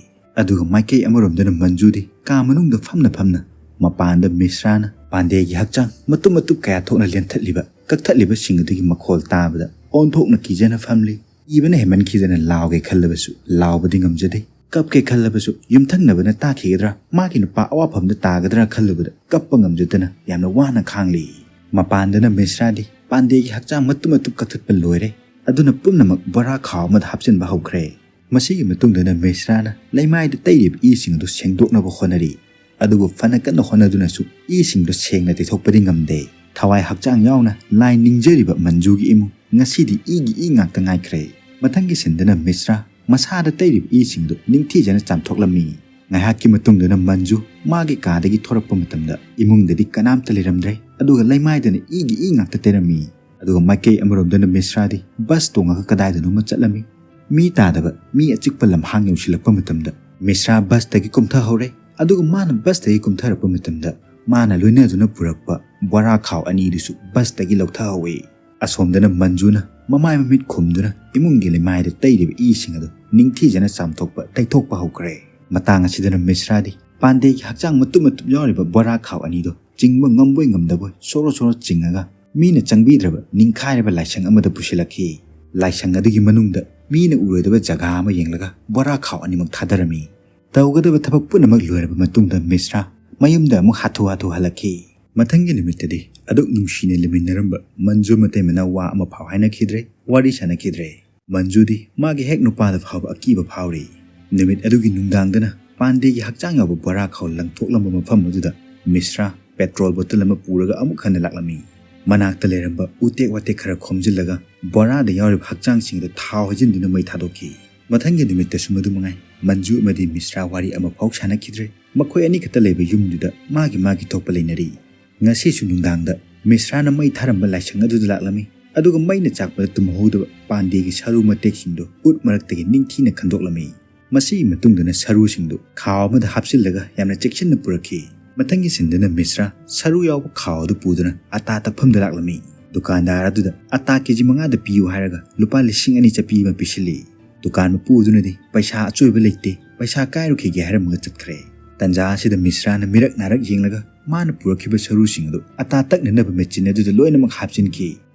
ꯑꯗꯨꯒ ꯃꯥꯏꯀꯩ ꯑꯃꯔꯣꯝꯗꯅ ꯃꯟꯖꯨꯗꯤ ꯀꯥ ꯃꯅꯨꯡꯗ ꯐꯝꯅ ꯐꯝꯅ ꯃꯄꯥꯟꯗ ꯃꯤꯁ꯭ꯔꯥꯅ ꯄꯥꯟꯗꯦꯒꯤ ꯍꯛꯆꯥꯡ ꯃꯇꯨꯞ ꯃꯇꯨꯞ ꯀꯌꯥ ꯊꯣꯛꯅ ꯂꯦꯟꯊꯠꯂꯤꯕ, ꯀꯛꯊꯠꯂꯤꯕꯁꯤꯡ ꯑꯗꯨꯒꯤ ꯃꯈꯣꯜ ꯇꯥꯕꯗ ꯑꯣꯟꯊꯣꯛꯅ ꯀꯤꯖꯅ ꯐꯝꯂꯤ꯫ ꯀꯤꯕꯅ ꯍꯦꯟꯃꯟꯈꯤꯗꯅ ꯂꯥꯎꯒꯦ ꯈꯜꯂꯕꯁꯨ ꯂꯥꯎꯕꯗꯤ ꯉꯝꯖꯗꯦ꯫ ꯀꯞꯀꯦ ꯈꯜꯂꯕꯁꯨ ꯌꯨꯝꯊꯪꯅꯕꯅ ꯇꯥꯈꯤꯒꯗ꯭ꯔꯥ, ꯃꯥꯒꯤ ꯅꯨꯄꯥ ꯑꯋꯥꯐꯝꯗ ꯇꯥꯒꯗ꯭ꯔꯥ ꯈꯜꯂꯨꯕꯗ ꯀꯞꯄ ꯉꯝꯖꯗꯅ ꯌꯥꯝꯅ ꯋꯥꯅ ꯈꯥꯡꯂꯤ꯫ ꯃꯄꯥꯟꯗꯅ ꯃꯤꯁ꯭ꯔꯥꯗꯤ ꯄꯥꯟꯗꯦꯒꯤ ꯍꯛꯆꯥꯡ ꯃꯇꯨꯝ ꯃꯇꯨꯝ ꯀꯛꯊꯠꯄ ꯂꯣꯏꯔꯦ꯫ ꯑꯗꯨꯅ ꯄꯨꯝꯅꯃꯛ ꯕꯣꯔꯥ ꯈꯥꯎ ꯑꯃꯗ ꯍꯥꯞꯆꯤꯟꯕ ꯍꯧꯈ꯭ꯔꯦ꯫ ꯃꯁꯤꯒꯤ ꯃꯇꯨꯡꯗꯅ ꯃꯤꯁ꯭ꯔꯥꯅ ꯂꯩꯃꯥꯏꯗ ꯇꯩꯔꯤꯕ ꯏꯁꯤꯡ ꯑꯗꯨ ꯁꯦꯡꯗꯣꯛꯅꯕ ꯍꯣꯠꯅꯔꯤ꯫ ꯑꯗꯨꯕꯨ ꯐꯅ ꯀꯟꯅ ꯍꯣꯠꯅꯗꯨꯅꯁꯨ ꯏꯁꯤꯡꯗꯣ ꯁꯦꯡꯅ ꯇꯩꯊꯣꯛꯄꯗꯤ ꯉꯝꯗꯦ꯫ ꯊꯋꯥꯏ ꯍꯛꯆꯥꯡ ꯌꯥꯎꯅ ꯂꯥꯏ ꯅꯤꯡꯖꯔꯤꯕ ꯃꯟꯖꯨꯒꯤ ꯏꯃꯨꯡ ꯉꯁꯤꯗꯤ ꯏꯒꯤ ꯏ ꯉꯥꯛꯇ ꯉꯥꯏꯈ꯭ꯔꯦ꯫ ꯃꯊꯪꯒꯤ ꯁꯤꯟꯗꯅ ꯃꯤꯁ꯭ꯔꯥ ꯃꯁꯥꯗ ꯇꯩꯔꯤꯕ ꯏꯁꯤꯡ ꯑꯗꯨ ꯅꯤꯡꯊꯤꯖꯅ ꯆꯥꯝꯊꯣꯛꯂꯝꯃꯤ꯫ ꯉꯥꯏꯍꯥꯛꯀꯤ ꯃꯇꯨꯡꯗꯅ ꯃꯟꯖꯨ ꯃꯥꯒꯤ ꯀꯥꯗꯒꯤ ꯊꯣꯔꯛꯄ ꯃꯇꯝꯗ ꯏꯃꯨꯡꯗꯗꯤ ꯀꯅꯥꯝꯇ ꯂꯩꯔꯝꯗ꯭ꯔꯦ꯫ ꯑꯗꯨꯒ ꯂꯩꯃꯥꯏꯗꯅ ꯏꯒꯤ ꯏ ꯉꯥꯛꯇ ꯇꯩꯔꯝꯃꯤ꯫ ꯑꯗꯨꯒ ꯃꯥꯏꯀꯩ ꯑꯃꯔꯣꯝꯗꯅ ꯃꯤꯁ꯭ꯔꯥꯗꯤ ꯕꯁ ꯇꯣꯡꯉꯒ ꯀꯗꯥꯏꯗꯅꯣꯃ ꯆꯠꯂꯝꯃꯤ꯫ ꯃꯤ ꯇꯥꯗꯕ, ꯃꯤ ꯑꯆꯤꯛꯄ ꯂꯝꯍꯥꯡ ꯌꯧꯁꯤꯜꯂꯛꯄ ꯃꯇꯝꯗ ꯃꯤꯁ꯭ꯔꯥ ꯕꯁꯇꯒꯤ ꯀꯨꯝꯊꯍꯧꯔꯦ꯫ ꯑꯗꯨꯒ ꯃꯥꯅ ꯕꯁꯇꯒꯤ ꯀꯨꯝꯊꯔꯛꯄ ꯃꯇꯝꯗ ꯃꯥꯅ ꯂꯣꯏꯅꯗꯨꯅ ꯄꯨꯔꯛꯄ ꯕꯣꯔꯥ ꯈꯥꯎ ꯑꯅꯤꯗꯨꯁꯨ ꯕꯁꯇꯒꯤ ꯂꯧꯊꯍꯧꯋꯤ꯫ ꯑꯁꯣꯝꯗꯅ ꯃꯟꯖꯨꯅ ꯃꯃꯥꯏ ꯃꯃꯤꯠ ꯈꯨꯝꯗꯨꯅ ꯏꯃꯨꯡꯒꯤ ꯂꯩꯃꯥꯏꯗ ꯇꯩꯔꯤꯕ ꯏꯁꯤꯡ ꯑꯗꯨ ꯅꯤꯡꯊꯤꯖꯅ ꯆꯥꯝꯊꯣꯛꯄ, ꯇꯩꯊꯣꯛꯄ ꯍꯧꯈ꯭ꯔꯦ꯫ ꯃꯇꯥꯡ ꯑꯁꯤꯗꯅ ꯃꯤꯁ꯭ꯔꯥꯗꯤ ꯄꯥꯟꯗꯦꯒꯤ ꯍꯛꯆꯥꯡ ꯃꯇꯨꯝ ꯃꯇꯨꯝ ꯌꯥꯎꯔꯤꯕ ꯕꯣꯔꯥ ꯈꯥꯎ ꯑꯅꯤꯗꯨ ꯆꯤꯡꯕ ꯉꯝꯕꯣꯏ ꯉꯝꯗꯕꯣꯏ ꯁꯣꯔꯣ ꯁꯣꯔꯣ ꯆꯤꯡꯉꯒ ꯃꯤꯅ ꯆꯪꯕꯤꯗ꯭ꯔꯕ ꯅꯤꯡꯈꯥꯏꯔꯕ ꯂꯥꯏꯁꯪ ꯑꯃꯗ ꯄꯨꯁꯤꯜꯂꯛꯈꯤ꯫ ꯂꯥꯏꯁꯪ ꯑꯗꯨꯒꯤ ꯃꯅꯨꯡꯗ ꯃꯤꯅ ꯎꯔꯣꯏꯗꯕ ꯖꯒꯥ ꯑꯃ ꯌꯦꯡꯂꯒ ꯕꯣꯔꯥ ꯈꯥꯎ ꯑꯅꯤꯃꯛ ꯊꯥꯗꯔꯝꯃꯤ꯫ ꯇꯧꯒꯗꯕ ꯊꯕꯛ ꯄꯨꯝꯅꯃꯛ ꯂꯣꯏꯔꯕ ꯃꯇꯨꯡꯗ ꯃꯤꯁ꯭ꯔꯥ ꯃꯌꯨꯝꯗ ꯑꯃꯨꯛ ꯍꯥꯊꯨ ꯍꯥꯊꯨ ꯍꯜꯂꯛꯈꯤ꯫ ꯃꯊꯪꯒꯤ ꯅꯨꯃꯤꯠꯇꯗꯤ ꯑꯗꯨꯛ ꯅꯨꯡꯁꯤꯅ ꯂꯩꯃꯤꯟꯅꯔꯝꯕ ꯃꯟꯖꯨ ꯃꯇꯩ ꯃꯅꯥꯎ ꯋꯥ ꯑꯃ ꯐꯥꯎ ꯍꯥꯏꯅꯈꯤꯗ꯭ꯔꯦ, ꯋꯥꯔꯤ ꯁꯥꯅꯈꯤꯗ꯭ꯔꯦ꯫ ꯃꯟꯖꯨꯗꯤ ꯃꯥꯒꯤ ꯍꯦꯛ ꯅꯨꯄꯥꯗ ꯐꯥꯎꯕ ꯑꯀꯤꯕ ꯐꯥꯎꯔꯤ꯫ ꯅꯨꯃꯤꯠ ꯑꯗꯨꯒꯤ ꯅꯨꯡꯗꯥꯡꯗꯅ ꯄꯥꯟꯗꯦꯒꯤ ꯍꯛꯆꯥꯡ ꯌꯥꯎꯕ ꯕꯣꯔꯥ ꯈꯥꯎ ꯂꯪꯊꯣꯛꯂꯝꯕ ꯃꯐꯝ ꯑꯗꯨꯗ ꯃꯤꯁ꯭ꯔꯥ ꯄꯦꯇ꯭ꯔꯣꯜ ꯕꯣꯇꯜ ꯑꯃ ꯄꯨꯔꯒ ꯑꯃꯨꯛ ꯍꯟꯅ ꯂꯥꯛꯂꯝꯃꯤ꯫ ꯃꯅꯥꯛꯇ ꯂꯩꯔꯝꯕ ꯎꯇꯦꯛ ꯋꯥꯇꯦꯛ ꯈꯔ ꯈꯣꯝꯖꯤꯜꯂꯒ ꯕꯣꯔꯥꯗ ꯌꯥꯎꯔꯤꯕ ꯍꯛꯆꯥꯡꯁꯤꯡꯗ ꯊꯥꯎ ꯍꯩꯖꯤꯟꯗꯨꯅ ꯃꯩ ꯊꯥꯗꯣꯛꯈꯤ꯫ ꯃꯊꯪꯒꯤ ꯅꯨꯃꯤꯠꯇꯁꯨ ꯃꯗꯨ ꯃꯉꯥꯏ꯫ ꯃꯟꯖꯨ ꯑꯃꯗꯤ ꯃꯤꯁ꯭ꯔꯥ ꯋꯥꯔꯤ ꯑꯃꯐꯥꯎ ꯁꯥꯅꯈꯤꯗ꯭ꯔꯦ꯫ ꯃꯈꯣꯏ ꯑꯅꯤꯈꯛꯇ ꯂꯩꯕ ꯌꯨꯝꯗꯨꯗ ꯃꯥꯒꯤ ꯃꯥꯒꯤ ꯊꯣꯛꯄ ꯂꯩꯅꯔꯤ꯫ ꯉꯁꯤꯁꯨ ꯅꯨꯡꯗꯥꯡꯗ ꯃꯤꯁ꯭ꯔꯥꯅ ꯃꯩ ꯊꯥꯔꯝꯕ ꯂꯥꯏꯁꯪ ꯑꯗꯨꯗ ꯂꯥꯛꯂꯝꯃꯤ꯫ ꯑꯗꯨꯒ ꯃꯩꯅ ꯆꯥꯛꯄꯗ ꯇꯨꯝꯍꯧꯗꯕ ꯄꯥꯟꯗꯦꯒꯤ ꯁꯔꯨ ꯃꯇꯦꯛꯁꯤꯡꯗꯨ ꯎꯠ ꯃꯔꯛꯇꯒꯤ ꯅꯤꯡꯊꯤꯅ ꯈꯟꯗꯣꯛꯂꯝꯃꯤ꯫ ꯃꯁꯤꯒꯤ ꯃꯇꯨꯡꯗꯅ ꯁꯔꯨꯁꯤꯡꯗꯨ ꯈꯥꯎ ꯑꯃꯗ ꯍꯥꯞꯆꯤꯜꯂꯒ ꯌꯥꯝꯅ ꯆꯦꯛꯁꯤꯟꯅ ꯄꯨꯔꯛꯈꯤ꯫ ꯃꯊꯪꯒꯤ ꯁꯤꯟꯗꯅ ꯃꯤꯁ꯭ꯔꯥ ꯁꯔꯨ ꯌꯥꯎꯕ ꯈꯥꯎ ꯑꯗꯨ ꯄꯨꯗꯨꯅ ꯑꯇꯥ ꯇꯛꯐꯝꯗ ꯂꯥꯛꯂꯝꯃꯤ꯫ ꯗꯨꯀꯥꯟꯗꯥꯔ ꯑꯗꯨꯗ ꯑꯇꯥ ꯀꯦꯖꯤ ꯃꯉꯥꯗ ꯄꯤꯌꯨ ꯍꯥꯏꯔꯒ ꯂꯨꯄꯥ ꯂꯤꯁꯤꯡ ꯑꯅꯤ ꯆꯠꯄꯤ ꯑꯃ ꯄꯤꯁꯤꯜꯂꯤ꯫ ꯗꯨꯀꯥꯟ ꯃꯄꯨ ꯑꯗꯨꯅꯗꯤ ꯄꯩꯁꯥ ꯑꯆꯣꯏꯕ ꯂꯩꯇꯦ, ꯄꯩꯁꯥ ꯀꯥꯏꯔꯨꯈꯤꯒꯦ ꯍꯥꯏꯔꯝꯃꯒ ꯆꯠꯈ꯭ꯔꯦ꯫ ꯇꯟꯖꯥ ꯑꯁꯤꯗ ꯃꯤꯁ꯭ꯔꯥꯅ ꯃꯤꯔꯛ ꯅꯥꯔꯛ ꯌꯦꯡꯂꯒ ꯃꯥꯅ ꯄꯨꯔꯛꯈꯤꯕ ꯁꯔꯨꯁꯤꯡ ꯑꯗꯨ ꯑꯇꯥ ꯇꯛꯅꯅꯕ ꯃꯦꯆꯤꯟ ꯑꯗꯨꯗ ꯂꯣꯏꯅꯃꯛ ꯍꯥꯞꯆꯤꯟꯈꯤ꯫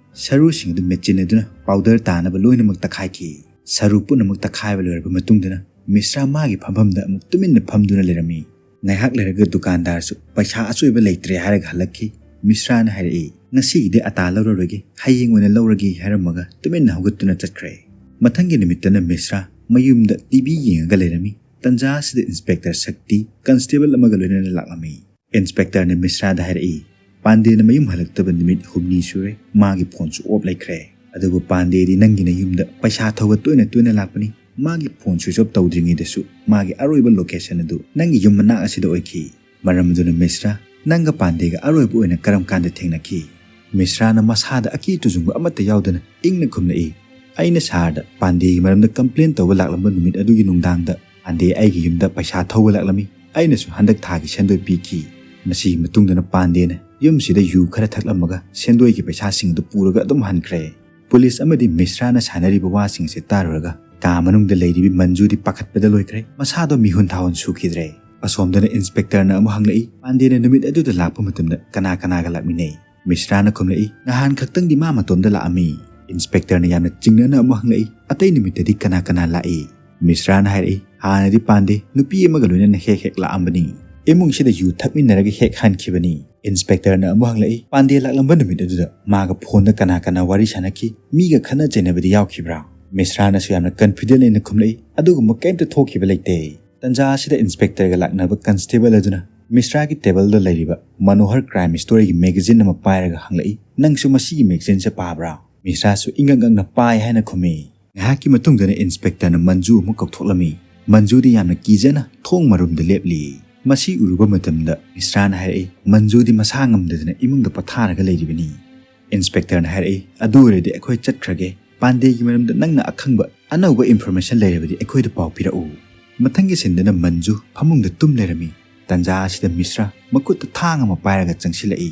ꯁꯔꯨꯁꯤꯡ ꯑꯗꯨ ꯃꯦꯆꯤꯟ ꯑꯗꯨꯅ ꯄꯥꯎꯗꯔ ꯇꯥꯅꯕ ꯂꯣꯏꯅꯃꯛ ꯇꯛꯈꯥꯏꯈꯤ꯫ ꯁꯔꯨ ꯄꯨꯝꯅꯃꯛ ꯇꯛꯈꯥꯏꯕ ꯂꯣꯏꯔꯕ ꯃꯇꯨꯡꯗꯅ ꯃꯤꯁ꯭ꯔꯥ ꯃꯥꯒꯤ ꯐꯝꯐꯝꯗ ꯑꯃꯨꯛ ꯇꯨꯃꯤꯟꯅ ꯐꯝꯗꯨꯅ ꯂꯩꯔꯝꯃꯤ꯫ ꯉꯥꯏꯍꯥꯛ ꯂꯩꯔꯒ ꯗꯨꯀꯥꯟꯗꯥꯔꯁꯨ ꯄꯩꯁꯥ ꯑꯆꯣꯏꯕ ꯂꯩꯇ꯭ꯔꯦ ꯍꯥꯏꯔꯒ ꯍꯜꯂꯛꯈꯤ꯫ ꯃꯤꯁ꯭ꯔꯥꯅ ꯍꯥꯏꯔꯛꯏ, "ꯉꯁꯤꯒꯤꯗꯤ ꯑꯇꯥ ꯂꯧꯔꯔꯣꯏꯒꯦ, ꯍꯌꯦꯡ ꯑꯣꯏꯅ ꯂꯧꯔꯒꯦ" ꯍꯥꯏꯔꯝꯃꯒ ꯇꯨꯃꯤꯟꯅ ꯍꯧꯒꯠꯇꯨꯅ ꯆꯠꯈ꯭ꯔꯦ꯫ ꯃꯊꯪꯒꯤ ꯅꯨꯃꯤꯠꯇꯅ ꯃꯤꯁ꯭ꯔꯥ ꯃꯌꯨꯝꯗ ꯇꯤ ꯚꯤ ꯌꯦꯡꯉꯒ ꯂꯩꯔꯝꯃꯤ꯫ ꯇꯟꯖꯥ ꯑꯁꯤꯗ ꯏꯟꯁꯄꯦꯛꯇꯔ ꯁꯛꯇꯤ ꯀꯟꯁꯇꯦꯕꯜ ꯑꯃꯒ ꯂꯣꯏꯅꯅ ꯂꯥꯛꯂꯝꯃꯤ꯫ ꯏꯟꯁꯄꯦꯛꯇꯔꯅ ꯃꯤꯁ꯭ꯔꯥꯗ ꯍꯥꯏꯔꯛꯏ, "ꯄꯥꯟꯗꯦꯅ ꯃꯌꯨꯝ ꯍꯜꯂꯛꯇꯕ ꯅꯨꯃꯤꯠ ꯍꯨꯝꯅꯤ ꯁꯨꯔꯦ, ꯃꯥꯒꯤ ꯐꯣꯟꯁꯨ ꯑꯣꯐ ꯂꯩꯈ꯭ꯔꯦ꯫ ꯑꯗꯨꯕꯨ ꯄꯥꯟꯗꯦꯗꯤ ꯅꯪꯒꯤ ꯅꯌꯨꯝꯗ ꯄꯩꯁꯥ ꯊꯧꯕ ꯇꯣꯏꯅ ꯇꯣꯏꯅ ꯂꯥꯛꯄꯅꯤ꯫ ꯃꯥꯒꯤ ꯐꯣꯟ ꯁ꯭ꯋꯤꯆ ꯑꯣꯐ ꯇꯧꯗ꯭ꯔꯤꯉꯩꯗꯁꯨ ꯃꯥꯒꯤ ꯑꯔꯣꯏꯕ ꯂꯣꯀꯦꯁꯟ ꯑꯗꯨ ꯅꯪꯒꯤ ꯌꯨꯝ ꯃꯅꯥꯛ ꯑꯁꯤꯗ ꯑꯣꯏꯈꯤ꯫ ꯃꯔꯝ ꯑꯗꯨꯅ ꯃꯤꯁ꯭ꯔꯥ, ꯅꯪꯒ ꯄꯥꯟꯗꯦꯒ ꯑꯔꯣꯏꯕ ꯑꯣꯏꯅ ꯀꯔꯝ ꯀꯥꯟꯗ ꯊꯦꯡꯅꯈꯤ?" ꯃꯤꯁ꯭ꯔꯥꯅ ꯃꯁꯥꯗ ꯑꯀꯤ ꯇꯨꯖꯨꯡꯕ ꯑꯃꯠꯇ ꯌꯥꯎꯗꯅ ꯏꯪꯅ ꯈꯨꯝꯂꯛꯏ, "ꯑꯩꯅ ꯁꯥꯔꯗ ꯄꯥꯟꯗꯦꯒꯤ ꯃꯔꯝꯗ ꯀꯝꯄ꯭ꯂꯦꯟ ꯇꯧꯕ ꯂꯥꯛꯂꯝꯕ ꯅꯨꯃꯤꯠ ꯑꯗꯨꯒꯤ ꯅꯨꯡꯗꯥꯡꯗ ꯄꯥꯟꯗꯦ ꯑꯩꯒꯤ ꯌꯨꯝꯗ ꯄꯩꯁꯥ ꯊꯧꯕ ꯂꯥꯛꯂꯝꯃꯤ꯫ ꯑꯩꯅꯁꯨ ꯍꯟꯗꯛ ꯊꯥꯒꯤ ꯁꯦꯟꯗꯣꯏ ꯄꯤꯈꯤ꯫ ꯃꯁꯤꯒꯤ ꯃꯇꯨꯡꯗꯅ ꯄꯥꯟꯗꯦꯅ ꯌꯨꯝꯁꯤꯗ ꯌꯨ ꯈꯔ ꯊꯛꯂꯝꯃꯒ ꯁꯦꯟꯗꯣꯏꯒꯤ ꯄꯩꯁꯥꯁꯤꯡ ꯑꯗꯨ ꯄꯨꯔꯒ ꯑꯗꯨꯝ ꯍꯟꯈ꯭ꯔꯦ꯫" ꯄꯨꯂꯤꯁ ꯑꯃꯗꯤ ꯃꯤꯁ꯭ꯔꯥꯅ ꯁꯥꯟꯅꯔꯤꯕ ꯋꯥꯁꯤꯡ ꯑꯁꯤ ꯇꯥꯔꯨꯔꯒ ꯀꯥ ꯃꯅꯨꯡꯗ ꯂꯩꯔꯤꯕꯤ ꯃꯟꯖꯨꯗꯤ ꯄꯥꯈꯠꯄꯗ ꯂꯣꯏꯈ꯭ꯔꯦ꯫ ꯃꯁꯥꯗꯣ ꯃꯤꯍꯨꯟ ꯊꯥꯍꯨꯟ ꯁꯨꯈꯤꯗ꯭ꯔꯦ꯫ ꯑꯁꯣꯝꯗꯅ ꯏꯟꯁꯄꯦꯛꯇꯔꯅ ꯑꯃꯨꯛ ꯍꯪꯂꯛꯏ, "ꯄꯥꯟꯗꯦꯅ ꯅꯨꯃꯤꯠ ꯑꯗꯨꯗ ꯂꯥꯛꯄ ꯃꯇꯝꯗ ꯀꯅꯥ ꯀꯅꯥꯒ ꯂꯥꯛꯃꯤꯟꯅꯩ?" ꯃꯤꯁ꯭ꯔꯥꯅ ꯈꯨꯝꯂꯛꯏ, "ꯅꯍꯥꯟ ꯈꯛꯇꯪꯗꯤ ꯃꯥ ꯃꯇꯣꯝꯗ ꯂꯥꯛꯑꯝꯃꯤ꯫" ꯏꯟꯁꯄꯦꯛꯇꯔꯅ ꯌꯥꯝꯅ ꯆꯤꯡꯅꯅ ꯑꯃꯨꯛ ꯍꯪꯂꯛꯏ, "ꯑꯇꯩ ꯅꯨꯃꯤꯠꯇꯗꯤ ꯀꯅꯥ ꯀꯅꯥ ꯂꯥꯛꯏ?" ꯃꯤꯁ꯭ꯔꯥꯅ ꯍꯥꯏꯔꯛꯏ, "ꯍꯥꯟꯅꯗꯤ ꯄꯥꯟꯗꯦ ꯅꯨꯄꯤ ꯑꯃꯒ ꯂꯣꯏꯅꯅ ꯍꯦꯛ ꯍꯦꯛ ꯂꯥꯛꯑꯝꯕꯅꯤ꯫ ꯏꯃꯨꯡꯁꯤꯗ ꯌꯨ ꯊꯛꯃꯤꯟꯅꯔꯒ ꯍꯦꯛ ꯍꯟꯈꯤꯕꯅꯤ꯫" ꯏꯟꯁꯄꯦꯛꯇꯔꯅ ꯑꯃꯨꯛ ꯍꯪꯂꯛꯏ, "ꯄꯥꯟꯗꯦ ꯂꯥꯛꯂꯝꯕ ꯅꯨꯃꯤꯠ ꯑꯗꯨꯗ ꯃꯥꯒ ꯐꯣꯟꯗ ꯀꯅꯥ ꯀꯅꯥ ꯋꯥꯔꯤ ꯁꯥꯟꯅꯈꯤ? ꯃꯤꯒ ꯈꯠꯅ ꯆꯩꯅꯕꯗꯤ ꯌꯥꯎꯈꯤꯕ꯭ꯔꯥ?" ꯃꯤꯁ꯭ꯔꯥꯅꯁꯨ ꯌꯥꯝꯅ ꯀꯟꯐꯤꯗꯦꯟ ꯂꯩꯅ ꯈꯨꯝꯂꯛꯏ, "ꯑꯗꯨꯒꯨꯝꯕ ꯀꯩꯝꯇ ꯊꯣꯛꯈꯤꯕ ꯂꯩꯇꯦ꯫" ꯇꯟꯖꯥ ꯑꯁꯤꯗ ꯏꯟꯁꯄꯦꯛꯇꯔꯒ ꯂꯥꯛꯅꯕ ꯀꯟꯁꯇꯦꯕꯜ ꯑꯗꯨꯅ ꯃꯤꯁ꯭ꯔꯥꯒꯤ ꯇꯦꯕꯜꯗ ꯂꯩꯔꯤꯕ ꯃꯅꯣꯍꯔ ꯀ꯭ꯔꯥꯏꯝ ꯁ꯭ꯇꯣꯔꯤꯒꯤ ꯃꯦꯒꯥꯖꯤꯟ ꯑꯃ ꯄꯥꯏꯔꯒ ꯍꯪꯂꯛꯏ, "ꯅꯪꯁꯨ ꯃꯁꯤꯒꯤ ꯃꯦꯒꯥꯖꯤꯟꯁꯦ ꯄꯥꯕ꯭ꯔꯥ?" ꯃꯤꯁ꯭ꯔꯥꯁꯨ ꯏꯪꯉꯛ ꯉꯛꯅ ꯄꯥꯏ ꯍꯥꯏꯅ ꯈꯨꯝꯃꯤ꯫ ꯉꯥꯏꯍꯥꯛꯀꯤ ꯃꯇꯨꯡꯗꯅ ꯏꯟꯁꯄꯦꯛꯇꯔꯅ ꯃꯟꯖꯨ ꯑꯃꯨꯛ ꯀꯧꯊꯣꯛꯂꯝꯃꯤ꯫ ꯃꯟꯖꯨꯗꯤ ꯌꯥꯝꯅ ꯀꯤꯖꯅ ꯊꯣꯡ ꯃꯔꯨꯝꯗ ꯂꯦꯞꯂꯤ꯫ ꯃꯁꯤ ꯎꯔꯨꯕ ꯃꯇꯝꯗ ꯃꯤꯁ꯭ꯔꯥꯅ ꯍꯥꯏꯔꯛꯏ, "ꯃꯟꯖꯨꯗꯤ ꯃꯁꯥ ꯉꯝꯗꯗꯅ ꯏꯃꯨꯡꯗ ꯄꯣꯊꯥꯔꯒ ꯂꯩꯔꯤꯕꯅꯤ꯫" ꯏꯟꯁꯄꯦꯛꯇꯔꯅ ꯍꯥꯏꯔꯛꯏ, "ꯑꯗꯨ ꯑꯣꯏꯔꯗꯤ ꯑꯩꯈꯣꯏ ꯆꯠꯈ꯭ꯔꯒꯦ꯫ ꯄꯥꯟꯗꯦꯒꯤ ꯃꯔꯝꯗ ꯅꯪꯅ ꯑꯈꯪꯕ ꯑꯅꯧꯕ ꯏꯟꯐꯣꯔꯃꯦꯁꯟ ꯂꯩꯔꯕꯗꯤ ꯑꯩꯈꯣꯏꯗ ꯄꯥꯎ ꯄꯤꯔꯛꯎ꯫" ꯃꯊꯪꯒꯤ ꯁꯤꯟꯗꯅ ꯃꯟꯖꯨ ꯐꯃꯨꯡꯗ ꯇꯨꯝ ꯂꯩꯔꯝꯃꯤ꯫ ꯇꯟꯖꯥ ꯑꯁꯤꯗ ꯃꯤꯁ꯭ꯔꯥ ꯃꯈꯨꯠꯇ ꯊꯥꯡ ꯑꯃ ꯄꯥꯏꯔꯒ ꯆꯪꯁꯤꯜꯂꯛꯏ꯫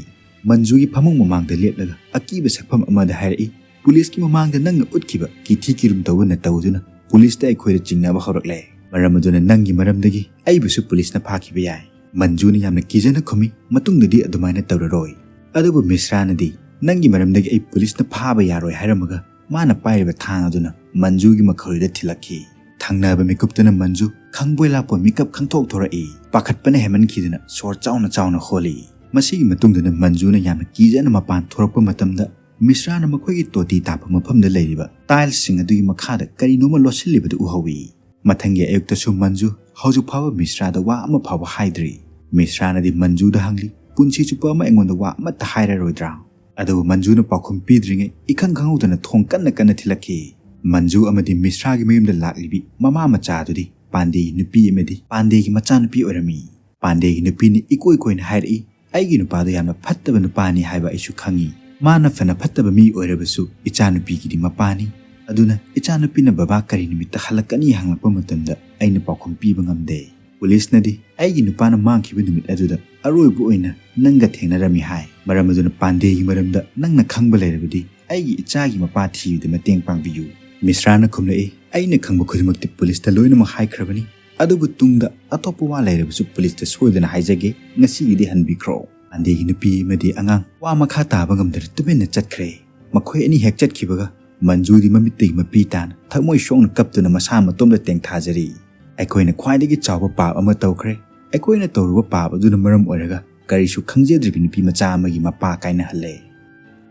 ꯃꯟꯖꯨꯒꯤ ꯐꯃꯨꯡ ꯃꯃꯥꯡꯗ ꯂꯦꯞꯂꯒ ꯑꯀꯤꯕ ꯁꯛꯐꯝ ꯑꯃꯗ ꯍꯥꯏꯔꯛꯏ, "ꯄꯨꯂꯤꯁꯀꯤ ꯃꯃꯥꯡꯗ ꯅꯪꯅ ꯎꯠꯈꯤꯕ ꯀꯤꯊꯤ ꯀꯤꯔꯨꯝ ꯇꯧꯕ ꯅꯇꯧ ꯑꯗꯨꯅ ꯄꯨꯂꯤꯁꯇ ꯑꯩꯈꯣꯏꯗ ꯆꯤꯡꯅꯕ ꯍꯧꯔꯛꯂꯦ꯫ ꯃꯔꯝ ꯑꯗꯨꯅ ꯅꯪꯒꯤ ꯃꯔꯝꯗꯒꯤ ꯑꯩꯕꯨꯁꯨ ꯄꯨꯂꯤꯁꯅ ꯐꯥꯈꯤꯕ ꯌꯥꯏ꯫" ꯃꯟꯖꯨꯅ ꯌꯥꯝꯅ ꯀꯤꯖꯅ ꯈꯨꯝꯃꯤ, "ꯃꯇꯨꯡꯗꯗꯤ ꯑꯗꯨꯃꯥꯏꯅ ꯇꯧꯔꯔꯣꯏ꯫" ꯑꯗꯨꯕꯨ ꯃꯤꯁ꯭ꯔꯥꯅꯗꯤ, "ꯅꯪꯒꯤ ꯃꯔꯝꯗꯒꯤ ꯑꯩ ꯄꯨꯂꯤꯁꯅ ꯐꯥꯕ ꯌꯥꯔꯣꯏ" ꯍꯥꯏꯔꯝꯃꯒ ꯃꯥꯅ ꯄꯥꯏꯔꯤꯕ ꯊꯥꯡ ꯑꯗꯨꯅ ꯃꯟꯖꯨꯒꯤ ꯃꯈꯧꯔꯤꯗ ꯊꯤꯜꯂꯛꯈꯤ꯫ ꯊꯪꯅꯕ ꯃꯤꯀꯨꯞꯇꯅ ꯃꯟꯖꯨ ꯈꯪꯕꯣꯏ ꯂꯥꯛꯄꯣꯏ ꯃꯤꯀꯞ ꯈꯪꯊꯣꯛ ꯊꯣꯔꯛꯏ꯫ ꯄꯥꯈꯠꯄꯅ ꯍꯦꯟꯃꯟꯈꯤꯗꯅ ꯁꯣꯔ ꯆꯥꯎꯅ ꯆꯥꯎꯅ ꯍꯣꯜꯂꯤ꯫ ꯃꯁꯤꯒꯤ ꯃꯇꯨꯡꯗꯅ ꯃꯟꯖꯨꯅ ꯌꯥꯝꯅ ꯀꯤꯖꯅ ꯃꯄꯥꯟ ꯊꯣꯔꯛꯄ ꯃꯇꯝꯗ, ꯃꯤꯁ꯭ꯔꯥꯅ ꯃꯈꯣꯏꯒꯤ ꯇꯣꯇꯤ ꯇꯥꯕ ꯃꯐꯝꯗ ꯂꯩꯔꯤꯕ ꯇꯥꯏꯜꯁꯁꯤꯡ ꯑꯗꯨꯒꯤ ꯃꯈꯥꯗ ꯀꯔꯤꯅꯣꯃ ꯂꯣꯠꯁꯤꯜꯂꯤꯕꯗꯨ ꯎꯍꯧꯏ꯫ ꯃꯊꯪꯒꯤ ꯑꯌꯨꯛꯇꯁꯨ ꯃꯟꯖꯨ ꯍꯧꯖꯤꯛ ꯐꯥꯎꯕ ꯃꯤꯁ꯭ꯔꯥꯗ ꯋꯥ ꯑꯃ ꯐꯥꯎꯕ ꯍꯥꯏꯗ꯭ꯔꯤ꯫ ꯃꯤꯁ꯭ꯔꯥꯅꯗꯤ ꯃꯟꯖꯨꯗ ꯍꯪꯂꯤ, "ꯄꯨꯟꯁꯤ ꯆꯨꯞꯄ ꯑꯃ ꯑꯩꯉꯣꯟꯗ ꯋꯥ ꯑꯃꯠꯇ ꯍꯥꯏꯔꯔꯣꯏꯗ꯭ꯔꯥ?" ꯑꯗꯨꯕꯨ ꯃꯟꯖꯨꯅ ꯄꯥꯎꯈꯨꯝ ꯄꯤꯗ꯭ꯔꯤꯉꯩ, ꯏꯈꯪ ꯈꯪꯍꯧꯗꯅ ꯊꯣꯡ ꯀꯟꯅ ꯀꯟꯅ ꯊꯤꯜꯂꯛꯈꯤ꯫ ꯃꯟꯖꯨ ꯑꯃꯗꯤ ꯃꯤꯁ꯭ꯔꯥꯒꯤ ꯃꯌꯨꯝꯗ ꯂꯥꯛꯂꯤꯕꯤ ꯃꯃꯥ ꯃꯆꯥ ꯑꯗꯨꯗꯤ ꯄꯥꯟꯗꯦꯒꯤ ꯅꯨꯄꯤ ꯑꯃꯗꯤ ꯄꯥꯟꯗꯦꯒꯤ ꯃꯆꯥꯅꯨꯄꯤ ꯑꯣꯏꯔꯝꯃꯤ꯫ ꯄꯥꯟꯗꯦꯒꯤ ꯅꯨꯄꯤꯅ ꯏꯀꯣꯏ ꯀꯣꯏꯅ ꯍꯥꯏꯔꯛꯏ, "ꯑꯩꯒꯤ ꯅꯨꯄꯥꯗꯣ ꯌꯥꯝꯅ ꯐꯠꯇꯕ ꯅꯨꯄꯥꯅꯤ ꯍꯥꯏꯕ ꯑꯩꯁꯨ ꯈꯪꯉꯤ꯫ ꯃꯥꯅ ꯐꯅ ꯐꯠꯇꯕ ꯃꯤ ꯑꯣꯏꯔꯕꯁꯨ ꯏꯆꯥꯅꯨꯄꯤꯒꯤꯗꯤ ꯃꯄꯥꯅꯤ꯫ ꯑꯗꯨꯅ ꯏꯆꯥꯅꯨꯄꯤꯅ ꯕꯕꯥ ꯀꯔꯤ ꯅꯨꯃꯤꯠꯇ ꯍꯜꯂꯛꯀꯅꯤ ꯍꯪꯂꯛꯄ ꯃꯇꯝꯗ ꯑꯩꯅ ꯄꯥꯎꯈꯨꯝ ꯄꯤꯕ ꯉꯝꯗꯦ꯫ ꯄꯨꯂꯤꯁꯅꯗꯤ ꯑꯩꯒꯤ ꯅꯨꯄꯥꯅ ꯃꯥꯡꯈꯤꯕ ꯅꯨꯃꯤꯠ ꯑꯗꯨꯗ ꯑꯔꯣꯏꯕ ꯑꯣꯏꯅ ꯅꯪꯒ ꯊꯦꯡꯅꯔꯝꯃꯤ ꯍꯥꯏ꯫ ꯃꯔꯝ ꯑꯗꯨꯅ ꯄꯥꯟꯗꯦꯒꯤ ꯃꯔꯝꯗ ꯅꯪꯅ ꯈꯪꯕ ꯂꯩꯔꯕꯗꯤ ꯑꯩꯒꯤ ꯏꯆꯥꯒꯤ ꯃꯄꯥ ꯊꯤꯕꯗ ꯃꯇꯦꯡ ꯄꯥꯡꯕꯤꯌꯨ꯫" ꯃꯤꯁ꯭ꯔꯥꯅ ꯈꯨꯝꯂꯛꯏ, "ꯑꯩꯅ ꯈꯪꯕ ꯈꯨꯗꯤꯡꯃꯛꯇꯤ ꯄꯨꯂꯤꯁꯇ ꯂꯣꯏꯅꯃꯛ ꯍꯥꯏꯈ꯭ꯔꯕꯅꯤ꯫ ꯑꯗꯨꯕꯨ ꯇꯨꯡꯗ ꯑꯇꯣꯞꯄ ꯋꯥ ꯂꯩꯔꯕꯁꯨ ꯄꯨꯂꯤꯁꯇ ꯁꯣꯏꯗꯅ ꯍꯥꯏꯖꯒꯦ꯫ ꯉꯁꯤꯒꯤꯗꯤ ꯍꯟꯕꯤꯈ꯭ꯔꯣ꯫" ꯄꯥꯟꯗꯦꯒꯤ ꯅꯨꯄꯤ ꯑꯃꯗꯤ ꯑꯉꯥꯡ ꯋꯥ ꯃꯈꯥ ꯇꯥꯕ ꯉꯝꯗꯅ ꯇꯨꯃꯤꯟꯅ ꯆꯠꯈ꯭ꯔꯦ꯫ ꯃꯈꯣꯏ ꯑꯅꯤ ꯍꯦꯛ ꯆꯠꯈꯤꯕꯒ ꯃꯟꯖꯨꯗꯤ ꯃꯃꯤꯠꯇꯒꯤ ꯃꯄꯤ ꯇꯥꯅ ꯊꯃꯣꯏ ꯁꯣꯛꯅ ꯀꯞꯇꯨꯅ ꯃꯁꯥ ꯃꯇꯣꯝꯗ ꯇꯦꯡꯊꯥꯖꯔꯤ꯫ "ꯑꯩꯈꯣꯏꯅ ꯈ꯭ꯋꯥꯏꯗꯒꯤ ꯆꯥꯎꯕ ꯄꯥꯞ ꯑꯃ ꯇꯧꯈ꯭ꯔꯦ꯫ ꯑꯩꯈꯣꯏꯅ ꯇꯧꯔꯨꯕ ꯄꯥꯞ ꯑꯗꯨꯅ ꯃꯔꯝ ꯑꯣꯏꯔꯒ ꯀꯔꯤꯁꯨ ꯈꯪꯖꯗ꯭ꯔꯤꯕ ꯅꯨꯄꯤ ꯃꯆꯥ ꯑꯃꯒꯤ ꯃꯄꯥ ꯀꯥꯏꯅꯍꯜꯂꯦ꯫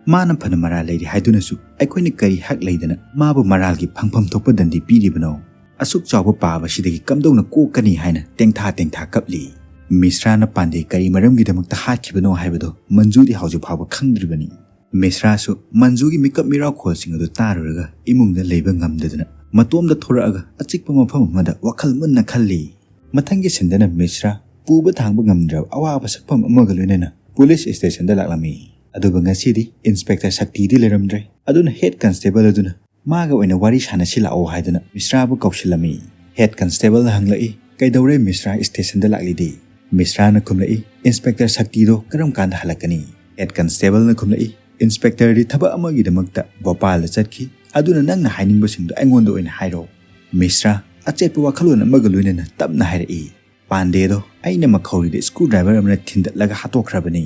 ꯃꯥꯅ ꯐꯅ ꯃꯔꯥꯜ ꯂꯩꯔꯤ ꯍꯥꯏꯗꯨꯅꯁꯨ ꯑꯩꯈꯣꯏꯅ ꯀꯔꯤ ꯍꯛ ꯂꯩꯗꯅ ꯃꯥꯕꯨ ꯃꯔꯥꯜꯒꯤ ꯐꯪꯐꯝ ꯊꯣꯛꯄ ꯗꯟꯗꯤ ꯄꯤꯔꯤꯕꯅꯣ? ꯑꯁꯨꯛ ꯆꯥꯎꯕ ꯄꯥꯞ ꯑꯁꯤꯗꯒꯤ ꯀꯝꯗꯧꯅ ꯀꯣꯛꯀꯅꯤ?" ꯍꯥꯏꯅ ꯇꯦꯡꯊꯥ ꯇꯦꯡꯊꯥ ꯀꯞꯂꯤ꯫ ꯃꯤꯁ꯭ꯔꯥꯅ ꯄꯥꯟꯗꯦ ꯀꯔꯤ ꯃꯔꯝꯒꯤꯗꯃꯛꯇ ꯍꯥꯠꯈꯤꯕꯅꯣ ꯍꯥꯏꯕꯗꯣ ꯃꯟꯖꯨꯗꯤ ꯍꯧꯖꯤꯛ ꯐꯥꯎꯕ ꯈꯪꯗ꯭ꯔꯤꯕꯅꯤ꯫ ꯃꯤꯁ꯭ꯔꯥꯁꯨ ꯃꯟꯖꯨꯒꯤ ꯃꯤꯀꯞ ꯃꯤꯔꯥꯎꯈꯣꯜꯁꯤꯡ ꯑꯗꯨ ꯇꯥꯔꯨꯔꯒ ꯏꯃꯨꯡꯗ ꯂꯩꯕ ꯉꯝꯗꯗꯨꯅ ꯃꯇꯣꯝꯗ ꯊꯣꯔꯛꯑꯒ ꯑꯆꯤꯛꯄ ꯃꯐꯝ ꯑꯃꯗ ꯋꯥꯈꯜ ꯃꯨꯟꯅ ꯈꯜꯂꯤ꯫ ꯃꯊꯪꯒꯤ ꯁꯤꯟꯗꯅ ꯃꯤꯁ꯭ꯔꯥ ꯄꯨꯕ ꯊꯥꯡꯕ ꯉꯝꯗ꯭ꯔꯕ ꯑꯋꯥꯕ ꯁꯛꯐꯝ ꯑꯃꯒ ꯂꯣꯏꯅꯅ ꯄꯨꯂꯤꯁ ꯁ꯭ꯇꯦꯁꯟꯗ ꯂꯥꯛꯂꯝꯃꯤ꯫ ꯑꯗꯨꯕꯨ ꯉꯁꯤꯗꯤ ꯏꯟꯁꯄꯦꯛꯇꯔ ꯁꯛꯇꯤꯗꯤ ꯂꯩꯔꯝꯗ꯭ꯔꯦ꯫ ꯑꯗꯨꯅ ꯍꯦꯗ ꯀꯟꯁꯇꯦꯕꯜ ꯑꯗꯨꯅ ꯃꯥꯒ ꯑꯣꯏꯅ ꯋꯥꯔꯤ ꯁꯥꯟꯅꯁꯤ ꯂꯥꯛꯑꯣ ꯍꯥꯏꯗꯨꯅ ꯃꯤꯁ꯭ꯔꯥꯕꯨ ꯀꯧꯁꯤꯜꯂꯝꯃꯤ꯫ ꯍꯦꯗ ꯀꯟꯁꯇꯦꯕꯜꯅ ꯍꯪꯂꯛꯏ, "ꯀꯩꯗꯧꯔꯦ ꯃꯤꯁ꯭ꯔꯥ ꯁ꯭ꯇꯦꯁꯟꯗ ꯂꯥꯛꯂꯤꯗꯤ?" ꯃꯤꯁ꯭ꯔꯥꯅ ꯈꯨꯝꯂꯛꯏ, "ꯏꯟꯁꯄꯦꯛꯇꯔ ꯁꯛꯇꯤꯗꯣ ꯀꯔꯝ ꯀꯥꯟꯗ ꯍꯜꯂꯛꯀꯅꯤ?" ꯍꯦꯗ ꯀꯟꯁꯇꯦꯕꯜꯅ ꯈꯨꯝꯂꯛꯏ, "ꯏꯟꯁꯄꯦꯛꯇꯔꯗꯤ ꯊꯕꯛ ꯑꯃꯒꯤꯗꯃꯛꯇ ꯚꯣꯄꯥꯜꯗ ꯆꯠꯈꯤ꯫ ꯑꯗꯨꯅ ꯅꯪꯅ ꯍꯥꯏꯅꯤꯡꯕꯁꯤꯡꯗꯣ ꯑꯩꯉꯣꯟꯗ ꯑꯣꯏꯅ ꯍꯥꯏꯔꯣ꯫" ꯃꯤꯁ꯭ꯔꯥ ꯑꯆꯦꯠꯄ ꯋꯥꯈꯜꯂꯣꯟ ꯑꯃꯒ ꯂꯣꯏꯅꯅ ꯇꯞꯅ ꯍꯥꯏꯔꯛꯏ, "ꯄꯥꯟꯗꯦꯗꯣ ꯑꯩꯅ ꯃꯈꯧꯔꯤꯗ ꯁ꯭ꯀ꯭ꯔꯨ ꯗ꯭ꯔꯥꯏꯚꯔ ꯑꯃꯅ ꯊꯤꯟꯗꯠꯂꯒ ꯍꯥꯠꯇꯣꯛꯈ꯭ꯔꯕꯅꯤ꯫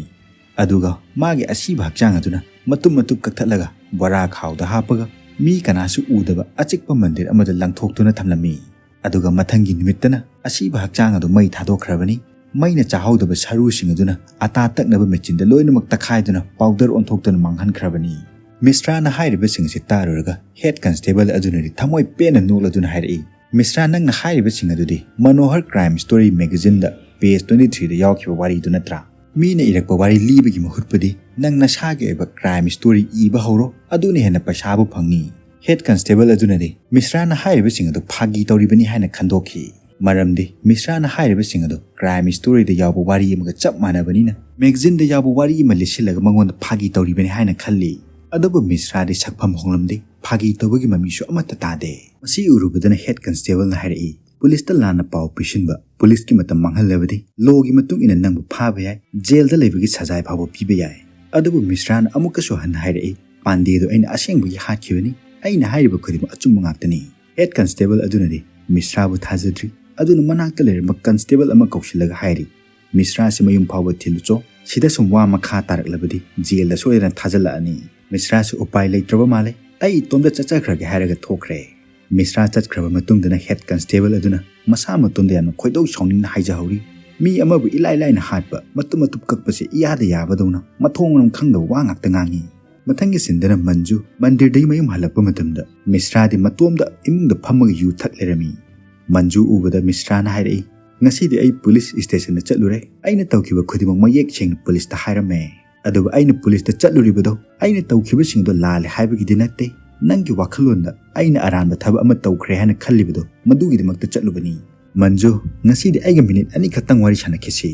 ꯑꯗꯨꯒ ꯃꯥꯒꯤ ꯑꯁꯤꯕ ꯍꯛꯆꯥꯡ ꯑꯗꯨꯅ ꯃꯇꯨꯝ ꯃꯇꯨꯝ ꯀꯛꯊꯠꯂꯒ ꯕꯣꯔꯥ ꯈꯥꯎꯗ ꯍꯥꯞꯄꯒ ꯃꯤ ꯀꯅꯥꯁꯨ ꯎꯗꯕ ꯑꯆꯤꯛꯄ ꯃꯟꯗꯤꯔ ꯑꯃꯗ ꯂꯪꯊꯣꯛꯇꯨꯅ ꯊꯝꯂꯝꯃꯤ꯫ ꯑꯗꯨꯒ ꯃꯊꯪꯒꯤ ꯅꯨꯃꯤꯠꯇꯅ ꯑꯁꯤꯕ ꯍꯛꯆꯥꯡ ꯑꯗꯨ ꯃꯩ ꯊꯥꯗꯣꯛꯈ꯭ꯔꯕꯅꯤ꯫ ꯃꯩꯅ ꯆꯥꯍꯧꯗꯕ ꯁꯔꯨꯁꯤꯡ ꯑꯗꯨꯅ ꯑꯇꯥ ꯇꯛꯅꯕ ꯃꯦꯆꯤꯟꯗ ꯂꯣꯏꯅꯃꯛ ꯇꯛꯈꯥꯏꯗꯨꯅ ꯄꯥꯎꯗꯔ ꯑꯣꯟꯊꯣꯛꯇꯨꯅ ꯃꯥꯡꯍꯟꯈ꯭ꯔꯕꯅꯤ꯫ ꯃꯤꯁ꯭ꯔꯥꯅ ꯍꯥꯏꯔꯤꯕꯁꯤꯡ ꯑꯁꯤ ꯇꯥꯔꯨꯔꯒ ꯍꯦꯗ ꯀꯟꯁꯇꯦꯕꯜ ꯑꯗꯨꯅꯗꯤ ꯊꯃꯣꯏ ꯄꯦꯟꯅ ꯅꯣꯛꯂꯗꯨꯅ ꯍꯥꯏꯔꯛꯏ, "ꯃꯤꯁ꯭ꯔꯥ, ꯅꯪꯅ ꯍꯥꯏꯔꯤꯕꯁꯤꯡ ꯑꯗꯨꯗꯤ ꯃꯅꯣꯍꯔ ꯀ꯭ꯔꯥꯏꯝ ꯁ꯭ꯇꯣꯔꯤ ꯃꯦꯒꯥꯖꯤꯟꯗ ꯄꯦꯖ twenty threeꯗ ꯌꯥꯎꯈꯤꯕ ꯋꯥꯔꯤꯗꯨ ꯅꯠꯇ꯭ꯔꯥ? ꯃꯤꯅ ꯏꯔꯛꯄ ꯋꯥꯔꯤ ꯂꯤꯕꯒꯤ ꯃꯍꯨꯠꯄꯨꯗꯤ ꯅꯪ ꯅꯁꯥꯒꯤ ꯑꯣꯏꯕ ꯀ꯭ꯔꯥꯏꯝ ꯁ꯭ꯇꯣꯔꯤ ꯏꯕ ꯍꯧꯔꯣ, ꯑꯗꯨꯅ ꯍꯦꯟꯅ ꯄꯩꯁꯥꯕꯨ ꯐꯪꯅꯤ꯫" ꯍꯦꯗ ꯀꯟꯁꯇꯦꯕꯜ ꯑꯗꯨꯅꯗꯤ ꯃꯤꯁ꯭ꯔꯥꯅ ꯍꯥꯏꯔꯤꯕꯁꯤꯡ ꯑꯗꯨ ꯐꯥꯒꯤ ꯇꯧꯔꯤꯕꯅꯤ ꯍꯥꯏꯅ ꯈꯟꯗꯣꯛꯈꯤ꯫ ꯃꯔꯝꯗꯤ ꯃꯤꯁ꯭ꯔꯥꯅ ꯍꯥꯏꯔꯤꯕꯁꯤꯡ ꯑꯗꯨ ꯀ꯭ꯔꯥꯏꯝ ꯁ꯭ꯇꯣꯔꯤꯗ ꯌꯥꯎꯕ ꯋꯥꯔꯤ ꯑꯃꯒ ꯆꯞ ꯃꯥꯟꯅꯕꯅꯤꯅ, ꯃꯦꯒꯥꯖꯤꯟꯗ ꯌꯥꯎꯕ ꯋꯥꯔꯤ ꯑꯃ ꯂꯤꯁꯤꯜꯂꯒ ꯃꯉꯣꯟꯗ ꯐꯥꯒꯤ ꯇꯧꯔꯤꯕꯅꯤ ꯍꯥꯏꯅ ꯈꯜꯂꯤ꯫ ꯑꯗꯨꯕꯨ ꯃꯤꯁ꯭ꯔꯥꯗꯤ ꯁꯛꯐꯝ ꯍꯣꯡꯂꯝꯗꯦ, ꯐꯥꯒꯤ ꯇꯧꯕꯒꯤ ꯃꯃꯤꯁꯨ ꯑꯃꯠꯇ ꯇꯥꯗꯦ꯫ ꯃꯁꯤ ꯎꯔꯨꯕꯗꯅ ꯍꯦꯗ ꯀꯟꯁꯇꯦꯕꯜꯅ ꯍꯥꯏꯔꯛꯏ, "ꯄꯨꯂꯤꯁꯇ ꯂꯥꯟꯅ ꯄꯥꯎ ꯄꯤꯁꯤꯟꯕ, ꯄꯨꯂꯤꯁꯀꯤ ꯃꯇꯝ ꯃꯥꯡꯍꯜꯂꯕꯗꯤ ꯂꯣꯒꯤ ꯃꯇꯨꯡ ꯏꯟꯅ ꯅꯪꯕꯨ ꯐꯥꯕ ꯌꯥꯏ, ꯖꯦꯜꯗ ꯂꯩꯕꯒꯤ ꯁꯖꯥꯏ ꯐꯥꯎꯕ ꯄꯤꯕ ꯌꯥꯏ꯫" ꯑꯗꯨꯕꯨ ꯃꯤꯁ꯭ꯔꯥꯅ ꯑꯃꯨꯛꯀꯁꯨ ꯍꯟꯅ ꯍꯥꯏꯔꯛꯏ, "ꯄꯥꯟꯗꯦꯗꯨ ꯑꯩꯅ ꯑꯁꯦꯡꯕꯒꯤ ꯍꯥꯠꯈꯤꯕꯅꯤ, ꯑꯩꯅ ꯍꯥꯏꯔꯤꯕ ꯈꯨꯗꯤꯡꯃꯛ ꯑꯆꯨꯝꯕ ꯉꯥꯛꯇꯅꯤ꯫" ꯍꯦꯗ ꯀꯟꯁꯇꯦꯕꯜ ꯑꯗꯨꯅꯗꯤ ꯃꯤꯁ꯭ꯔꯥꯕꯨ ꯊꯥꯖꯗ꯭ꯔꯤ꯫ ꯑꯗꯨꯅ ꯃꯅꯥꯛꯇ ꯂꯩꯔꯝꯕ ꯀꯟꯁꯇꯦꯕꯜ ꯑꯃ ꯀꯧꯁꯤꯜꯂꯒ ꯍꯥꯏꯔꯤ, "ꯃꯤꯁ꯭ꯔꯥꯁꯤ ꯃꯌꯨꯝ ꯐꯥꯎꯕ ꯊꯤꯜꯂꯨꯆꯣ꯫ ꯁꯤꯗ ꯁꯨꯝ ꯋꯥ ꯃꯈꯥ ꯇꯥꯔꯛꯂꯕꯗꯤ ꯖꯦꯜꯗ ꯁꯣꯏꯗꯅ ꯊꯥꯖꯤꯜꯂꯛꯑꯅꯤ꯫" ꯃꯤꯁ꯭ꯔꯥꯁꯨ ꯎꯄꯥꯏ ꯂꯩꯇ꯭ꯔꯕ ꯃꯥꯜꯂꯦ꯫ "ꯑꯩ ꯏꯇꯣꯝꯇ ꯆꯠꯆꯈ꯭ꯔꯒꯦ," ꯍꯥꯏꯔꯒ ꯊꯣꯛꯈ꯭ꯔꯦ꯫ ꯃꯤꯁ꯭ꯔꯥ ꯆꯠꯈ꯭ꯔꯕ ꯃꯇꯨꯡꯗꯅ ꯍꯦꯗ ꯀꯟꯁꯇꯦꯕꯜ ꯑꯗꯨꯅ ꯃꯁꯥ ꯃꯇꯣꯝꯗ ꯌꯥꯝꯅ ꯈꯣꯏꯗꯧ ꯁꯥꯎꯅꯤꯡꯅ ꯍꯥꯏꯖꯍꯧꯔꯤ, "ꯃꯤ ꯑꯃꯕꯨ ꯏꯂꯥꯏ ꯂꯥꯏꯅ ꯍꯥꯠꯄ, ꯃꯇꯨꯞ ꯃꯇꯨꯞ ꯀꯛꯄꯁꯦ ꯏꯌꯥꯗ ꯌꯥꯕꯗꯧꯅ ꯃꯊꯣꯡ ꯃꯔꯝ ꯈꯪꯗꯕ ꯋꯥ ꯉꯥꯛꯇ ꯉꯥꯡꯉꯤ꯫" ꯃꯊꯪꯒꯤ ꯁꯤꯟꯗꯅ ꯃꯟꯖꯨ ꯃꯟꯗꯤꯔꯗꯒꯤ ꯃꯌꯨꯝ ꯍꯜꯂꯛꯄ ꯃꯇꯝꯗ ꯃꯤꯁ꯭ꯔꯥꯗꯤ ꯃꯇꯣꯝꯗ ꯏꯃꯨꯡꯗ ꯐꯝꯃꯒ ꯌꯨ ꯊꯛ ꯂꯩꯔꯝꯃꯤ꯫ ꯃꯟꯖꯨ ꯎꯕꯗ ꯃꯤꯁ꯭ꯔꯥꯅ ꯍꯥꯏꯔꯛꯏ, "ꯉꯁꯤꯗꯤ ꯑꯩ ꯄꯨꯂꯤꯁ ꯁ꯭ꯇꯦꯁꯟꯗ ꯆꯠꯂꯨꯔꯦ꯫ ꯑꯩꯅ ꯇꯧꯈꯤꯕ ꯈꯨꯗꯤꯡꯃꯛ ꯃꯌꯦꯛ ꯁꯦꯡꯅ ꯄꯨꯂꯤꯁꯇ ꯍꯥꯏꯔꯝꯃꯦ꯫ ꯑꯗꯨꯒ ꯑꯩꯅ ꯄꯨꯂꯤꯁꯇ ꯆꯠꯂꯨꯔꯤꯕꯗꯣ ꯑꯩꯅ ꯇꯧꯈꯤꯕꯁꯤꯡꯗꯣ ꯂꯥꯜꯂꯦ ꯍꯥꯏꯕꯒꯤꯗꯤ ꯅꯠꯇꯦ꯫ ꯅꯪꯒꯤ ꯋꯥꯈꯜꯂꯣꯟꯗ ꯑꯩꯅ ꯑꯔꯥꯟꯕ ꯊꯕꯛ ꯑꯃ ꯇꯧꯈ꯭ꯔꯦ ꯍꯥꯏꯅ ꯈꯜꯂꯤꯕꯗꯣ ꯃꯗꯨꯒꯤꯗꯃꯛꯇ ꯆꯠꯂꯨꯕꯅꯤ꯫" "ꯃꯟꯖꯨ, ꯉꯁꯤꯗꯤ ꯑꯩꯒ ꯃꯤꯅꯤꯠ ꯑꯅꯤꯈꯛꯇꯪ ꯋꯥꯔꯤ ꯁꯥꯟꯅꯈꯤꯁꯤ꯫"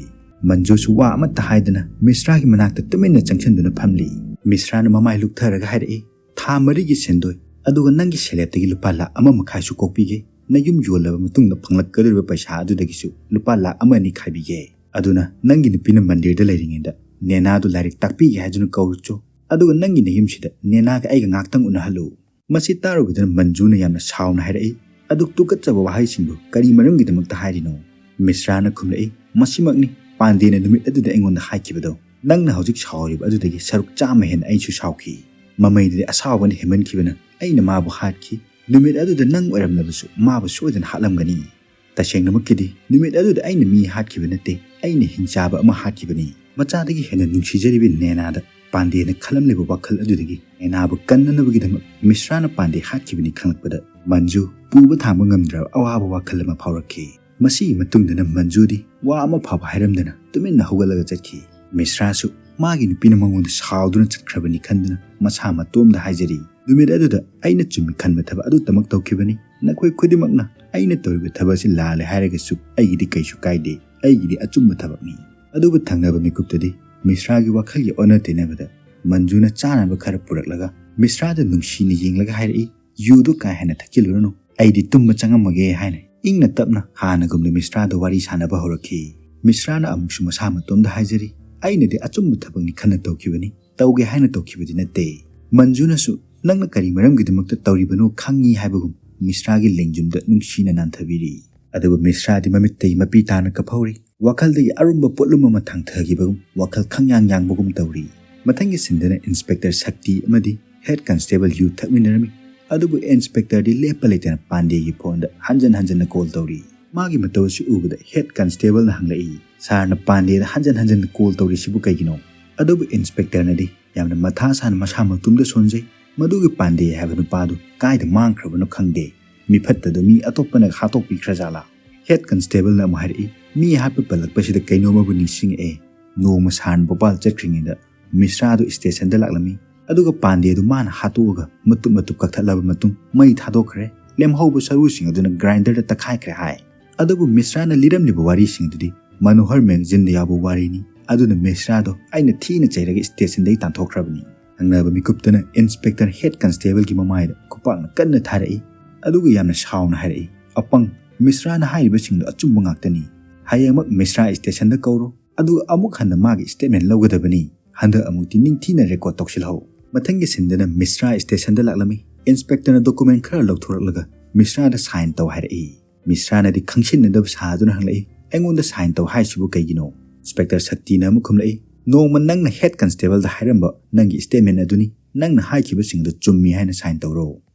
ꯃꯟꯖꯨꯁꯨ ꯋꯥ ꯑꯃꯠꯇ ꯍꯥꯏꯗꯅ ꯃꯤꯁ꯭ꯔꯥꯒꯤ ꯃꯅꯥꯛꯇ ꯇꯨꯃꯤꯟꯅ ꯆꯪꯁꯤꯟꯗꯨꯅ ꯐꯝꯂꯤ꯫ ꯃꯤꯁ꯭ꯔꯥꯅ ꯃꯃꯥꯏ ꯂꯨꯛꯊꯔꯒ ꯍꯥꯏꯔꯛꯏ, "ꯊꯥ ꯃꯔꯤꯒꯤ ꯁꯦꯟꯗꯣꯏ, ꯑꯗꯨꯒ ꯅꯪꯒꯤ ꯁꯦꯂꯦꯞꯇꯒꯤ ꯂꯨꯄꯥ ꯂꯥꯈ ꯑꯃ ꯃꯈꯥꯏꯁꯨ ꯀꯣꯛꯄꯤꯒꯦ꯫ ꯅꯌꯨꯝ ꯌꯣꯜꯂꯕ ꯃꯇꯨꯡꯗ ꯐꯪꯂꯛꯀꯗꯧꯔꯤꯕ ꯄꯩꯁꯥ ꯑꯗꯨꯗꯒꯤꯁꯨ ꯂꯨꯄꯥ ꯂꯥꯈ ꯑꯃ ꯑꯅꯤ ꯈꯥꯏꯕꯤꯒꯦ꯫ ꯑꯗꯨꯅ ꯅꯪꯒꯤ ꯅꯨꯄꯤꯅ ꯃꯟꯗꯤꯔꯗ ꯂꯩꯔꯤꯉꯩꯗ ꯅꯦꯅꯥꯗꯨ ꯂꯥꯏꯔꯤꯛ ꯇꯥꯛꯄꯤꯒꯦ ꯍꯥꯏꯗꯨꯅ ꯀꯧꯔꯨꯆꯣ꯫ ꯑꯗꯨꯒ ꯅꯪꯒꯤ ꯅꯌꯨꯝꯁꯤꯗ ꯅꯦꯅꯥꯒ ꯑꯩꯒ ꯉꯥꯛꯇꯪ ꯎꯅꯍꯜꯂꯨ꯫" ꯃꯁꯤ ꯇꯥꯔꯨꯕꯗꯅ ꯃꯟꯖꯨꯅ ꯌꯥꯝꯅ ꯁꯥꯎꯅ ꯍꯥꯏꯔꯛꯏ, "ꯑꯗꯨꯛ ꯇꯨꯀꯠꯆꯕ ꯋꯥꯍꯩꯁꯤꯡꯗꯨ ꯀꯔꯤ ꯃꯔꯝꯒꯤꯗꯃꯛꯇ ꯍꯥꯏꯔꯤꯅꯣ?" ꯃꯤꯁ꯭ꯔꯥꯅ ꯈꯨꯝꯂꯛꯏ, "ꯃꯁꯤꯃꯛꯅꯤ ꯄꯥꯟꯗꯦꯅ ꯅꯨꯃꯤꯠ ꯑꯗꯨꯗ ꯑꯩꯉꯣꯟꯗ ꯍꯥꯏꯈꯤꯕꯗꯣ꯫ ꯅꯪꯅ ꯍꯧꯖꯤꯛ ꯁꯥꯎꯔꯤꯕ ꯑꯗꯨꯗꯒꯤ ꯁꯔꯨꯛ ꯆꯥꯝꯃ ꯍꯦꯟꯅ ꯑꯩꯁꯨ ꯁꯥꯎꯈꯤ꯫ ꯃꯃꯩꯗꯗꯤ ꯑꯁꯥꯎꯕꯅ ꯍꯦꯟꯃꯟꯈꯤꯕꯅ ꯑꯩꯅ ꯃꯥꯕꯨ ꯍꯥꯠꯈꯤ꯫ ꯅꯨꯃꯤꯠ ꯑꯗꯨꯗ ꯅꯪ ꯑꯣꯏꯔꯝꯂꯕꯁꯨ ꯃꯥꯕꯨ ꯁꯣꯏꯗꯅ ꯍꯥꯠꯂꯝꯒꯅꯤ꯫" "ꯇꯁꯦꯡꯅꯃꯛꯀꯤꯗꯤ ꯅꯨꯃꯤꯠ ꯑꯗꯨꯗ ꯑꯩꯅ ꯃꯤ ꯍꯥꯠꯈꯤꯕ ꯅꯠꯇꯦ, ꯑꯩꯅ ꯍꯤꯡꯆꯥꯕ ꯑꯃ ꯍꯥꯠꯈꯤꯕꯅꯤ꯫" ꯃꯆꯥꯗꯒꯤ ꯍꯦꯟꯅ ꯅꯨꯡꯁꯤꯖꯔꯤꯕ ꯅꯦꯅꯥꯗ ꯄꯥꯟꯗꯦꯅ ꯈꯜꯂꯝꯂꯤꯕ ꯋꯥꯈꯜ ꯑꯗꯨꯗꯒꯤ ꯅꯦꯅꯥꯕꯨ ꯀꯟꯅꯅꯕꯒꯤꯗꯃꯛ ꯃꯤꯁ꯭ꯔꯥꯅ ꯄꯥꯟꯗꯦ ꯍꯥꯠꯈꯤꯕꯅꯤ ꯈꯪꯂꯛꯄꯗ ꯃꯟꯖꯨ ꯄꯨꯕ ꯊꯥꯡꯕ ꯉꯝꯗ꯭ꯔꯕ ꯑꯋꯥꯕ ꯋꯥꯈꯜ ꯑꯃ ꯐꯥꯎꯔꯛꯈꯤ꯫ ꯃꯁꯤꯒꯤ ꯃꯇꯨꯡꯗꯅ ꯃꯟꯖꯨꯗꯤ ꯋꯥ ꯑꯃ ꯐꯥꯎꯕ ꯍꯥꯏꯔꯝꯗꯅ ꯇꯨꯃꯤꯟꯅ ꯍꯧꯒꯠꯂꯒ ꯆꯠꯈꯤ꯫ ꯃꯤꯁ꯭ꯔꯥꯁꯨ ꯃꯥꯒꯤ ꯅꯨꯄꯤꯅ ꯃꯉꯣꯟꯗ ꯁꯥꯎꯗꯨꯅ ꯆꯠꯈ꯭ꯔꯕꯅꯤ ꯈꯟꯗꯨꯅ ꯃꯁꯥ ꯃꯇꯣꯝꯗ ꯍꯥꯏꯖꯔꯤ, "ꯅꯨꯃꯤꯠ ꯑꯗꯨꯗ ꯑꯩꯅ ꯆꯨꯝꯃꯤ ꯈꯟꯕ ꯊꯕꯛ ꯑꯗꯨꯇꯃꯛ ꯇꯧꯈꯤꯕꯅꯤ꯫ ꯅꯈꯣꯏ ꯈꯨꯗꯤꯡꯃꯛꯅ ꯑꯩꯅ ꯇꯧꯔꯤꯕ ꯊꯕꯛ ꯑꯁꯤ ꯂꯥꯜꯂꯦ ꯍꯥꯏꯔꯒꯁꯨ ꯑꯩꯒꯤꯗꯤ ꯀꯩꯁꯨ ꯀꯥꯏꯗꯦ, ꯑꯩꯒꯤꯗꯤ ꯑꯆꯨꯝꯕ ꯊꯕꯛꯅꯤ꯫" ꯑꯗꯨꯕꯨ ꯊꯪꯅꯕ ꯃꯤꯀꯨꯞꯇꯗꯤ ꯃꯤꯁ꯭ꯔꯥꯒꯤ ꯋꯥꯈꯜꯒꯤ ꯑꯣꯟꯅ ꯇꯩꯅꯕꯗ ꯃꯟꯖꯨꯅ ꯆꯥꯅꯕ ꯈꯔ ꯄꯨꯔꯛꯂꯒ ꯃꯤꯁ꯭ꯔꯥꯗ ꯅꯨꯡꯁꯤꯅ ꯌꯦꯡꯂꯒ ꯍꯥꯏꯔꯛꯏ, "ꯌꯨꯗꯨ ꯀꯥ ꯍꯦꯟꯅ ꯊꯛꯆꯤꯜꯂꯨꯔꯅꯨ, ꯑꯩꯗꯤ ꯇꯨꯝꯕ ꯆꯪꯉꯝꯃꯒꯦ" ꯍꯥꯏꯅ ꯏꯪꯅ ꯇꯞꯅ ꯍꯥꯟꯅꯒꯨꯝꯅ ꯃꯤꯁ꯭ꯔꯥꯗ ꯋꯥꯔꯤ ꯁꯥꯟꯅꯕ ꯍꯧꯔꯛꯈꯤ꯫ ꯃꯤꯁ꯭ꯔꯥꯅ ꯑꯃꯨꯛꯁꯨ ꯃꯁꯥ ꯃꯇꯣꯝꯗ ꯍꯥꯏꯖꯔꯤ, "ꯑꯩꯅꯗꯤ ꯑꯆꯨꯝꯕ ꯊꯕꯛꯅꯤ ꯈꯟꯅ ꯇꯧꯈꯤꯕꯅꯤ, ꯇꯧꯒꯦ ꯍꯥꯏꯅ ꯇꯧꯈꯤꯕꯗꯤ ꯅꯠꯇꯦ꯫" ꯃꯟꯖꯨꯅꯁꯨ, "ꯅꯪꯅ ꯀꯔꯤ ꯃꯔꯝꯒꯤꯗꯃꯛꯇ ꯇꯧꯔꯤꯕꯅꯣ ꯈꯪꯉꯤ" ꯍꯥꯏꯕꯒꯨꯝ ꯃꯤꯁ꯭ꯔꯥꯒꯤ ꯂꯦꯡꯖꯨꯝꯗ ꯅꯨꯡꯁꯤꯅ ꯅꯥꯟꯊꯕꯤꯔꯤ꯫ ꯑꯗꯨꯕꯨ ꯃꯤꯁ꯭ꯔꯥꯗꯤ ꯃꯃꯤꯠꯇꯒꯤ ꯃꯄꯤ ꯇꯥꯅ ꯀꯞꯍꯧꯔꯤ꯫ ꯋꯥꯈꯜꯗꯒꯤ ꯑꯔꯨꯝꯕ ꯄꯣꯠꯂꯨꯝ ꯑꯃ ꯊꯥꯡꯊꯈꯤꯕꯒꯨꯝ ꯋꯥꯈꯜ ꯈꯪꯌꯥꯡ ꯌꯥꯡꯕꯒꯨꯝ ꯇꯧꯔꯤ꯫ ꯃꯊꯪꯒꯤ ꯁꯤꯟꯗꯅ ꯏꯟꯁꯄꯦꯛꯇꯔ ꯁꯛꯇꯤ ꯑꯃꯗꯤ ꯍꯦꯗ ꯀꯟꯁꯇꯦꯕꯜ ꯌꯨ ꯊꯛꯃꯤꯟꯅꯔꯝꯃꯤ꯫ ꯑꯗꯨꯕꯨ ꯏꯟꯁꯄꯦꯛꯇꯔꯗꯤ ꯂꯦꯞꯄ ꯂꯩꯇꯅ ꯄꯥꯟꯗꯦꯒꯤ ꯐꯣꯟꯗ ꯍꯟꯖꯟ ꯍꯟꯖꯟꯅ ꯀꯣꯜ ꯇꯧꯔꯤ꯫ ꯃꯥꯒꯤ ꯃꯇꯧ ꯑꯁꯤ ꯎꯕꯗ ꯍꯦꯗ ꯀꯟꯁꯇꯦꯕꯜꯅ ꯍꯪꯂꯛꯏ, "ꯁꯥꯔꯅ ꯄꯥꯟꯗꯦꯗ ꯍꯟꯖꯟ ꯍꯟꯖꯟꯅ ꯀꯣꯜ ꯇꯧꯔꯤꯁꯤꯕꯨ ꯀꯩꯒꯤꯅꯣ?" ꯑꯗꯨꯕꯨ ꯏꯟꯁꯄꯦꯛꯇꯔꯅꯗꯤ ꯌꯥꯝꯅ ꯃꯊꯥ ꯁꯥꯅ ꯃꯁꯥ ꯃꯇꯣꯝꯗ ꯁꯣꯟꯖꯩ꯫ ꯃꯗꯨꯒꯤ ꯄꯥꯟꯗꯦ ꯍꯥꯏꯕ ꯅꯨꯄꯥꯗꯨ ꯀꯥꯏꯗ ꯃꯥꯡꯈ꯭ꯔꯕꯅꯣ ꯈꯪꯗꯦ꯫ ꯃꯤꯐꯠꯇꯗꯨ ꯃꯤ ꯑꯇꯣꯞꯄꯅ ꯍꯥꯠꯇꯣꯛꯄꯤꯈ꯭ꯔꯖꯥꯠꯂꯥ? ꯍꯦꯗ ꯀꯟꯁꯇꯦꯕꯜꯅ ꯑꯃꯨꯛ ꯍꯥꯏꯔꯛꯏ, "ꯃꯤ ꯍꯥꯠꯄ ꯄꯜꯂꯛꯄꯁꯤꯗ ꯀꯩꯅꯣꯝꯃꯕꯨ ꯅꯤꯡꯁꯤꯡꯉꯛꯑꯦ꯫ ꯅꯣꯡꯃ ꯁꯥꯔꯅ ꯚꯣꯄꯥꯜ ꯆꯠꯈ꯭ꯔꯤꯉꯩꯗ ꯃꯤꯁ꯭ꯔꯥꯗꯨ ꯁ꯭ꯇꯦꯁꯟꯗ ꯂꯥꯛꯂꯝꯃꯤ꯫ ꯑꯗꯨꯒ ꯄꯥꯟꯗꯦꯗꯨ ꯃꯥꯅ ꯍꯥꯠꯇꯣꯛꯑꯒ ꯃꯇꯨꯞ ꯃꯇꯨꯞ ꯀꯛꯊꯠꯂꯕ ꯃꯇꯨꯡ ꯃꯩ ꯊꯥꯗꯣꯛꯈ꯭ꯔꯦ꯫ ꯂꯦꯝꯍꯧꯕ ꯁꯔꯨꯁꯤꯡ ꯑꯗꯨꯅ ꯒ꯭ꯔꯥꯏꯟꯗꯔꯗ ꯇꯛꯈꯥꯏꯈ꯭ꯔꯦ" ꯍꯥꯏ꯫ ꯑꯗꯨꯕꯨ ꯃꯤꯁ꯭ꯔꯥꯅ ꯂꯤꯔꯝꯂꯤꯕ ꯋꯥꯔꯤꯁꯤꯡ ꯑꯗꯨꯗꯤ ꯃꯅꯣꯍꯔ ꯃꯦꯒꯥꯖꯤꯟꯗ ꯌꯥꯎꯕ ꯋꯥꯔꯤꯅꯤ꯫ ꯑꯗꯨꯅ ꯃꯤꯁ꯭ꯔꯥꯗꯣ ꯑꯩꯅ ꯊꯤꯅ ꯆꯩꯔꯒ ꯁ꯭ꯇꯦꯁꯟꯗꯒꯤ ꯇꯥꯟꯊꯣꯛꯈ꯭ꯔꯕꯅꯤ꯫ ꯊꯪꯅꯕ ꯃꯤꯀꯨꯞꯇꯅ ꯏꯟꯁꯄꯦꯛꯇꯔ ꯍꯦꯗ ꯀꯟꯁꯇꯦꯕꯜꯒꯤ ꯃꯃꯥꯏꯗ ꯈꯨꯄꯥꯛꯅ ꯀꯟꯅ ꯊꯥꯔꯛꯏ꯫ ꯑꯗꯨꯒ ꯌꯥꯝꯅ ꯁꯥꯎꯅ ꯍꯥꯏꯔꯛꯏ, "ꯑꯄꯪ, ꯃꯤꯁ꯭ꯔꯥꯅ ꯍꯥꯏꯔꯤꯕꯁꯤꯡꯗꯣ ꯑꯆꯨꯝꯕ ꯉꯥꯛꯇꯅꯤ꯫ ꯍꯌꯦꯡꯃꯛ ꯃꯤꯁ꯭ꯔꯥ ꯁ꯭ꯇꯦꯁꯟꯗ ꯀꯧꯔꯣ, ꯑꯗꯨꯒ ꯑꯃꯨꯛ ꯍꯟꯅ ꯃꯥꯒꯤ ꯁ꯭ꯇꯦꯠꯃꯦꯟ ꯂꯧꯒꯗꯕꯅꯤ꯫ ꯍꯟꯗꯛ ꯑꯃꯨꯛꯇꯤ ꯅꯤꯡꯊꯤꯅ ꯔꯦꯀꯣꯔꯗ ꯇꯧꯁꯤꯜꯍꯧ꯫" ꯃꯊꯪꯒꯤ ꯁꯤꯟꯗꯅ ꯃꯤꯁ꯭ꯔꯥ ꯁ꯭ꯇꯦꯁꯟꯗ ꯂꯥꯛꯂꯝꯃꯤ꯫ ꯏꯟꯁꯄꯦꯛꯇꯔꯅ ꯗꯣꯀꯨꯃꯦꯟ ꯈꯔ ꯂꯧꯊꯣꯔꯛꯂꯒ ꯃꯤꯁ꯭ꯔꯥꯗ ꯁꯥꯏꯟ ꯇꯧ ꯍꯥꯏꯔꯛꯏ꯫ ꯃꯤꯁ꯭ꯔꯥꯅꯗꯤ ꯈꯪꯁꯤꯟꯅꯗꯕ ꯁꯥꯗꯨꯅ ꯍꯪꯂꯛꯏ, "ꯑꯩꯉꯣꯟꯗ ꯁꯥꯏꯟ ꯇꯧ ꯍꯥꯏꯁꯤꯕꯨ ꯀꯩꯒꯤꯅꯣ?" ꯏꯟꯁꯄꯦꯛꯇꯔ ꯁꯛꯇꯤꯅ ꯑꯃꯨꯛ ꯈꯨꯝꯂꯛꯏ, "ꯅꯣꯡꯃ ꯅꯪꯅ ꯍꯦꯗ ꯀꯟꯁꯇꯦꯕꯜꯗ ꯍꯥꯏꯔꯝꯕ ꯅꯪꯒꯤ ꯁ꯭ꯇꯦꯠꯃꯦꯟ ꯑꯗꯨꯅꯤ꯫ ꯅꯪꯅ ꯍꯥꯏꯈꯤꯕꯁꯤꯡ ꯑꯗꯨ ꯆꯨꯝꯃꯤ ꯍꯥꯏꯅ ꯁꯥꯏꯟ ꯇꯧꯔꯣ꯫"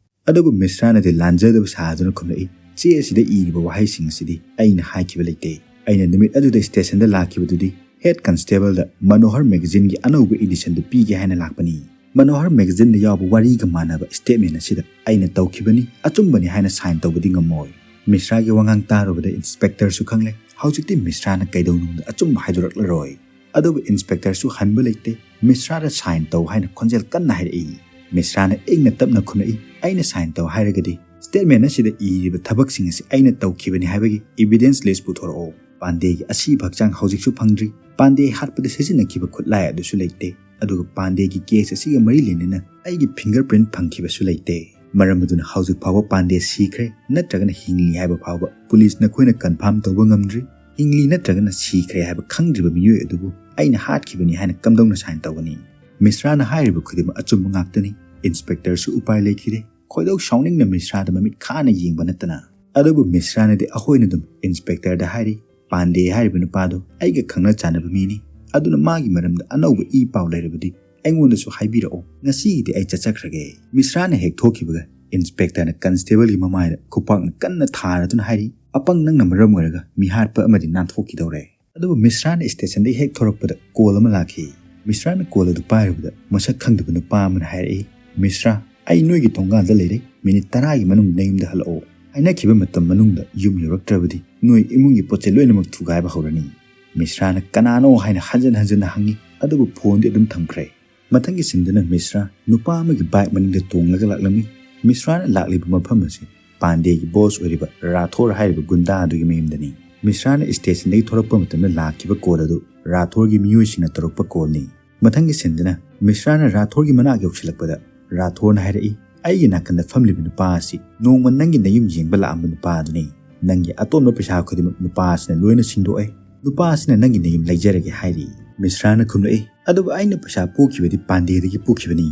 ꯑꯗꯨꯕꯨ ꯃꯤꯁ꯭ꯔꯥꯅꯗꯤ ꯂꯥꯟꯖꯗꯕ ꯁꯥꯗꯨꯅ ꯈꯨꯝꯂꯛꯏ, ꯆꯦ ꯑꯁꯤꯗ ꯏꯔꯤꯕ ꯋꯥꯍꯩꯁꯤꯡ ꯑꯁꯤꯗꯤ ꯑꯩꯅ ꯍꯥꯏꯈꯤꯕ ꯂꯩꯇꯦ꯫ ꯑꯩꯅ ꯅꯨꯃꯤꯠ ꯑꯗꯨꯗ ꯁ꯭ꯇꯦꯁꯟꯗ ꯂꯥꯛꯈꯤꯕꯗꯨꯗꯤ ꯍꯦꯗ ꯀꯟꯁꯇꯦꯕꯜꯗ ꯃꯅꯣꯍꯔ ꯃꯦꯒꯥꯖꯤꯟꯒꯤ ꯑꯅꯧꯕ ꯏꯗꯤꯁꯟꯗꯨ ꯄꯤꯒꯦ ꯍꯥꯏꯅ ꯂꯥꯛꯄꯅꯤ꯫ ꯃꯅꯣꯍꯔ ꯃꯦꯒꯥꯖꯤꯟꯗ ꯌꯥꯎꯕ ꯋꯥꯔꯤꯒ ꯃꯥꯟꯅꯕ ꯁ꯭ꯇꯦꯠꯃꯦꯟ ꯑꯁꯤꯗ ꯑꯩꯅ ꯇꯧꯈꯤꯕꯅꯤ, ꯑꯆꯨꯝꯕꯅꯤ ꯍꯥꯏꯅ ꯁꯥꯏꯟ ꯇꯧꯕꯗꯤ ꯉꯝꯃꯣꯏ꯫ ꯃꯤꯁ꯭ꯔꯥꯒꯤ ꯋꯥꯉꯥꯡ ꯇꯥꯔꯨꯕꯗ ꯏꯟꯁꯄꯦꯛꯇꯔꯁꯨ ꯈꯪꯂꯦ꯫ ꯍꯧꯖꯤꯛꯇꯤ ꯃꯤꯁ꯭ꯔꯥꯅ ꯀꯩꯗꯧꯅꯨꯡꯗ ꯑꯆꯨꯝꯕ ꯍꯥꯏꯗꯣꯔꯛꯂꯔꯣꯏ꯫ ꯑꯗꯨꯕꯨ ꯏꯟꯁꯄꯦꯛꯇꯔꯁꯨ ꯍꯟꯕ ꯂꯩꯇꯦ꯫ ꯃꯤꯁ꯭ꯔꯥꯗ ꯁꯥꯏꯟ ꯇꯧ ꯍꯥꯏꯅ ꯈꯣꯟꯖꯦꯜ ꯀꯟꯅ ꯍꯥꯏꯔꯛꯏ꯫ ꯃꯤꯁ꯭ꯔꯥꯅ ꯏꯪꯅ ꯇꯞꯅ ꯈꯨꯝꯂꯛꯏ, "ꯑꯩꯅ ꯁꯥꯏꯟ ꯇꯧ ꯍꯥꯏꯔꯒꯗꯤ ꯁ꯭ꯇꯦꯠꯃꯦꯟ ꯑꯁꯤꯗ ꯏꯔꯤꯕ ꯊꯕꯛꯁꯤꯡ ꯑꯁꯤ ꯑꯩꯅ ꯇꯧꯈꯤꯕꯅꯤ ꯍꯥꯏꯕꯒꯤ ꯏꯕꯤꯗꯦꯟꯁ ꯂꯤꯁ ꯄꯨꯊꯣꯔꯛꯑꯣ꯫ ꯄꯥꯟꯗꯦꯒꯤ ꯑꯁꯤꯕ ꯍꯛꯆꯥꯡ ꯍꯧꯖꯤꯛꯁꯨ ꯐꯪꯗ꯭ꯔꯤ꯫ ꯄꯥꯟꯗꯦ ꯍꯥꯠꯄꯗ ꯁꯤꯖꯤꯟꯅꯈꯤꯕ ꯈꯨꯠꯂꯥꯏ ꯑꯗꯨꯁꯨ ꯂꯩꯇꯦ꯫ ꯑꯗꯨꯒ ꯄꯥꯟꯗꯦꯒꯤ ꯀꯦꯁ ꯑꯁꯤꯒ ꯃꯔꯤ ꯂꯩꯅꯅ ꯑꯩꯒꯤ ꯐꯤꯡꯒꯔ ꯄ꯭ꯔꯤꯟꯠ ꯐꯪꯈꯤꯕꯁꯨ ꯂꯩꯇꯦ꯫ ꯃꯔꯝ ꯑꯗꯨꯅ ꯍꯧꯖꯤꯛ ꯐꯥꯎꯕ ꯄꯥꯟꯗꯦ ꯁꯤꯈ꯭ꯔꯦ ꯅꯠꯇ꯭ꯔꯒꯅ ꯍꯤꯡꯂꯤ ꯍꯥꯏꯕ ꯐꯥꯎꯕ ꯄꯨꯂꯤꯁ ꯅꯈꯣꯏꯅ ꯀꯟꯐꯥꯔꯝ ꯇꯧꯕ ꯉꯝꯗ꯭ꯔꯤ꯫ ꯍꯤꯡꯂꯤ ꯅꯠꯇ꯭ꯔꯒꯅ ꯁꯤꯈ꯭ꯔꯦ ꯍꯥꯏꯕ ꯈꯪꯗ꯭ꯔꯤꯕ ꯃꯤꯑꯣꯏ ꯑꯗꯨꯕꯨ ꯑꯩꯅ ꯍꯥꯠꯈꯤꯕꯅꯤ ꯍꯥꯏꯅ ꯀꯝꯗꯧꯅ ꯁꯥꯏꯟ ꯇꯧꯒꯅꯤ?" ꯃꯤꯁ꯭ꯔꯥꯅ ꯍꯥꯏꯔꯤꯕ ꯈꯨꯗꯤꯡꯃꯛ ꯑꯆꯨꯝꯕ ꯉꯥꯛꯇꯅꯤ꯫ ꯏꯟꯁꯄꯦꯛꯇꯔꯁꯨ ꯎꯄꯥꯏ ꯂꯩꯈꯤꯗꯦ꯫ ꯈꯣꯏꯗꯧ ꯁꯥꯎꯅꯤꯡꯅ ꯃꯤꯁ꯭ꯔꯥꯗ ꯃꯃꯤꯠ ꯈꯥꯅ ꯌꯦꯡꯕ ꯅꯠꯇꯅ꯫ ꯑꯗꯨꯕꯨ ꯃꯤꯁ꯭ꯔꯥꯅꯗꯤ ꯑꯩꯈꯣꯏꯅ ꯑꯗꯨꯝ ꯏꯟꯁꯄꯦꯛꯇꯔꯗ ꯍꯥꯏꯔꯤ, "ꯄꯥꯟꯗꯦ ꯍꯥꯏꯔꯤꯕ ꯅꯨꯄꯥꯗꯨ ꯑꯩꯒ ꯈꯪꯅ ꯆꯥꯟꯅꯕ ꯃꯤꯅꯤ, ꯑꯗꯨꯅ ꯃꯥꯒꯤ ꯃꯔꯝꯗ ꯑꯅꯧꯕ ꯏ ꯄꯥꯎ ꯂꯩꯔꯕꯗꯤ ꯑꯩꯉꯣꯟꯗꯁꯨ ꯍꯥꯏꯕꯤꯔꯛꯑꯣ, ꯉꯁꯤꯒꯤꯗꯤ ꯑꯩ ꯆꯠꯆꯈ꯭ꯔꯒꯦ"꯫ ꯃꯤꯁ꯭ꯔꯥꯅ ꯍꯦꯛ ꯊꯣꯛꯈꯤꯕꯒ ꯏꯟꯁꯄꯦꯛꯇꯔꯅ ꯀꯟꯁꯇꯦꯕꯜꯒꯤ ꯃꯃꯥꯏꯗ ꯈꯨꯄꯥꯛꯅ ꯀꯟꯅ ꯊꯥꯔꯗꯨꯅ ꯍꯥꯏꯔꯤ, "ꯑꯄꯪ ꯅꯪꯅ ꯃꯔꯝ ꯑꯣꯏꯔꯒ ꯃꯤꯍꯥꯠꯄ ꯑꯃꯗꯤ ꯅꯥꯟꯊꯣꯛꯈꯤꯗꯧꯔꯦ"꯫ ꯑꯗꯨꯕꯨ ꯃꯤꯁ꯭ꯔꯥꯅ ꯁ꯭ꯇꯦꯁꯟꯗꯒꯤ ꯍꯦꯛ ꯊꯣꯔꯛꯄꯗ ꯀꯣꯜ ꯑꯃ ꯂꯥꯛꯈꯤ꯫ ꯃꯤꯁ꯭ꯔꯥꯅ ꯀꯣꯜ ꯑꯗꯨ ꯄꯥꯏꯔꯨꯕꯗ ꯃꯁꯛ ꯈꯪꯗꯕ ꯅꯨꯄꯥ ꯑꯃꯅ ꯍꯥꯏꯔꯛꯏ, "ꯃꯤꯁ꯭ꯔꯥ, ꯑꯩ ꯅꯣꯏꯒꯤ ꯊꯣꯡꯒꯥꯜꯗ ꯂꯩꯔꯦ, ꯃꯤꯅꯤꯠ ꯇꯔꯥꯒꯤ ꯃꯅꯨꯡꯗ ꯅꯌꯨꯝꯗ ꯍꯜꯂꯛꯑꯣ꯫ ꯍꯥꯏꯅꯈꯤꯕ ꯃꯇꯝ ꯃꯅꯨꯡꯗ ꯌꯨꯝ ꯌꯧꯔꯛꯇ꯭ꯔꯕꯗꯤ ꯅꯣꯏ ꯏꯃꯨꯡꯒꯤ ꯄꯣꯠ ꯆꯩ ꯂꯣꯏꯅꯃꯛ ꯊꯨꯒꯥꯏꯕ ꯍꯧꯔꯅꯤ"꯫ ꯃꯤꯁ꯭ꯔꯥꯅ "ꯀꯅꯥꯅꯣ?" ꯍꯥꯏꯅ ꯍꯟꯖꯟ ꯍꯟꯖꯟꯅ ꯍꯪꯉꯤ, ꯑꯗꯨꯕꯨ ꯐꯣꯟꯗꯤ ꯑꯗꯨꯝ ꯊꯝꯈ꯭ꯔꯦ꯫ ꯃꯊꯪꯒꯤ ꯁꯤꯟꯗꯨꯅ ꯃꯤꯁ꯭ꯔꯥ ꯅꯨꯄꯥ ꯑꯃꯒꯤ ꯕꯥꯏꯛ ꯃꯅꯤꯡꯗ ꯇꯣꯡꯂꯒ ꯂꯥꯛꯂꯝꯃꯤ꯫ ꯃꯤꯁ꯭ꯔꯥꯅ ꯂꯥꯛꯂꯤꯕ ꯃꯐꯝ ꯑꯁꯤ ꯄꯥꯟꯗꯦꯒꯤ ꯕꯣꯁ ꯑꯣꯏꯔꯤꯕ ꯔꯥꯊꯣꯔ ꯍꯥꯏꯔꯤꯕ ꯒꯨꯟꯗꯥ ꯑꯗꯨꯒꯤ ꯃꯌꯨꯝꯗꯅꯤ꯫ ꯃꯤꯁ꯭ꯔꯥꯅ ꯁ꯭ꯇꯦꯁꯟꯗꯒꯤ ꯊꯣꯔꯛꯄ ꯃꯇꯝꯗ ꯂꯥꯛꯈꯤꯕ ꯀꯣꯜ ꯑꯗꯨ ꯔꯥꯊꯣꯔꯒꯤ ꯃꯤꯑꯣꯏꯁꯤꯡꯅ ꯇꯧꯔꯛꯄ ꯀꯣꯜꯅꯤ꯫ ꯃꯊꯪꯒꯤ ꯁꯤꯟꯗꯨꯅ ꯃꯤꯁ꯭ꯔꯥꯅ ꯔꯥꯊꯣꯔꯒꯤ ꯃꯅꯥꯛ ꯌꯧꯁꯤꯜꯂꯛꯄꯗ ꯔꯥꯊꯣꯔꯅ ꯍꯥꯏꯔꯛꯏ, "ꯑꯩꯒꯤ ꯅꯥꯀꯟꯗ ꯐꯝꯂꯤꯕ ꯅꯨꯄꯥ ꯑꯁꯤ ꯅꯣꯡꯃ ꯅꯪꯒꯤ ꯅꯌꯨꯝ ꯌꯦꯡꯕ ꯂꯥꯛꯑꯝꯕ ꯅꯨꯄꯥ ꯑꯗꯨꯅꯤ꯫ ꯅꯪꯒꯤ ꯑꯇꯣꯟꯕ ꯄꯩꯁꯥ ꯈꯨꯗꯤꯡꯃꯛ ꯅꯨꯄꯥ ꯑꯁꯤꯅ ꯂꯣꯏꯅ ꯁꯤꯡꯗꯣꯛꯑꯦ꯫ ꯅꯨꯄꯥ ꯑꯁꯤꯅ ꯅꯪꯒꯤ ꯅꯌꯨꯝ ꯂꯩꯖꯔꯒꯦ" ꯍꯥꯏꯔꯤ꯫ ꯃꯤꯁ꯭ꯔꯥꯅ ꯈꯨꯝꯂꯛꯏ, "ꯑꯗꯨꯕꯨ ꯑꯩꯅ ꯄꯩꯁꯥ ꯄꯨꯈꯤꯕꯗꯤ ꯄꯥꯟꯗꯦꯗꯒꯤ ꯄꯨꯈꯤꯕꯅꯤ"꯫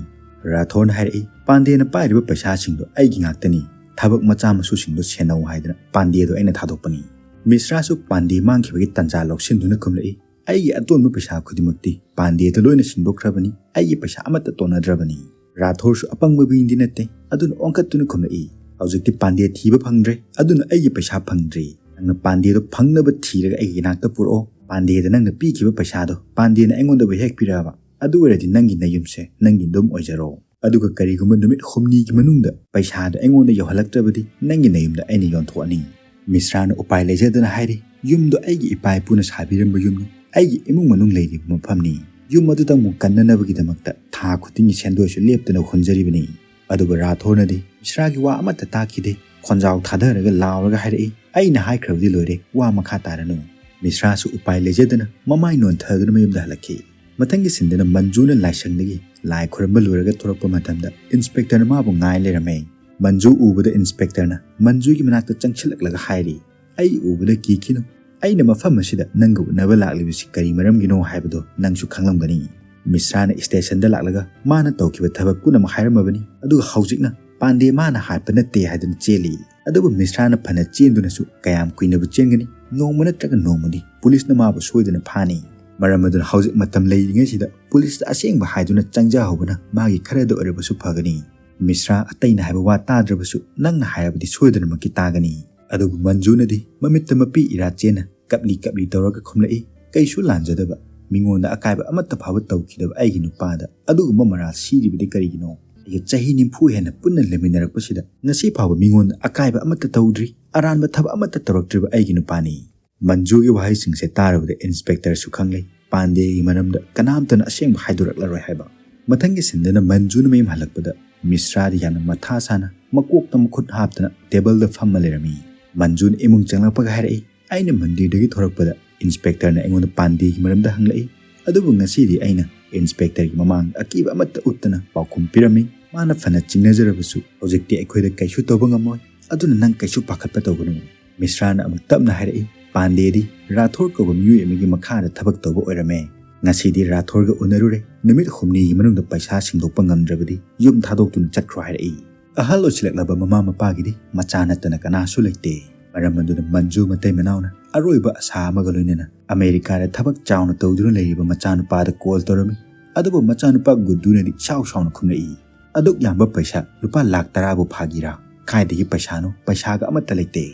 ꯔꯥꯊꯣꯔꯅ ꯍꯥꯏꯔꯛꯏ, "ꯄꯥꯟꯗꯦꯅ ꯄꯥꯏꯔꯤꯕ ꯄꯩꯁꯥꯁꯤꯡꯗꯣ ꯑꯩꯒꯤ ꯉꯥꯛꯇꯅꯤ꯫ ꯊꯕꯛ ꯃꯆꯥ ꯃꯁꯨꯁꯤꯡꯗꯣ ꯁꯦꯟꯅꯧ ꯍꯥꯏꯗꯅ ꯄꯥꯟꯗꯦꯗꯣ ꯑꯩꯅ ꯊꯥꯗꯣꯛꯄꯅꯤ"꯫ ꯃꯤꯁ꯭ꯔꯥꯁꯨ ꯄꯥꯟꯗꯦ ꯃꯥꯡꯈꯤꯕꯒꯤ ꯇꯥꯟꯖꯥ ꯂꯧꯁꯤꯟꯗꯨꯅ ꯈꯨꯝꯂꯛꯏ, "ꯑꯩꯒꯤ ꯑꯇꯣꯟꯕ ꯄꯩꯁꯥ ꯈꯨꯗꯤꯡꯃꯛꯇꯤ ꯄꯥꯟꯗꯦꯗ ꯂꯣꯏꯅ ꯁꯤꯡꯗꯣꯛꯈ꯭ꯔꯕꯅꯤ꯫ ꯑꯩꯒꯤ ꯄꯩꯁꯥ ꯑꯃꯠꯇ ꯇꯣꯟꯅꯗ꯭ꯔꯕꯅꯤ"꯫ ꯔꯥꯊꯣꯔꯁꯨ ꯑꯄꯪꯕ ꯃꯤꯗꯤ ꯅꯠꯇꯦ, ꯑꯗꯨꯅ ꯑꯣꯟꯈꯠꯇꯨꯅ ꯈꯨꯝꯂꯛꯏ, "ꯍꯧꯖꯤꯛꯇꯤ ꯄꯥꯟꯗꯦ ꯊꯤꯕ ꯐꯪꯗ꯭ꯔꯦ, ꯑꯗꯨꯅ ꯑꯩꯒꯤ ꯄꯩꯁꯥ ꯐꯪꯗ꯭ꯔꯤ꯫ ꯅꯪꯅ ꯄꯥꯟꯗꯦꯗꯣ ꯐꯪꯅꯕ ꯊꯤꯔꯒ ꯑꯩꯒꯤ ꯏꯅꯥꯛꯇ ꯄꯨꯔꯛꯑꯣ꯫ ꯄꯥꯟꯗꯦꯗ ꯅꯪꯅ ꯄꯤꯈꯤꯕ ꯄꯩꯁꯥꯗꯣ ꯄꯥꯟꯗꯦꯅ ꯑꯩꯉꯣꯟꯗꯕꯨ ꯍꯦꯛ ꯄꯤꯔꯛꯑꯕ, ꯑꯗꯨ ꯑꯣꯏꯔꯗꯤ ꯅꯪꯒꯤ ꯅꯌꯨꯝꯁꯦ ꯅꯪꯒꯤ ꯑꯗꯨꯝ ꯑꯣꯏꯖꯔꯣ꯫ ꯑꯗꯨꯒ ꯀꯔꯤꯒꯨꯝꯕ ꯅꯨꯃꯤꯠ ꯍꯨꯝꯅꯤꯒꯤ ꯃꯅꯨꯡꯗ ꯄꯩꯁꯥꯗꯣ ꯑꯩꯉꯣꯟꯗ ꯌꯧꯍꯜꯂꯛꯇ꯭ꯔꯕꯗꯤ ꯅꯪꯒꯤ ꯅꯌꯨꯝꯗ ꯑꯩꯅ ꯌꯣꯟꯊꯣꯛꯑꯅꯤ"꯫ ꯃꯤꯁ꯭ꯔꯥꯅ ꯎꯄꯥꯏ ꯂꯩꯖꯗꯅ ꯍꯥꯏꯔꯤ, "ꯌꯨꯝꯗꯣ ꯑꯩꯒꯤ ꯏꯄꯥ ꯏꯄꯨꯅ ꯁꯥꯕꯤꯔꯝꯕ ꯌꯨꯝꯅꯤ, ꯑꯩꯒꯤ ꯏꯃꯨꯡ ꯃꯅꯨꯡ ꯂꯩꯔꯤꯕ ꯃꯐꯝꯅꯤ꯫ ꯌꯨꯝ ꯑꯗꯨꯗ ꯑꯃꯨꯛ ꯀꯟꯅꯅꯕꯒꯤꯗꯃꯛꯇ ꯊꯥ ꯈꯨꯗꯤꯡꯒꯤ ꯁꯦꯟꯗꯣꯏꯁꯨ ꯂꯦꯞꯇꯅ ꯍꯨꯟꯖꯔꯤꯕꯅꯤ"꯫ ꯑꯗꯨꯒ ꯔꯥꯊꯣꯔꯅꯗꯤ ꯃꯤꯁ꯭ꯔꯥꯒꯤ ꯋꯥ ꯑꯃꯠꯇ ꯇꯥꯈꯤꯗꯦ꯫ ꯈꯣꯟꯖꯥꯎ ꯊꯥꯗꯔꯒ ꯂꯥꯎꯔꯒ ꯍꯥꯏꯔꯛꯏ, "ꯑꯩꯅ ꯍꯥꯏꯈ꯭ꯔꯕꯗꯤ ꯂꯣꯏꯔꯦ, ꯋꯥ ꯃꯈꯥ ꯇꯥꯔꯅꯨ"꯫ ꯃꯤꯁ꯭ꯔꯥꯁꯨ ꯎꯄꯥꯏ ꯂꯩꯖꯗꯅ ꯃꯃꯥꯏ ꯅꯣꯟꯊꯗꯨꯅ ꯃꯌꯨꯝꯗ ꯍꯜꯂꯛꯈꯤ꯫ ꯃꯊꯪꯒꯤ ꯁꯤꯟꯗꯅ ꯃꯟꯖꯨꯅ ꯂꯥꯏꯁꯪꯗꯒꯤ ꯂꯥꯏ ꯈꯨꯔꯨꯝꯕ ꯂꯣꯏꯔꯒ ꯊꯣꯔꯛꯄ ꯃꯇꯝꯗ ꯏꯟꯁꯄꯦꯛꯇꯔꯅ ꯃꯥꯕꯨ ꯉꯥꯏ ꯂꯩꯔꯝꯃꯦ꯫ ꯃꯟꯖꯨ ꯎꯕꯗ ꯏꯟꯁꯄꯦꯛꯇꯔꯅ ꯃꯟꯖꯨꯒꯤ ꯃꯅꯥꯛꯇ ꯆꯪꯁꯤꯜꯂꯛꯂꯒ ꯍꯥꯏꯔꯤ, "ꯑꯩ ꯎꯕꯗ ꯀꯤꯈꯤꯅꯨ꯫ ꯑꯩꯅ ꯃꯐꯝ ꯑꯁꯤꯗ ꯅꯪꯒ ꯎꯅꯕ ꯂꯥꯛꯂꯤꯕꯁꯤ ꯀꯔꯤ ꯃꯔꯝꯒꯤꯅꯣ ꯍꯥꯏꯕꯗꯣ ꯅꯪꯁꯨ ꯈꯪꯂꯝꯒꯅꯤ"꯫ ꯃꯤꯁ꯭ꯔꯥꯅ ꯁ꯭ꯇꯦꯁꯟꯗ ꯂꯥꯛꯂꯒ ꯃꯥꯅ ꯇꯧꯈꯤꯕ ꯊꯕꯛ ꯄꯨꯝꯅꯃꯛ ꯍꯥꯏꯔꯝꯃꯕꯅꯤ꯫ ꯑꯗꯨꯒ ꯍꯧꯖꯤꯛꯅ ꯄꯥꯟꯗꯦ ꯃꯥꯅ ꯍꯥꯠꯄ ꯅꯠꯇꯦ ꯍꯥꯏꯗꯨꯅ ꯆꯦꯜꯂꯤ꯫ ꯑꯗꯨꯕꯨ ꯃꯤꯁ꯭ꯔꯥꯅ ꯐꯅ ꯆꯦꯟꯗꯨꯅꯁꯨ ꯀꯌꯥꯝ ꯀꯨꯏꯅꯕꯨ ꯆꯦꯟꯒꯅꯤ? ꯅꯣꯡꯃ ꯅꯠꯇ꯭ꯔꯒ ꯅꯣꯡꯃꯗꯤ ꯄꯨꯂꯤꯁꯅ ꯃꯥꯕꯨ ꯁꯣꯏꯗꯅ ꯐꯥꯅꯤ꯫ ꯃꯔꯝ ꯑꯗꯨꯅ ꯍꯧꯖꯤꯛ ꯃꯇꯝ ꯂꯩꯔꯤꯉꯩꯁꯤꯗ ꯄꯨꯂꯤꯁꯇ ꯑꯁꯦꯡꯕ ꯍꯥꯏꯗꯨꯅ ꯆꯪꯖꯍꯧꯕꯅ ꯃꯥꯒꯤ ꯈꯔꯗ ꯑꯣꯏꯔꯕꯁꯨ ꯐꯒꯅꯤ꯫ ꯃꯤꯁ꯭ꯔꯥ ꯑꯇꯩꯅ ꯍꯥꯏꯕ ꯋꯥ ꯇꯥꯗ꯭ꯔꯕꯁꯨ ꯅꯪꯅ ꯍꯥꯏꯔꯕꯗꯤ ꯁꯣꯏꯗꯅꯃꯛꯀꯤ ꯇꯥꯒꯅꯤ꯫ ꯑꯗꯨꯕꯨ ꯃꯟꯖꯨꯅꯗꯤ ꯃꯃꯤꯠꯇ ꯃꯄꯤ ꯏꯔꯥ ꯆꯦꯟꯅ ꯀꯞꯂꯤ ꯀꯞꯂꯤ ꯇꯧꯔꯒ ꯈꯨꯝꯂꯛꯏ, "ꯀꯩꯁꯨ ꯂꯥꯟꯖꯗꯕ, ꯃꯤꯉꯣꯟꯗ ꯑꯀꯥꯏꯕ ꯑꯃꯠꯇ ꯐꯥꯎꯕ ꯇꯧꯈꯤꯗꯕ ꯑꯩꯒꯤ ꯅꯨꯄꯥꯗ ꯑꯗꯨꯒꯨꯝꯕ ꯃꯔꯥꯜ ꯁꯤꯔꯤꯕꯗꯤ ꯀꯔꯤꯒꯤꯅꯣ? ꯑꯩꯒ ꯆꯍꯤ ꯅꯤꯐꯨ ꯍꯦꯟꯅ ꯄꯨꯟꯅ ꯂꯩꯃꯤꯟꯅꯔꯛꯄꯁꯤꯗ ꯉꯁꯤ ꯐꯥꯎꯕ ꯃꯤꯉꯣꯟꯗ ꯑꯀꯥꯏꯕ ꯑꯃꯠꯇ ꯇꯧꯗ꯭ꯔꯤ, ꯑꯔꯥꯟꯕ ꯊꯕꯛ ꯑꯃꯠꯇ ꯇꯧꯔꯛꯇ꯭ꯔꯤꯕ ꯑꯩꯒꯤ ꯅꯨꯄꯥꯅꯤ"꯫ ꯃꯟꯖꯨꯒꯤ ꯋꯥꯍꯩꯁꯤꯡꯁꯦ ꯇꯥꯔꯕꯗ ꯏꯟꯁꯄꯦꯛꯇꯔꯁꯨ ꯈꯪꯂꯦ, ꯄꯥꯟꯗꯦꯒꯤ ꯃꯔꯝꯗ ꯀꯅꯥꯝꯇꯅ ꯑꯁꯦꯡꯕ ꯍꯥꯏꯗꯣꯔꯛꯂꯔꯣꯏ ꯍꯥꯏꯕ꯫ ꯃꯊꯪꯒꯤ ꯁꯤꯟꯗꯅ ꯃꯟꯖꯨꯅ ꯃꯌꯨꯝ ꯍꯜꯂꯛꯄꯗ ꯃꯤꯁ꯭ꯔꯥꯗꯤ ꯌꯥꯝꯅ ꯃꯊꯥ ꯁꯥꯅ ꯃꯀꯣꯛꯇ ꯃꯈꯨꯠ ꯍꯥꯞꯇꯅ ꯇꯦꯕꯜꯗ ꯐꯝꯃ ꯂꯩꯔꯝꯃꯤ꯫ ꯃꯟꯖꯨꯅ ꯏꯃꯨꯡ ꯆꯪꯂꯛꯄꯒ ꯍꯥꯏꯔꯛꯏ, "ꯑꯩꯅ ꯃꯟꯗꯤꯔꯗꯒꯤ ꯊꯣꯔꯛꯄꯗ ꯏꯟꯁꯄꯦꯛꯇꯔꯅ ꯑꯩꯉꯣꯟꯗ ꯄꯥꯟꯗꯦꯒꯤ ꯃꯔꯝꯗ ꯍꯪꯂꯛꯏ, ꯑꯗꯨꯕꯨ ꯉꯁꯤꯗꯤ ꯑꯩꯅ ꯏꯟꯁꯄꯦꯛꯇꯔꯒꯤ ꯃꯃꯥꯡꯗ ꯑꯀꯤꯕ ꯑꯃꯠꯇ ꯎꯠꯇꯅ ꯄꯥꯎꯈꯨꯝ ꯄꯤꯔꯝꯃꯤ꯫ ꯃꯥꯅ ꯐꯅ ꯆꯤꯡꯅꯖꯔꯕꯁꯨ ꯍꯧꯖꯤꯛꯇꯤ ꯑꯩꯈꯣꯏꯗ ꯀꯩꯁꯨ ꯇꯧꯕ ꯉꯝꯃꯣꯏ, ꯑꯗꯨꯅ ꯅꯪ ꯀꯩꯁꯨ ꯄꯥꯈꯠꯄ ꯇꯧꯒꯅꯨ"꯫ ꯃꯤꯁ꯭ꯔꯥꯅ ꯑꯃꯨꯛ ꯇꯞꯅ ꯍꯥꯏꯔꯛꯏ, "ꯄꯥꯟꯗꯦꯗꯤ ꯔꯥꯊꯣꯔ ꯀꯧꯕ ꯃꯤꯑꯣꯏ ꯑꯃꯒꯤ ꯃꯈꯥꯗ ꯊꯕꯛ ꯇꯧꯕ ꯑꯣꯏꯔꯝꯃꯦ꯫ ꯉꯁꯤꯗꯤ ꯔꯥꯊꯣꯔꯒ ꯎꯅꯔꯨꯔꯦ, ꯅꯨꯃꯤꯠ ꯍꯨꯝꯅꯤꯒꯤ ꯃꯅꯨꯡꯗ ꯄꯩꯁꯥ ꯁꯤꯡꯗꯣꯛꯄ ꯉꯝꯗ꯭ꯔꯕꯗꯤ ꯌꯨꯝ ꯊꯥꯗꯣꯛꯇꯨꯅ ꯆꯠꯈ꯭ꯔꯣ" ꯍꯥꯏꯔꯛꯏ꯫ ꯑꯍꯜ ꯑꯣꯏꯁꯤꯜꯂꯛꯂꯕ ꯃꯃꯥ ꯃꯄꯥꯒꯤꯗꯤ ꯃꯆꯥ ꯅꯠꯇꯅ ꯀꯅꯥꯁꯨ ꯂꯩꯇꯦ꯫ ꯃꯔꯝ ꯑꯗꯨꯅ ꯃꯟꯖꯨ ꯃꯇꯩ ꯃꯅꯥꯎꯅ ꯑꯔꯣꯏꯕ ꯑꯁꯥ ꯑꯃꯒ ꯂꯣꯏꯅꯅ ꯑꯃꯦꯔꯤꯀꯥꯗ ꯊꯕꯛ ꯆꯥꯎꯅ ꯇꯧꯗꯨꯅ ꯂꯩꯔꯤꯕ ꯃꯆꯥꯅꯨꯄꯥꯗ ꯀꯣꯜ ꯇꯧꯔꯝꯃꯤ꯫ ꯑꯗꯨꯕꯨ ꯃꯆꯥꯅꯨꯄꯥ ꯒꯨꯗꯨꯅꯗꯤ ꯏꯁꯥꯎ ꯁꯥꯎꯅ ꯈꯨꯝꯂꯛꯏ, "ꯑꯗꯨꯛ ꯌꯥꯝꯕ ꯄꯩꯁꯥ ꯂꯨꯄꯥ ꯂꯥꯈ ꯇꯔꯥꯕꯨ ꯐꯥꯒꯤꯔꯥ? "ꯀꯥꯏꯗꯒꯤ ꯄꯩꯁꯥꯅꯣ? ꯄꯩꯁꯥꯒ ꯑꯃꯠꯇ ꯂꯩꯇꯦ꯫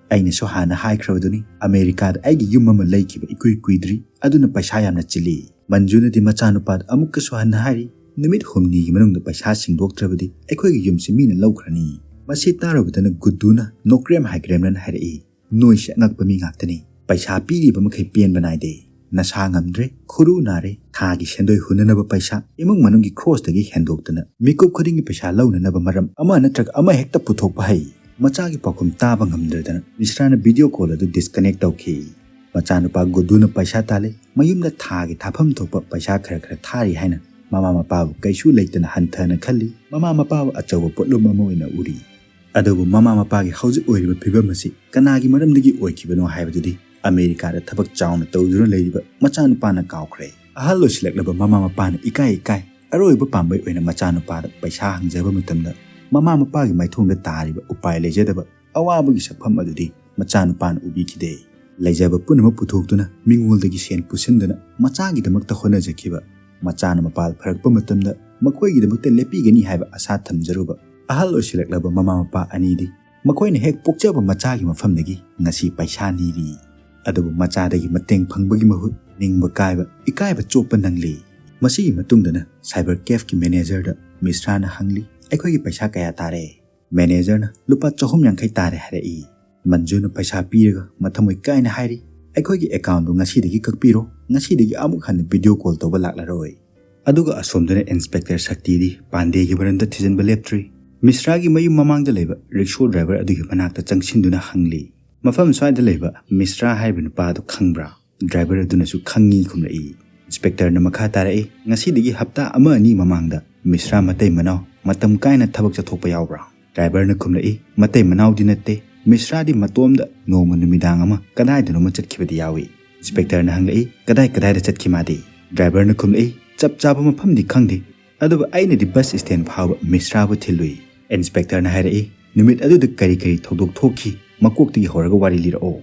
ꯑꯩꯅꯁꯨ ꯍꯥꯟꯅ ꯍꯥꯏꯈ꯭ꯔꯕꯗꯨꯅꯤ, ꯑꯃꯦꯔꯤꯀꯥꯗ ꯑꯩꯒꯤ ꯌꯨꯝ ꯑꯃ ꯂꯩꯈꯤꯕ ꯏꯀꯨꯏ ꯀꯨꯏꯗ꯭ꯔꯤ, ꯑꯗꯨꯅ ꯄꯩꯁꯥ ꯌꯥꯝꯅ ꯆꯤꯜꯂꯤ"꯫ ꯃꯟꯖꯨꯅꯗꯤ ꯃꯆꯥꯅꯨꯄꯥꯗ ꯑꯃꯨꯛꯀꯁꯨ ꯍꯟꯅ ꯍꯥꯏꯔꯤ, "ꯅꯨꯃꯤꯠ ꯍꯨꯝꯅꯤꯒꯤ ꯃꯅꯨꯡꯗ ꯄꯩꯁꯥ ꯁꯤꯡꯗꯣꯛꯇ꯭ꯔꯕꯗꯤ ꯑꯩꯈꯣꯏꯒꯤ ꯌꯨꯝꯁꯤ ꯃꯤꯅ ꯂꯧꯈ꯭ꯔꯅꯤ"꯫ ꯃꯁꯤ ꯇꯥꯔꯨꯕꯗꯅ ꯒꯨꯗꯨꯅ ꯅꯣꯀ꯭ꯔꯦꯝ ꯍꯥꯏꯒ꯭ꯔꯦꯝꯅꯅ ꯍꯥꯏꯔꯛꯏ, "ꯅꯣꯏꯁꯦ ꯑꯉꯛꯄ ꯃꯤ ꯉꯥꯛꯇꯅꯤ꯫ ꯄꯩꯁꯥ ꯄꯤꯔꯤꯕ ꯃꯈꯩ ꯄꯦꯟꯕ ꯅꯥꯏꯗꯦ꯫ ꯅꯁꯥ ꯉꯝꯗ꯭ꯔꯦ, ꯈꯨꯔꯨ ꯅꯥꯔꯦ, ꯊꯥꯒꯤ ꯁꯦꯟꯗꯣꯏ ꯍꯨꯟꯅꯅꯕ ꯄꯩꯁꯥ, ꯏꯃꯨꯡ ꯃꯅꯨꯡꯒꯤ ꯈ꯭ꯔꯣꯁꯇꯒꯤ ꯍꯦꯟꯗꯣꯛꯇꯅ ꯃꯤꯀꯨꯞ ꯈꯨꯗꯤꯡꯒꯤ ꯄꯩꯁꯥ ꯂꯧꯅꯅꯕ ꯃꯔꯝ ꯑꯃ ꯅꯠꯇ꯭ꯔꯒ ꯑꯃ ꯍꯦꯛꯇ ꯄꯨꯊꯣꯛꯄ ꯍꯩ"꯫ ꯃꯆꯥꯒꯤ ꯄꯥꯎꯈꯨꯝ ꯇꯥꯕ ꯉꯝꯗ꯭ꯔꯗꯅ ꯃꯤꯁ꯭ꯔꯥꯅ ꯚꯤꯗꯤꯑꯣ ꯀꯣꯜ ꯑꯗꯨ ꯗꯤꯁꯀꯅꯦꯛ ꯇꯧꯈꯤ꯫ ꯃꯆꯥꯅꯨꯄꯥ ꯒꯨꯗꯨꯅ ꯄꯩꯁꯥ ꯇꯥꯜꯂꯤ, ꯃꯌꯨꯝꯗ ꯊꯥꯒꯤ ꯊꯥꯐꯝ ꯊꯣꯛꯄ ꯄꯩꯁꯥ ꯈꯔ ꯈꯔ ꯊꯥꯔꯤ ꯍꯥꯏꯅ ꯃꯃꯥ ꯃꯄꯥꯕꯨ ꯀꯩꯁꯨ ꯂꯩꯇꯅ ꯍꯟꯊꯅ ꯈꯜꯂꯤ꯫ ꯃꯃꯥ ꯃꯄꯥꯕꯨ ꯑꯆꯧꯕ ꯄꯣꯠꯂꯨꯝ ꯑꯃ ꯑꯣꯏꯅ ꯎꯔꯤ꯫ ꯑꯗꯨꯕꯨ ꯃꯃꯥ ꯃꯄꯥꯒꯤ ꯍꯧꯖꯤꯛ ꯑꯣꯏꯔꯤꯕ ꯐꯤꯕꯝ ꯑꯁꯤ ꯀꯅꯥꯒꯤ ꯃꯔꯝꯗꯒꯤ ꯑꯣꯏꯈꯤꯕꯅꯣ ꯍꯥꯏꯕꯗꯨꯗꯤ ꯑꯃꯦꯔꯤꯀꯥꯗ ꯊꯕꯛ ꯆꯥꯎꯅ ꯇꯧꯗꯨꯅ ꯂꯩꯔꯤꯕ ꯃꯆꯥꯅꯨꯄꯥꯅ ꯀꯥꯎꯈ꯭ꯔꯦ꯫ ꯑꯍꯜ ꯑꯣꯏꯁꯤꯜꯂꯛꯂꯕ ꯃꯃꯥ ꯃꯄꯥꯅ ꯏꯀꯥꯏ ꯏꯀꯥꯏ ꯑꯔꯣꯏꯕ ꯄꯥꯝꯕꯩ ꯑꯣꯏꯅ ꯃꯆꯥꯅꯨꯄꯥꯗ ꯄꯩꯁꯥ ꯍꯪꯖꯕ ꯃꯇꯝꯗ, ꯃꯃꯥ ꯃꯄꯥꯒꯤ ꯃꯥꯏꯊꯣꯡꯗ ꯇꯥꯔꯤꯕ ꯎꯄꯥꯏ ꯂꯩꯖꯗꯕ ꯑꯋꯥꯕꯒꯤ ꯁꯛꯐꯝ ꯑꯗꯨꯗꯤ ꯃꯆꯥꯅꯨꯄꯥꯅ ꯎꯕꯤꯈꯤꯗꯦ꯫ ꯂꯩꯖꯕ ꯄꯨꯝꯅꯃꯛ ꯄꯨꯊꯣꯛꯇꯨꯅ ꯃꯤꯉꯣꯟꯗꯒꯤ ꯁꯦꯟ ꯄꯨꯁꯤꯟꯗꯨꯅ ꯃꯆꯥꯒꯤꯗꯃꯛꯇ ꯍꯣꯠꯅꯖꯈꯤꯕ ꯃꯆꯥꯅ ꯃꯄꯥꯜ ꯐꯔꯛꯄ ꯃꯇꯝꯗ ꯃꯈꯣꯏꯒꯤꯗꯃꯛꯇ ꯂꯦꯞꯄꯤꯒꯅꯤ ꯍꯥꯏꯕ ꯑꯁꯥ ꯊꯝꯖꯔꯨꯕ ꯑꯍꯜ ꯑꯣꯏꯁꯤꯜꯂꯛꯂꯕ ꯃꯃꯥ ꯃꯄꯥ ꯑꯅꯤꯗꯤ ꯃꯈꯣꯏꯅ ꯍꯦꯛ ꯄꯣꯛꯆꯕ ꯃꯆꯥꯒꯤ ꯃꯐꯝꯗꯒꯤ ꯉꯁꯤ ꯄꯩꯁꯥ ꯅꯤꯔꯤ꯫ ꯑꯗꯨꯕꯨ ꯃꯆꯥꯗꯒꯤ ꯃꯇꯦꯡ ꯐꯪꯕꯒꯤ ꯃꯍꯨꯠ ꯅꯤꯡꯕ ꯀꯥꯏꯕ, ꯏꯀꯥꯏꯕ ꯆꯣꯞꯄ ꯅꯪꯂꯤ꯫ ꯃꯁꯤꯒꯤ ꯃꯇꯨꯡꯗꯅ ꯁꯥꯏꯕꯔ ꯀꯦꯐꯀꯤ ꯃꯦꯅꯦꯖꯔꯗ ꯃꯤꯁ꯭ꯔꯥꯅ ꯍꯪꯂꯤ, "ꯑꯩꯈꯣꯏꯒꯤ ꯄꯩꯁꯥ ꯀꯌꯥ ꯇꯥꯔꯦ?" ꯃꯦꯅꯦꯖꯔꯅ "ꯂꯨꯄꯥ ꯆꯍꯨꯝ ꯌꯥꯡꯈꯩ ꯇꯥꯔꯦ" ꯍꯥꯏꯔꯛꯏ꯫ ꯃꯟꯖꯨꯅ ꯄꯩꯁꯥ ꯄꯤꯔꯒ ꯃꯊꯃꯣꯏ ꯀꯥꯏꯅ ꯍꯥꯏꯔꯤ, "ꯑꯩꯈꯣꯏꯒꯤ ꯑꯦꯀꯥꯎꯟꯗꯨ ꯉꯁꯤꯗꯒꯤ ꯀꯛꯄꯤꯔꯣ, ꯉꯁꯤꯗꯒꯤ ꯑꯃꯨꯛ ꯍꯟꯅ ꯚꯤꯗꯤꯑꯣ ꯀꯣꯜ ꯇꯧꯕ ꯂꯥꯛꯂꯔꯣꯏ"꯫ ꯑꯗꯨꯒ ꯑꯁꯣꯝꯗꯅ ꯏꯟꯁꯄꯦꯛꯇꯔ ꯁꯛꯇꯤꯗꯤ ꯄꯥꯟꯗꯦꯒꯤ ꯃꯔꯝꯗ ꯊꯤꯖꯤꯟꯕ ꯂꯦꯞꯇ꯭ꯔꯤ꯫ ꯃꯤꯁ꯭ꯔꯥꯒꯤ ꯃꯌꯨꯝ ꯃꯃꯥꯡꯗ ꯂꯩꯕ ꯔꯤꯛꯁꯣ ꯗ꯭ꯔꯥꯏꯚꯔ ꯑꯗꯨꯒꯤ ꯃꯅꯥꯛꯇ ꯆꯪꯁꯤꯟꯗꯨꯅ ꯍꯪꯂꯤ, "ꯃꯐꯝ ꯁ꯭ꯋꯥꯏꯗ ꯂꯩꯕ ꯃꯤꯁ꯭ꯔꯥ ꯍꯥꯏꯔꯤꯕ ꯅꯨꯄꯥ ꯑꯗꯨ ꯈꯪꯕ꯭ꯔꯥ?" ꯗ꯭ꯔꯥꯏꯚꯔ ꯑꯗꯨꯅꯁꯨ "ꯈꯪꯉꯤ" ꯈꯨꯝꯂꯛꯏ꯫ ꯏꯟꯁꯄꯦꯛꯇꯔꯅ ꯃꯈꯥ ꯇꯥꯔꯛꯏ, "ꯉꯁꯤꯗꯒꯤ ꯍꯞꯇꯥ ꯑꯃ ꯑꯅꯤ ꯃꯃꯥꯡꯗ ꯃꯤꯁ꯭ꯔꯥ ꯃꯇꯩ ꯃꯅꯥꯎ ꯃꯇꯝ ꯀꯥꯏꯅ ꯊꯕꯛ ꯆꯠꯊꯣꯛꯄ ꯌꯥꯎꯕ꯭ꯔꯥ?" ꯗ꯭ꯔꯥꯏꯚꯔꯅ ꯈꯨꯝꯂꯛꯏ, "ꯃꯇꯩ ꯃꯅꯥꯎꯗꯤ ꯅꯠꯇꯦ, ꯃꯤꯁ꯭ꯔꯥꯗꯤ ꯃꯇꯣꯝꯗ ꯅꯣꯡꯃ ꯅꯨꯃꯤꯗꯥꯡ ꯑꯃ ꯀꯗꯥꯏꯗꯅꯣꯃ ꯆꯠꯈꯤꯕꯗꯤ ꯌꯥꯎꯏ"꯫ ꯏꯟꯁꯄꯦꯛꯇꯔꯅ ꯍꯪꯂꯛꯏ, "ꯀꯗꯥꯏ ꯀꯗꯥꯏꯗ ꯆꯠꯈꯤ ꯃꯥꯗꯤ?" ꯗ꯭ꯔꯥꯏꯚꯔꯅ ꯈꯨꯝꯂꯛꯏ, "ꯆꯞ ꯆꯥꯕ ꯃꯐꯝꯗꯤ ꯈꯪꯗꯦ, ꯑꯗꯨꯕꯨ ꯑꯩꯅꯗꯤ ꯕꯁ ꯁ꯭ꯇꯦꯟ ꯐꯥꯎꯕ ꯃꯤꯁ꯭ꯔꯥꯕꯨ ꯊꯤꯜꯂꯨꯏ"꯫ ꯏꯟꯁꯄꯦꯛꯇꯔꯅ ꯍꯥꯏꯔꯛꯏ, "ꯅꯨꯃꯤꯠ ꯑꯗꯨꯗ ꯀꯔꯤ ꯀꯔꯤ ꯊꯧꯗꯣꯛ ꯊꯣꯛꯈꯤ, ꯃꯀꯣꯛꯇꯒꯤ ꯍꯧꯔꯒ ꯋꯥꯔꯤ ꯂꯤꯔꯛꯑꯣ"꯫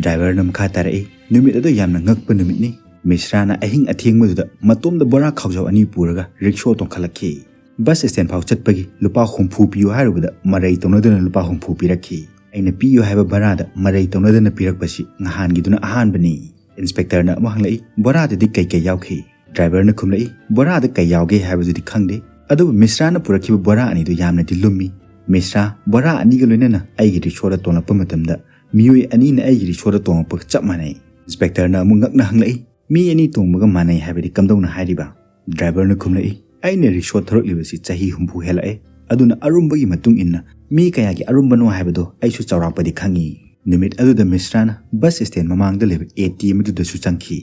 ꯗ꯭ꯔꯥꯏꯚꯔꯅ ꯃꯈꯥ ꯇꯥꯔꯛꯏ, "ꯅꯨꯃꯤꯠ ꯑꯗꯨ ꯌꯥꯝꯅ ꯉꯛꯄ ꯅꯨꯃꯤꯠꯅꯤ꯫ ꯃꯤꯁ꯭ꯔꯥꯅ ꯑꯍꯤꯡ ꯑꯊꯦꯡꯕꯗꯨꯗ ꯃꯇꯣꯝꯗ ꯕꯣꯔꯥ ꯈꯥꯎꯖꯥꯎ ꯑꯅꯤ ꯄꯨꯔꯒ ꯔꯤꯛꯁꯣ ꯇꯣꯡꯈꯠꯂꯛꯈꯤ"꯫ ꯕꯁ ꯁ꯭ꯇꯦꯟ ꯐꯥꯎ ꯆꯠꯄꯒꯤ ꯂꯨꯄꯥ ꯍꯨꯝꯐꯨ ꯄꯤꯌꯨ ꯍꯥꯏꯔꯨꯕꯗ ꯃꯔꯩ ꯇꯧꯅꯗꯅ ꯂꯨꯄꯥ ꯍꯨꯝꯐꯨ ꯄꯤꯔꯛꯈꯤ꯫ ꯑꯩꯅ ꯄꯤꯌꯨ ꯍꯥꯏꯕ ꯚꯔꯥꯗ ꯃꯔꯩ ꯇꯧꯅꯗꯅ ꯄꯤꯔꯛꯄꯁꯤ ꯉꯍꯥꯟꯒꯤꯗꯨꯅ ꯑꯍꯥꯟꯕꯅꯤ꯫ ꯏꯟꯁꯄꯦꯛꯇꯔꯅ ꯑꯃꯨꯛ ꯍꯪꯂꯛꯏ, "ꯕꯣꯔꯥꯗꯨꯗꯤ ꯀꯩꯀꯩ ꯌꯥꯎꯈꯤ?" ꯗ꯭ꯔꯥꯏꯚꯔꯅ ꯈꯨꯝꯂꯛꯏ, "ꯕꯣꯔꯥꯗ ꯀꯩ ꯌꯥꯎꯒꯦ ꯍꯥꯏꯕꯗꯨꯗꯤ ꯈꯪꯗꯦ, ꯑꯗꯨꯕꯨ ꯃꯤꯁ꯭ꯔꯥꯅ ꯄꯨꯔꯛꯈꯤꯕ ꯕꯣꯔꯥ ꯑꯅꯤꯗꯨ ꯌꯥꯝꯅꯗꯤ ꯂꯨꯝꯃꯤ꯫ ꯃꯤꯁ꯭ꯔꯥ ꯕꯣꯔꯥ ꯑꯅꯤꯒ ꯂꯣꯏꯅꯅ ꯑꯩꯒꯤ ꯔꯤꯛꯁꯣꯗ ꯇꯣꯡꯂꯛꯄ ꯃꯇꯝꯗ ꯃꯤꯑꯣꯏ ꯑꯅꯤꯅ ꯑꯩꯒꯤ ꯔꯤꯛꯁꯣꯗ ꯇꯣꯡꯂꯛꯄꯒ ꯆꯞ ꯃꯥꯟꯅꯩ꯫" ꯏꯟꯁꯄꯦꯛꯇꯔꯅ ꯑꯃꯨꯛ ꯉꯛꯅ ꯍꯪꯂꯛꯏ, "ꯃꯤ ꯑꯅꯤ ꯇꯣꯡꯕꯒ ꯃꯥꯟꯅꯩ ꯍꯥꯏꯕꯗꯤ ꯀꯝꯗꯧꯅ ꯍꯥꯏꯔꯤꯕ?" ꯗ꯭ꯔꯥꯏꯚꯔꯅ ꯈꯨꯝꯂꯛꯏ, "ꯑꯩꯅ ꯔꯤꯛꯁꯣ ꯊꯧꯔꯛꯂꯤꯕꯁꯤ ꯆꯍꯤ ꯍꯨꯝꯐꯨ ꯍꯦꯜꯂꯛꯑꯦ, ꯑꯗꯨꯅ ꯑꯔꯨꯝꯕꯒꯤ ꯃꯇꯨꯡ ꯏꯟꯅ ꯃꯤ ꯀꯌꯥꯒꯤ ꯑꯔꯨꯝꯕꯅꯣ ꯍꯥꯏꯕꯗꯣ ꯑꯩꯁꯨ ꯆꯥꯎꯔꯥꯛꯄꯗꯤ ꯈꯪꯉꯤ꯫" ꯅꯨꯃꯤꯠ ꯑꯗꯨꯗ ꯃꯤꯁ꯭ꯔꯥꯅ ꯕꯁ ꯁ꯭ꯇꯦꯟ ꯃꯃꯥꯡꯗ ꯂꯩꯕ ꯑꯦ ꯇꯤ ꯑꯦꯝ ꯑꯗꯨꯗꯁꯨ ꯆꯪꯈꯤ꯫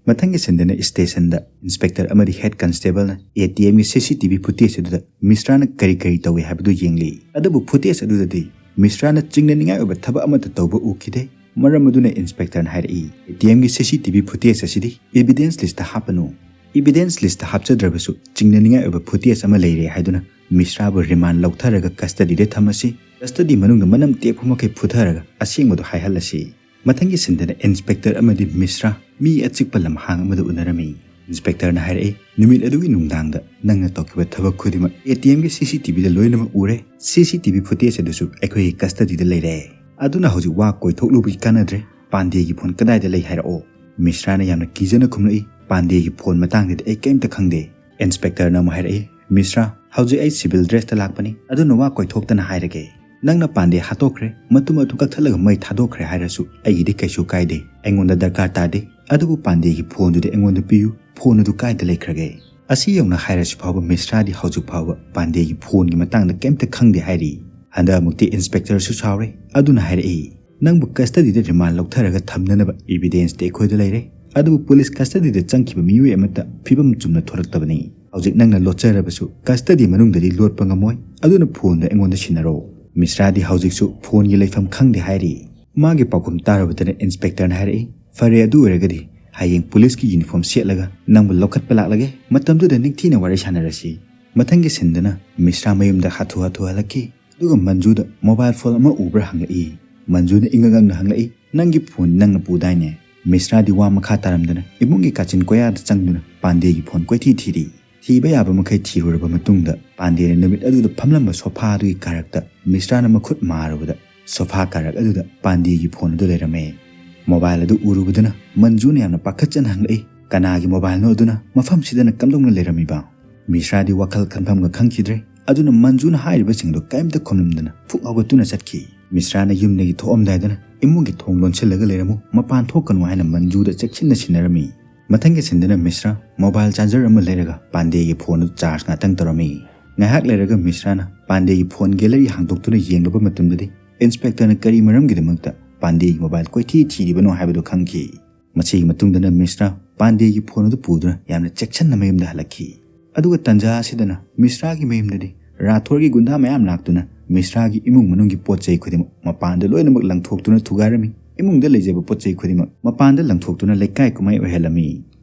ꯃꯊꯪꯒꯤ ꯁꯤꯟꯗꯅ ꯁ꯭ꯇꯦꯁꯟꯗ ꯏꯟꯁꯄꯦꯛꯇꯔ ꯑꯃꯗꯤ ꯍꯦꯗ ꯀꯟꯁꯇꯦꯕꯜꯅ ꯑꯦ ꯇꯤ ꯑꯦꯝꯒꯤ ꯁꯤ ꯁꯤ ꯇꯤ ꯚꯤ ꯐꯨꯇꯦꯖ ꯑꯗꯨꯗ ꯃꯤꯁ꯭ꯔꯥꯅ ꯀꯔꯤ ꯀꯔꯤ ꯇꯧꯏ ꯍꯥꯏꯕꯗꯨ ꯌꯦꯡꯂꯤ꯫ ꯑꯗꯨꯕꯨ ꯐꯨꯇꯦꯖ ꯑꯗꯨꯗꯗꯤ ꯃꯤꯁ꯭ꯔꯥꯅ ꯆꯤꯡꯅꯅꯤꯡꯉꯥꯏ ꯑꯣꯏꯕ ꯊꯕꯛ ꯑꯃꯠꯇ ꯇꯧꯕ ꯎꯈꯤꯗꯦ꯫ ꯃꯔꯝ ꯑꯗꯨꯅ ꯏꯟꯁꯄꯦꯛꯇꯔꯅ ꯍꯥꯏꯔꯛꯏ, "ꯑꯦ ꯇꯤ ꯑꯦꯝꯒꯤ ꯁꯤ ꯁꯤ ꯇꯤ ꯚꯤ ꯐꯨꯇꯦꯖ ꯑꯁꯤꯗꯤ ꯏꯚꯤꯗꯦꯟꯁ ꯂꯤꯁꯇ ꯍꯥꯞꯄꯅꯨ꯫ ꯏꯚꯤꯗꯦꯟꯁ ꯂꯤꯁꯇ ꯍꯥꯞꯆꯗ꯭ꯔꯕꯁꯨ ꯆꯤꯡꯅꯅꯤꯡꯉꯥꯏ ꯑꯣꯏꯕ ꯐꯨꯇꯦꯖ ꯑꯃ ꯂꯩꯔꯦ ꯍꯥꯏꯗꯨꯅ ꯃꯤꯁ꯭ꯔꯥꯕꯨ ꯔꯤꯃꯥꯟ ꯂꯧꯊꯔꯒ ꯀꯁꯇꯗꯤꯗ ꯊꯝꯃꯁꯤ꯫ ꯀꯁꯇꯗꯤ ꯃꯅꯨꯡꯗ ꯃꯅꯝ ꯇꯦꯛꯄ ꯃꯈꯩ ꯐꯨꯊꯔꯒ ꯑꯁꯦꯡꯕꯗꯨ ꯍꯥꯏꯍꯜꯂꯁꯤ꯫" ꯃꯊꯪꯒꯤ ꯁꯤꯟꯗꯅ ꯏꯟꯁꯄꯦꯛꯇꯔ ꯑꯃꯗꯤ ꯃꯤꯁ꯭ꯔꯥ ꯃꯤ ꯑꯆꯤꯛꯄ ꯂꯝꯍꯥꯡ ꯑꯃꯗ ꯎꯅꯔꯝꯃꯤ꯫ ꯏꯟꯁꯄꯦꯛꯇꯔꯅ ꯍꯥꯏꯔꯛꯏ, "ꯅꯨꯃꯤꯠ ꯑꯗꯨꯒꯤ ꯅꯨꯡꯗꯥꯡꯗ ꯅꯪꯅ ꯇꯧꯈꯤꯕ ꯊꯕꯛ ꯈꯨꯗꯤꯡꯃꯛ ꯑꯦ ꯇꯤ ꯑꯦꯝꯒꯤ ꯁꯤ ꯁꯤ ꯇꯤ ꯚꯤꯗ ꯂꯣꯏꯅꯃꯛ ꯎꯔꯦ꯫ ꯁꯤ ꯁꯤ ꯇꯤ ꯚꯤ ꯐꯨꯇꯦꯖ ꯑꯗꯨꯁꯨ ꯑꯩꯈꯣꯏꯒꯤ ꯀꯁꯇꯗꯤꯗ ꯂꯩꯔꯦ꯫ ꯑꯗꯨꯅ ꯍꯧꯖꯤꯛ ꯋꯥ ꯀꯣꯏꯊꯣꯛꯂꯨꯕꯒꯤ ꯀꯥꯟꯅꯗ꯭ꯔꯦ꯫ ꯄꯥꯟꯗꯦꯒꯤ ꯐꯣꯟ ꯀꯗꯥꯏꯗ ꯂꯩ ꯍꯥꯏꯔꯛꯑꯣ꯫" ꯃꯤꯁ꯭ꯔꯥꯅ ꯌꯥꯝꯅ ꯀꯤꯖꯅ ꯈꯨꯝꯂꯛꯏ, "ꯄꯥꯟꯗꯦꯒꯤ ꯐꯣꯟ ꯃꯇꯥꯡꯗꯗꯤ ꯑꯩ ꯀꯔꯤꯝꯇ ꯈꯪꯗꯦ꯫" ꯏꯟꯁꯄꯦꯛꯇꯔꯅ ꯑꯃꯨꯛ ꯍꯥꯏꯔꯛꯏ, "ꯃꯤꯁ꯭ꯔꯥ, ꯍꯧꯖꯤꯛ ꯑꯩ ꯁꯤꯚꯤꯜ ꯗ꯭ꯔꯦꯁꯇ ꯂꯥꯛꯄꯅꯤ, ꯑꯗꯨꯅ ꯋꯥ ꯀꯣꯏꯊꯣꯛꯇꯅ ꯍꯥꯏꯔꯒꯦ꯫ ꯅꯪꯅ ꯄꯥꯟꯗꯦ ꯍꯥꯠꯇꯣꯛꯈ꯭ꯔꯦ, ꯃꯇꯨꯝ ꯑꯗꯨ ꯀꯛꯊꯠꯂꯒ ꯃꯩ ꯊꯥꯗꯣꯛꯈ꯭ꯔꯦ ꯍꯥꯏꯔꯁꯨ ꯑꯩꯒꯤꯗꯤ ꯀꯩꯁꯨ ꯀꯥꯏꯗꯦ, ꯑꯩꯉꯣꯟꯗ ꯗꯔꯀꯥꯔ ꯇꯥꯗꯦ꯫ ꯑꯗꯨꯕꯨ ꯄꯥꯟꯗꯦꯒꯤ ꯐꯣꯟꯗꯨꯗꯤ ꯑꯩꯉꯣꯟꯗ ꯄꯤꯌꯨ, ꯐꯣꯟ ꯑꯗꯨ ꯀꯥꯏꯗ ꯂꯩꯈ꯭ꯔꯒꯦ?" ꯑꯁꯤ ꯌꯧꯅ ꯍꯥꯏꯔꯁꯤ ꯐꯥꯎꯕ ꯃꯤꯁ꯭ꯔꯥꯗꯤ ꯍꯧꯖꯤꯛ ꯐꯥꯎꯕ ꯄꯥꯟꯗꯦꯒꯤ ꯐꯣꯟꯒꯤ ꯃꯇꯥꯡꯗ ꯀꯩꯝꯇ ꯈꯪꯗꯦ ꯍꯥꯏꯔꯤ꯫ ꯍꯟꯗꯛ ꯑꯃꯨꯛꯇꯤ ꯏꯟꯁꯄꯦꯛꯇꯔꯁꯨ ꯁꯥꯎꯔꯦ, ꯑꯗꯨꯅ ꯍꯥꯏꯔꯛꯏ, "ꯅꯪꯕꯨ ꯀꯁꯇꯗꯤꯗ ꯔꯤꯃꯥꯟ ꯂꯧꯊꯔꯒ ꯊꯝꯅꯅꯕ ꯏꯚꯤꯗꯦꯟꯁꯇꯤ ꯑꯩꯈꯣꯏꯗ ꯂꯩꯔꯦ, ꯑꯗꯨꯕꯨ ꯄꯨꯂꯤꯁ ꯀꯁꯇꯗꯤꯗ ꯆꯪꯈꯤꯕ ꯃꯤꯑꯣꯏ ꯑꯃꯠꯇ ꯐꯤꯕꯝ ꯆꯨꯝꯅ ꯊꯣꯔꯛꯇꯕꯅꯤ꯫ ꯍꯧꯖꯤꯛ ꯅꯪꯅ ꯂꯣꯠꯆꯔꯕꯁꯨ ꯀꯁꯇꯗꯤ ꯃꯅꯨꯡꯗꯗꯤ ꯂꯣꯠꯄ ꯉꯝꯃꯣꯏ, ꯑꯗꯨꯅ ꯐꯣꯟꯗꯣ ꯑꯩꯉꯣꯟꯗ ꯁꯤꯟꯅꯔꯣ꯫" ꯃꯤꯁ꯭ꯔꯥꯗꯤ ꯍꯧꯖꯤꯛꯁꯨ ꯐꯣꯟꯒꯤ ꯂꯩꯐꯝ ꯈꯪꯗꯦ ꯍꯥꯏꯔꯤ꯫ ꯃꯥꯒꯤ ꯄꯥꯎꯈꯨꯝ ꯇꯥꯔꯨꯕꯗꯅ ꯏꯟꯁꯄꯦꯛꯇꯔꯅ ꯍꯥꯏꯔꯛꯏ, "ꯐꯔꯦ, ꯑꯗꯨ ꯑꯣꯏꯔꯒꯗꯤ ꯍꯌꯦꯡ ꯄꯨꯂꯤꯁꯀꯤ ꯌꯨꯅꯤꯐꯣꯔꯝ ꯁꯦꯠꯂꯒ ꯅꯪꯕꯨ ꯂꯧꯈꯠꯄ ꯂꯥꯛꯂꯒꯦ, ꯃꯇꯝꯗꯨꯗ ꯅꯤꯡꯊꯤꯅ ꯋꯥꯔꯤ ꯁꯥꯟꯅꯔꯁꯤ꯫" ꯃꯊꯪꯒꯤ ꯁꯤꯟꯗꯅ ꯃꯤꯁ꯭ꯔꯥ ꯃꯌꯨꯝꯗ ꯍꯥꯊꯨ ꯍꯥꯊꯨ ꯍꯜꯂꯛꯈꯤ꯫ ꯑꯗꯨꯒ ꯃꯟꯖꯨꯗ ꯃꯣꯕꯥꯏꯜ ꯐꯣꯟ ꯑꯃ ꯎꯕ꯭ꯔꯥ ꯍꯪꯂꯛꯏ꯫ ꯃꯟꯖꯨꯅ ꯏꯉꯛ ꯉꯛꯅ ꯍꯪꯂꯛꯏ, "ꯅꯪꯒꯤ ꯐꯣꯟ ꯅꯪꯅ ꯄꯨꯗꯥꯏꯅꯦ?" ꯃꯤꯁ꯭ꯔꯥꯗꯤ ꯋꯥ ꯃꯈꯥ ꯇꯥꯔꯝꯗꯅ ꯏꯃꯨꯡꯒꯤ ꯀꯥꯆꯤꯟ ꯀꯣꯌꯥꯗ ꯆꯪꯗꯨꯅ ꯄꯥꯟꯗꯦꯒꯤ ꯐꯣꯟ ꯀꯣꯏꯊꯤ ꯊꯤꯔꯤ꯫ ꯊꯤꯕ ꯌꯥꯕ ꯃꯈꯩ ꯊꯤꯔꯨꯔꯕ ꯃꯇꯨꯡꯗ, ꯄꯥꯟꯗꯦꯅ ꯅꯨꯃꯤꯠ ꯑꯗꯨꯗ ꯐꯝꯂꯝꯕ ꯁꯣꯐꯥ ꯑꯗꯨꯒꯤ ꯀꯥꯔꯛꯇ ꯃꯤꯁ꯭ꯔꯥꯅ ꯃꯈꯨꯠ ꯃꯥꯔꯨꯕꯗ, ꯁꯣꯐꯥ ꯀꯥꯔꯛ ꯑꯗꯨꯗ ꯄꯥꯟꯗꯦꯒꯤ ꯐꯣꯟ ꯑꯗꯨ ꯂꯩꯔꯝꯃꯦ꯫ ꯃꯣꯕꯥꯏꯜ ꯑꯗꯨ ꯎꯔꯨꯕꯗꯨꯅ ꯃꯟꯖꯨꯅ ꯌꯥꯝꯅ ꯄꯥꯈꯠꯆꯅ ꯍꯪꯂꯛꯏ, "ꯀꯅꯥꯒꯤ ꯃꯣꯕꯥꯏꯜꯅꯣ ꯑꯗꯨꯅ ꯃꯐꯝꯁꯤꯗꯅ ꯀꯝꯗꯧꯅ ꯂꯩꯔꯝꯃꯤꯕ?" ꯃꯤꯁ꯭ꯔꯥꯗꯤ ꯋꯥꯈꯜ ꯈꯟꯐꯝꯒ ꯈꯪꯈꯤꯗ꯭ꯔꯦ꯫ ꯑꯗꯨꯅ ꯃꯟꯖꯨꯅ ꯍꯥꯏꯔꯤꯕꯁꯤꯡꯗꯨ ꯀꯔꯤꯝꯇ ꯈꯨꯝꯂꯝꯗꯅ ꯐꯨꯛ ꯍꯧꯒꯠꯇꯨꯅ ꯆꯠꯈꯤ꯫ ꯃꯤꯁ꯭ꯔꯥꯅ ꯌꯨꯝꯗꯒꯤ ꯊꯣꯛꯑꯝꯗꯥꯏꯗꯅ "ꯏꯃꯨꯡꯒꯤ ꯊꯣꯡ ꯂꯣꯟꯁꯤꯜꯂꯒ ꯂꯩꯔꯝꯃꯨ, ꯃꯄꯥꯟ ꯊꯣꯛꯀꯅꯨ" ꯍꯥꯏꯅ ꯃꯟꯖꯨꯗ ꯆꯦꯛꯁꯤꯟꯅ ꯁꯤꯟꯅꯔꯝꯃꯤ꯫ ꯃꯊꯪꯒꯤ ꯁꯤꯟꯗꯅ ꯃꯤꯁ꯭ꯔꯥ ꯃꯣꯕꯥꯏꯜ ꯆꯥꯔꯖꯔ ꯑꯃ ꯂꯩꯔꯒ ꯄꯥꯟꯗꯦꯒꯤ ꯐꯣꯟ ꯑꯗꯨ ꯆꯥꯔꯖ ꯉꯥꯛꯇꯪ ꯇꯧꯔꯝꯃꯤ꯫ ꯉꯥꯏꯍꯥꯛ ꯂꯩꯔꯒ ꯃꯤꯁ꯭ꯔꯥꯅ ꯄꯥꯟꯗꯦꯒꯤ ꯐꯣꯟ ꯒꯦꯂꯔꯤ ꯍꯥꯡꯗꯣꯛꯇꯨꯅ ꯌꯦꯡꯂꯨꯕ ꯃꯇꯝꯗꯗꯤ, ꯏꯟꯁꯄꯦꯛꯇꯔꯅ ꯀꯔꯤ ꯃꯔꯝꯒꯤꯗꯃꯛꯇ ꯄꯥꯟꯗꯦꯒꯤ ꯃꯣꯕꯥꯏꯜ ꯀꯣꯏꯊꯤ ꯊꯤꯔꯤꯕꯅꯣ ꯍꯥꯏꯕꯗꯨ ꯈꯪꯈꯤ꯫ ꯃꯁꯤꯒꯤ ꯃꯇꯨꯡꯗꯅ ꯃꯤꯁ꯭ꯔꯥ ꯄꯥꯟꯗꯦꯒꯤ ꯐꯣꯟ ꯑꯗꯨ ꯄꯨꯗꯨꯅ ꯌꯥꯝꯅ ꯆꯦꯛꯁꯤꯟꯅ ꯃꯌꯨꯝꯗ ꯍꯜꯂꯛꯈꯤ꯫ ꯑꯗꯨꯒ ꯇꯟꯖꯥ ꯑꯁꯤꯗꯅ ꯃꯤꯁ꯭ꯔꯥꯒꯤ ꯃꯌꯨꯝꯗꯗꯤ ꯔꯥꯊꯣꯔꯒꯤ ꯒꯨꯟꯗꯥ ꯃꯌꯥꯝ ꯂꯥꯛꯇꯨꯅ ꯃꯤꯁ꯭ꯔꯥꯒꯤ ꯏꯃꯨꯡ ꯃꯅꯨꯡꯒꯤ ꯄꯣꯠ ꯆꯩ ꯈꯨꯗꯤꯡꯃꯛ ꯃꯄꯥꯟꯗ ꯂꯣꯏꯅꯃꯛ ꯂꯪꯊꯣꯛꯇꯨꯅ ꯊꯨꯒꯥꯏꯔꯝꯃꯤ꯫ ꯏꯃꯨꯡꯗ ꯂꯩꯖꯕ ꯄꯣꯠ ꯆꯩ ꯈꯨꯗꯤꯡꯃꯛ ꯃꯄꯥꯟꯗ ꯂꯪꯊꯣꯛꯇꯨꯅ ꯂꯩꯀꯥꯏ ꯀꯨꯝꯍꯩ ꯑꯣꯏꯍꯜꯂꯝꯃꯤ꯫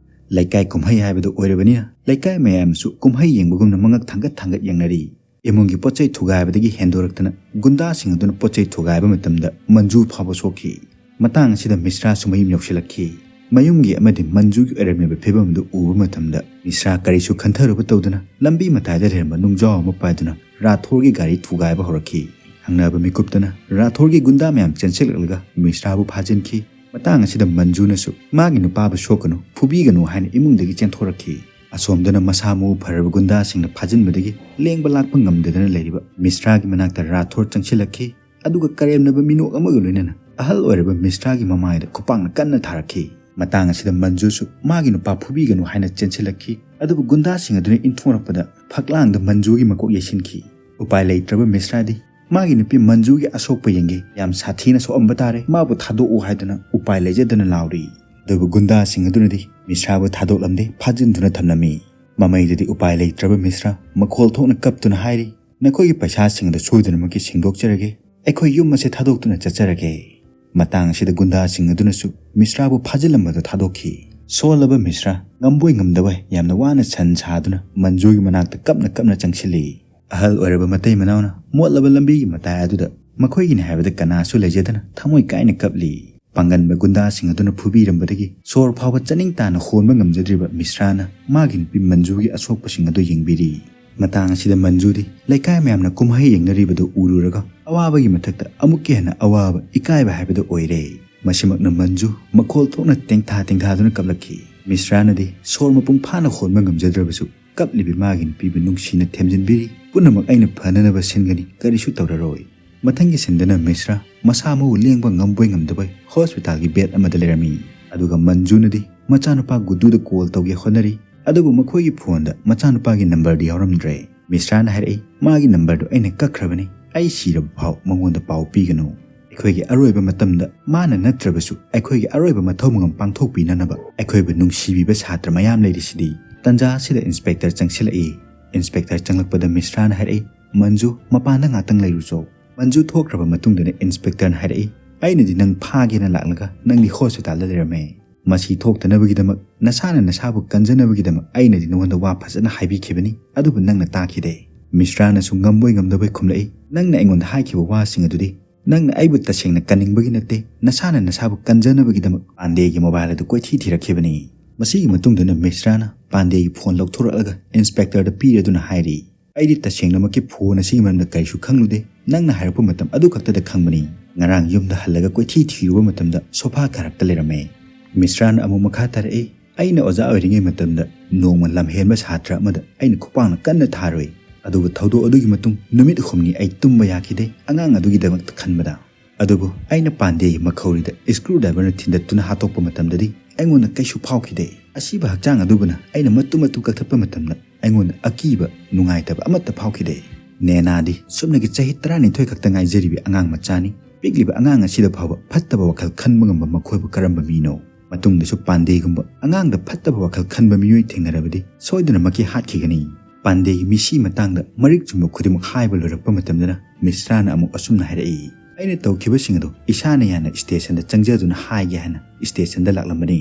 ꯂꯩꯀꯥꯏ ꯀꯨꯝꯍꯩ ꯍꯥꯏꯕꯗꯨ ꯑꯣꯏꯔꯕꯅꯤꯅ ꯂꯩꯀꯥꯏ ꯃꯌꯥꯝꯁꯨ ꯀꯨꯝꯍꯩ ꯌꯦꯡꯕꯒꯨꯝꯅ ꯃꯉꯛ ꯊꯥꯡꯒꯠ ꯊꯥꯡꯒꯠ ꯌꯦꯡꯅꯔꯤ꯫ ꯏꯃꯨꯡꯒꯤ ꯄꯣꯠ ꯆꯩ ꯊꯨꯒꯥꯏꯕꯗꯒꯤ ꯍꯦꯟꯗꯣꯔꯛꯇꯅ ꯒꯨꯟꯗꯥꯁꯤꯡ ꯑꯗꯨꯅ ꯄꯣꯠ ꯆꯩ ꯊꯨꯒꯥꯏꯕ ꯃꯇꯝꯗ ꯃꯟꯖꯨ ꯐꯥꯎꯕ ꯁꯣꯛꯈꯤ꯫ ꯃꯇꯥꯡ ꯑꯁꯤꯗ ꯃꯤꯁ꯭ꯔꯥꯁꯨ ꯃꯌꯨꯝ ꯌꯧꯁꯤꯜꯂꯛꯈꯤ꯫ ꯃꯌꯨꯝꯒꯤ ꯑꯃꯗꯤ ꯃꯟꯖꯨꯒꯤ ꯑꯣꯏꯔꯝꯃꯤꯕ ꯐꯤꯕꯝ ꯑꯗꯨ ꯎꯕ ꯃꯇꯝꯗ ꯃꯤꯁ꯭ꯔꯥ ꯀꯔꯤꯁꯨ ꯈꯟꯊꯔꯨꯕ ꯇꯧꯗꯅ ꯂꯝꯕꯤ ꯃꯇꯥꯏꯗ ꯂꯩꯔꯝꯕ ꯅꯨꯡꯖꯥꯎ ꯑꯃ ꯄꯥꯏꯗꯨꯅ ꯔꯥꯊꯣꯔꯒꯤ ꯒꯥꯔꯤ ꯊꯨꯒꯥꯏꯕ ꯍꯧꯔꯛꯈꯤ꯫ ꯍꯪꯅꯕ ꯃꯤꯀꯨꯞꯇꯅ ꯔꯥꯊꯣꯔꯒꯤ ꯒꯨꯟꯗꯥ ꯃꯌꯥꯝ ꯆꯦꯟꯁꯤꯜꯂꯛꯂꯒ ꯃꯤꯁ꯭ꯔꯥꯕꯨ ꯐꯥꯖꯤꯟꯈꯤ꯫ ꯃꯇꯥꯡ ꯑꯁꯤꯗ ꯃꯟꯖꯨꯅꯁꯨ ꯃꯥꯒꯤ ꯅꯨꯄꯥꯕꯨ ꯁꯣꯛꯀꯅꯨ, ꯐꯨꯕꯤꯒꯅꯨ ꯍꯥꯏꯅ ꯏꯃꯨꯡꯗꯒꯤ ꯆꯦꯟꯊꯣꯔꯛꯈꯤ꯫ ꯑꯁꯣꯝꯗꯅ ꯃꯁꯥ ꯃꯎ ꯐꯔꯕ ꯒꯨꯟꯗꯥꯁꯤꯡꯅ ꯐꯥꯖꯤꯟꯕꯗꯒꯤ ꯂꯦꯡꯕ ꯂꯥꯛꯄ ꯉꯝꯗꯗꯅ ꯂꯩꯔꯤꯕ ꯃꯤꯁ꯭ꯔꯥꯒꯤ ꯃꯅꯥꯛꯇ ꯔꯥꯊꯣꯔ ꯆꯪꯁꯤꯜꯂꯛꯈꯤ꯫ ꯑꯗꯨꯒ ꯀꯔꯦꯝꯅꯕ ꯃꯤꯅꯣꯛ ꯑꯃꯒ ꯂꯣꯏꯅꯅ ꯑꯍꯜ ꯑꯣꯏꯔꯕ ꯃꯤꯁ꯭ꯔꯥꯒꯤ ꯃꯃꯥꯏꯗ ꯈꯨꯄꯥꯛꯅ ꯀꯟꯅ ꯊꯥꯔꯛꯈꯤ꯫ ꯃꯇꯥꯡ ꯑꯁꯤꯗ ꯃꯟꯖꯨꯁꯨ ꯃꯥꯒꯤ ꯅꯨꯄꯥ ꯐꯨꯕꯤꯒꯅꯨ ꯍꯥꯏꯅ ꯆꯦꯟꯁꯤꯜꯂꯛꯈꯤ꯫ ꯑꯗꯨꯕꯨ ꯒꯨꯟꯗꯥꯁꯤꯡ ꯑꯗꯨꯅ ꯏꯟꯊꯣꯔꯛꯄꯗ ꯐꯛꯂꯥꯡꯗ ꯃꯟꯖꯨꯒꯤ ꯃꯀꯣꯛ ꯌꯩꯁꯤꯟꯈꯤ꯫ ꯎꯄꯥꯏ ꯂꯩꯇ꯭ꯔꯕ ꯃꯤꯁ꯭ꯔꯥꯗꯤ ꯃꯥꯒꯤ ꯅꯨꯄꯤ ꯃꯟꯖꯨꯒꯤ ꯑꯁꯣꯛꯄ ꯌꯦꯡꯒꯦ, ꯌꯥꯝ ꯁꯥꯊꯤꯅ ꯁꯣꯛꯑꯝꯕ ꯇꯥꯔꯦ, ꯃꯥꯕꯨ ꯊꯥꯗꯣꯛꯎ ꯍꯥꯏꯗꯨꯅ ꯎꯄꯥꯏ ꯂꯩꯖꯗꯅ ꯂꯥꯎꯔꯤ꯫ ꯑꯗꯨꯕꯨ ꯒꯨꯟꯗꯥꯁꯤꯡ ꯑꯗꯨꯅꯗꯤ ꯃꯤꯁ꯭ꯔꯥꯕꯨ ꯊꯥꯗꯣꯛꯂꯝꯗꯦ, ꯐꯥꯖꯤꯟꯗꯨꯅ ꯊꯝꯂꯝꯃꯤ꯫ ꯃꯃꯩꯗꯗꯤ ꯎꯄꯥꯏ ꯂꯩꯇ꯭ꯔꯕ ꯃꯤꯁ꯭ꯔꯥ ꯃꯈꯣꯜ ꯊꯣꯛꯅ ꯀꯞꯇꯨꯅ ꯍꯥꯏꯔꯤ, "ꯅꯈꯣꯏꯒꯤ ꯄꯩꯁꯥꯁꯤꯡ ꯑꯗꯨ ꯁꯣꯏꯗꯅꯃꯛꯀꯤ ꯁꯤꯡꯗꯣꯛꯆꯔꯒꯦ, ꯑꯩꯈꯣꯏ ꯌꯨꯝ ꯑꯁꯦ ꯊꯥꯗꯣꯛꯇꯨꯅ ꯆꯠꯆꯔꯒꯦ"꯫ ꯃꯇꯥꯡ ꯑꯁꯤꯗ ꯒꯨꯟꯗꯥꯁꯤꯡ ꯑꯗꯨꯅꯁꯨ ꯃꯤꯁ꯭ꯔꯥꯕꯨ ꯐꯥꯖꯤꯜꯂꯝꯕꯗꯨ ꯊꯥꯗꯣꯛꯈꯤ꯫ ꯁꯣꯜꯂꯕ ꯃꯤꯁ꯭ꯔꯥ ꯉꯝꯕꯣꯏ ꯉꯝꯗꯕꯣꯏ ꯌꯥꯝꯅ ꯋꯥꯅ ꯁꯟ ꯁꯥꯗꯨꯅ ꯃꯟꯖꯨꯒꯤ ꯃꯅꯥꯛꯇ ꯀꯞꯅ ꯀꯞꯅ ꯆꯪꯁꯤꯜꯂꯤ꯫ ꯑꯍꯜ ꯑꯣꯏꯔꯕ ꯃꯇꯩ ꯃꯅꯥꯎꯅ ꯃꯣꯠꯂꯕ ꯂꯝꯕꯤꯒꯤ ꯃꯇꯥꯏ ꯑꯗꯨꯗ ꯃꯈꯣꯏꯒꯤꯅꯤ ꯍꯥꯏꯕꯗ ꯀꯅꯥꯁꯨ ꯂꯩꯖꯗꯅ ꯊꯃꯣꯏ ꯀꯥꯏꯅ ꯀꯞꯂꯤ꯫ ꯄꯥꯡꯒꯟꯕ ꯒꯨꯟꯗꯥꯁꯤꯡ ꯑꯗꯨꯅ ꯐꯨꯕꯤꯔꯝꯕꯗꯒꯤ ꯁꯣꯔ ꯐꯥꯎꯕ ꯆꯥꯅꯤꯡ ꯇꯥꯅ ꯍꯣꯟꯕ ꯉꯝꯖꯗ꯭ꯔꯤꯕ ꯃꯤꯁ꯭ꯔꯥꯅ ꯃꯥꯒꯤ ꯅꯨꯄꯤ ꯃꯟꯖꯨꯒꯤ ꯑꯁꯣꯛꯄꯁꯤꯡ ꯑꯗꯨ ꯌꯦꯡꯕꯤꯔꯤ꯫ ꯃꯇꯥꯡ ꯑꯁꯤꯗ ꯃꯟꯖꯨꯗꯤ ꯂꯩꯀꯥꯏ ꯃꯌꯥꯝꯅ ꯀꯨꯝꯍꯩ ꯌꯦꯡꯅꯔꯤꯕꯗꯨ ꯎꯔꯨꯔꯒ ꯑꯋꯥꯕꯒꯤ ꯃꯊꯛꯇ ꯑꯃꯨꯛꯀ ꯍꯦꯟꯅ ꯑꯋꯥꯕ, ꯏꯀꯥꯏꯕ ꯍꯥꯏꯕꯗꯨ ꯑꯣꯏꯔꯦ꯫ ꯃꯁꯤꯃꯛꯅ ꯃꯟꯖꯨ ꯃꯈꯣꯜ ꯊꯣꯛꯅ ꯇꯦꯡꯊꯥ ꯇꯦꯡꯊꯥꯗꯨꯅ ꯀꯞꯂꯛꯈꯤ꯫ ꯃꯤꯁ꯭ꯔꯥꯅꯗꯤ ꯁꯣꯔ ꯃꯄꯨꯡ ꯐꯥꯅ ꯍꯣꯟꯕ ꯉꯝꯖꯗ꯭ꯔꯕꯁꯨ ꯀꯞꯂꯤꯕꯤ ꯃꯥꯒꯤ ꯅꯨꯄꯤꯕꯨ ꯅꯨꯡꯁꯤꯅ ꯊꯦꯝꯖꯤꯟꯕꯤꯔꯤ꯫ "ꯄꯨꯝꯅꯃꯛ ꯑꯩꯅ ꯐꯅꯅꯕ ꯁꯤꯟꯒꯅꯤ, ꯀꯔꯤꯁꯨ ꯇꯧꯔꯔꯣꯏ"꯫ ꯃꯊꯪꯒꯤ ꯁꯤꯟꯗꯅ ꯃꯤꯁ꯭ꯔꯥ ꯃꯁꯥ ꯃꯎ ꯂꯦꯡꯕ ꯉꯝꯕꯣꯏ ꯉꯝꯗꯕꯣꯏ ꯍꯣꯁꯄꯤꯇꯥꯜꯒꯤ ꯕꯦꯗ ꯑꯃꯗ ꯂꯩꯔꯝꯃꯤ꯫ ꯑꯗꯨꯒ ꯃꯟꯖꯨꯅꯗꯤ ꯃꯆꯥꯅꯨꯄꯥ ꯒꯨꯗꯨꯗ ꯀꯣꯜ ꯇꯧꯒꯦ ꯍꯣꯠꯅꯔꯤ꯫ ꯑꯗꯨꯕꯨ ꯃꯈꯣꯏꯒꯤ ꯐꯣꯟꯗ ꯃꯆꯥꯅꯨꯄꯥꯒꯤ ꯅꯝꯕꯔꯗꯤ ꯌꯥꯎꯔꯝꯗ꯭ꯔꯦ꯫ ꯃꯤꯁ꯭ꯔꯥꯅ ꯍꯥꯏꯔꯛꯏ, "ꯃꯥꯒꯤ ꯅꯝꯕꯔꯗꯨ ꯑꯩꯅ ꯀꯛꯈ꯭ꯔꯕꯅꯤ꯫ ꯑꯩ ꯁꯤꯔꯕ ꯐꯥꯎ ꯃꯉꯣꯟꯗ ꯄꯥꯎ ꯄꯤꯒꯅꯨ꯫ ꯑꯩꯈꯣꯏꯒꯤ ꯑꯔꯣꯏꯕ ꯃꯇꯝꯗ ꯃꯥꯅ ꯅꯠꯇ꯭ꯔꯕꯁꯨ ꯑꯩꯈꯣꯏꯒꯤ ꯑꯔꯣꯏꯕ ꯃꯊꯧ ꯃꯉꯝ ꯄꯥꯡꯊꯣꯛꯄꯤꯅꯅꯕ ꯑꯩꯈꯣꯏꯕꯨ ꯅꯨꯡꯁꯤꯕꯤꯕ ꯁꯥꯇ꯭ꯔ ꯃꯌꯥꯝ ꯂꯩꯔꯤꯁꯤꯗꯤ"꯫ ꯇꯟꯖꯥ ꯑꯁꯤꯗ ꯏꯟꯁꯄꯦꯛꯇꯔ ꯆꯪꯁꯤꯜꯂꯛꯏ꯫ ꯏꯟꯁꯄꯦꯛꯇꯔ ꯆꯪꯂꯛꯄꯗ ꯃꯤꯁ꯭ꯔꯥꯅ ꯍꯥꯏꯔꯛꯏ, "ꯃꯟꯖꯨ, ꯃꯄꯥꯟꯗ ꯉꯥꯛꯇꯪ ꯂꯩꯔꯨꯆꯣ"꯫ ꯃꯟꯖꯨ ꯊꯣꯛꯈ꯭ꯔꯕ ꯃꯇꯨꯡꯗꯅ ꯏꯟꯁꯄꯦꯛꯇꯔꯅ ꯍꯥꯏꯔꯛꯏ, "ꯑꯩꯅꯗꯤ ꯅꯪ ꯐꯥꯒꯦꯅ ꯂꯥꯛꯂꯒ ꯅꯪꯗꯤ ꯍꯣꯁꯄꯤꯇꯥꯜꯗ ꯂꯩꯔꯝꯃꯦ꯫ ꯃꯁꯤ ꯊꯣꯛꯇꯅꯕꯒꯤꯗꯃꯛ, ꯅꯁꯥꯅ ꯅꯁꯥꯕꯨ ꯀꯟꯖꯅꯕꯒꯤꯗꯃꯛ ꯑꯩꯅꯗꯤ ꯅꯉꯣꯟꯗ ꯋꯥ ꯐꯖꯅ ꯍꯥꯏꯕꯤꯈꯤꯕꯅꯤ, ꯑꯗꯨꯕꯨ ꯅꯪꯅ ꯇꯥꯈꯤꯗꯦ"꯫ ꯃꯤꯁ꯭ꯔꯥꯅꯁꯨ ꯉꯝꯕꯣꯏ ꯉꯝꯗꯕꯣꯏ ꯈꯨꯝꯂꯛꯏ, "ꯅꯪꯅ ꯑꯩꯉꯣꯟꯗ ꯍꯥꯏꯈꯤꯕ ꯋꯥꯁꯤꯡ ꯑꯗꯨꯗꯤ ꯅꯪꯅ ꯑꯩꯕꯨ ꯇꯁꯦꯡꯅ ꯀꯟꯅꯤꯡꯕꯒꯤ ꯅꯠꯇꯦ, ꯅꯁꯥꯅ ꯅꯁꯥꯕꯨ ꯀꯟꯖꯅꯕꯒꯤꯗꯃꯛ ꯄꯥꯟꯗꯦꯒꯤ ꯃꯣꯕꯥꯏꯜ ꯑꯗꯨ ꯀꯣꯏꯊꯤ ꯊꯤꯔꯛꯈꯤꯕꯅꯤ"꯫ ꯃꯁꯤꯒꯤ ꯃꯇꯨꯡꯗꯅ ꯃꯤꯁ꯭ꯔꯥꯅ ꯄꯥꯟꯗꯦꯒꯤ ꯐꯣꯟ ꯂꯧꯊꯣꯔꯛꯂꯒ ꯏꯟꯁꯄꯦꯛꯇꯔꯗ ꯄꯤꯔꯗꯨꯅ ꯍꯥꯏꯔꯤ, "ꯑꯩꯗꯤ ꯇꯁꯦꯡꯅꯃꯛꯀꯤ ꯐꯣꯟ ꯑꯁꯤꯒꯤ ꯃꯔꯝꯗ ꯀꯔꯤꯁꯨ ꯈꯪꯂꯨꯗꯦ꯫ ꯅꯪꯅ ꯍꯥꯏꯔꯛꯄ ꯃꯇꯝ ꯑꯗꯨ ꯈꯛꯇꯗ ꯈꯪꯕꯅꯤ꯫ ꯉꯔꯥꯡ ꯌꯨꯝꯗ ꯍꯜꯂꯒ ꯀꯣꯏꯊꯤ ꯊꯤꯔꯨꯕ ꯃꯇꯝꯗ ꯁꯣꯐꯥ ꯀꯥꯔꯛꯇ ꯂꯩꯔꯝꯃꯦ"꯫ ꯃꯤꯁ꯭ꯔꯥꯅ ꯑꯃꯨꯛ ꯃꯈꯥ ꯇꯥꯔꯛꯏ, "ꯑꯩꯅ ꯑꯣꯖꯥ ꯑꯣꯏꯔꯤꯉꯩ ꯃꯇꯝꯗ ꯅꯣꯡꯃ ꯂꯝꯍꯦꯟꯕ ꯁꯥꯇ꯭ꯔ ꯑꯃꯗ ꯑꯩꯅ ꯈꯨꯄꯥꯛꯅ ꯀꯟꯅ ꯊꯥꯔꯨꯏ꯫ ꯑꯗꯨꯕꯨ ꯊꯧꯗꯣꯛ ꯑꯗꯨꯒꯤ ꯃꯇꯨꯡ ꯅꯨꯃꯤꯠ ꯍꯨꯝꯅꯤ ꯑꯩ ꯇꯨꯝꯕ ꯌꯥꯈꯤꯗꯦ, ꯑꯉꯥꯡ ꯑꯗꯨꯒꯤꯗꯃꯛꯇ ꯈꯟꯕꯗ꯫ ꯑꯗꯨꯕꯨ ꯑꯩꯅ ꯄꯥꯟꯗꯦꯒꯤ ꯃꯈꯧꯔꯤꯗ ꯁ꯭ꯀ꯭ꯔꯨ ꯗ꯭ꯔꯥꯏꯚꯔꯅ ꯊꯤꯟꯗꯠꯇꯨꯅ ꯍꯥꯠꯇꯣꯛꯄ ꯃꯇꯝꯗꯗꯤ ꯑꯩꯉꯣꯟꯗ ꯀꯩꯁꯨ ꯐꯥꯎꯈꯤꯗꯦ꯫ ꯑꯁꯤꯕ ꯍꯛꯆꯥꯡ ꯑꯗꯨꯕꯨꯅ ꯑꯩꯅ ꯃꯇꯨꯝ ꯃꯇꯨꯝ ꯀꯛꯊꯠꯄ ꯃꯇꯝꯗ ꯑꯩꯉꯣꯟꯗ ꯑꯀꯤꯕ, ꯅꯨꯡꯉꯥꯏꯇꯕ ꯑꯃꯠꯇ ꯐꯥꯎꯈꯤꯗꯦ꯫ ꯅꯦꯅꯥꯗꯤ ꯁꯨꯞꯅꯒꯤ ꯆꯍꯤ ꯇꯔꯥꯅꯤꯊꯣꯏ ꯈꯛꯇ ꯉꯥꯏꯖꯔꯤꯕꯤ ꯑꯉꯥꯡ ꯃꯆꯥꯅꯤ꯫ ꯄꯤꯛꯂꯤꯕ ꯑꯉꯥꯡ ꯑꯁꯤꯗ ꯐꯥꯎꯕ ꯐꯠꯇꯕ ꯋꯥꯈꯜ ꯈꯟꯕ ꯉꯝꯕ ꯃꯈꯣꯏꯕꯨ ꯀꯔꯝꯕ ꯃꯤꯅꯣ? ꯃꯇꯨꯡꯗꯁꯨ ꯄꯥꯟꯗꯦꯒꯨꯝꯕ ꯑꯉꯥꯡꯗ ꯐꯠꯇꯕ ꯋꯥꯈꯜ ꯈꯟꯕ ꯃꯤꯑꯣꯏ ꯊꯦꯡꯅꯔꯕꯗꯤ ꯁꯣꯏꯗꯅꯃꯛꯀꯤ ꯍꯥꯠꯈꯤꯒꯅꯤ"꯫ ꯄꯥꯟꯗꯦꯒꯤ ꯃꯤꯁꯤ ꯃꯇꯥꯡꯗ ꯃꯔꯤꯛ ꯆꯨꯝꯕ ꯈꯨꯗꯤꯡꯃꯛ ꯍꯥꯏꯕ ꯂꯣꯏꯔꯛꯄ ꯃꯇꯝꯗꯅ ꯃꯤꯁ꯭ꯔꯥꯅ ꯑꯃꯨꯛ ꯑꯁꯨꯝꯅ ꯍꯥꯏꯔꯛꯏ, "ꯑꯩꯅ ꯇꯧꯈꯤꯕꯁꯤꯡ ꯑꯗꯨ ꯏꯁꯥꯅ ꯌꯥꯅ ꯁ꯭ꯇꯦꯁꯟꯗ ꯆꯪꯖꯗꯨꯅ ꯍꯥꯏꯒꯦ ꯍꯥꯏꯅ ꯁ꯭ꯇꯦꯁꯟꯗ ꯂꯥꯛꯂꯝꯕꯅꯤ꯫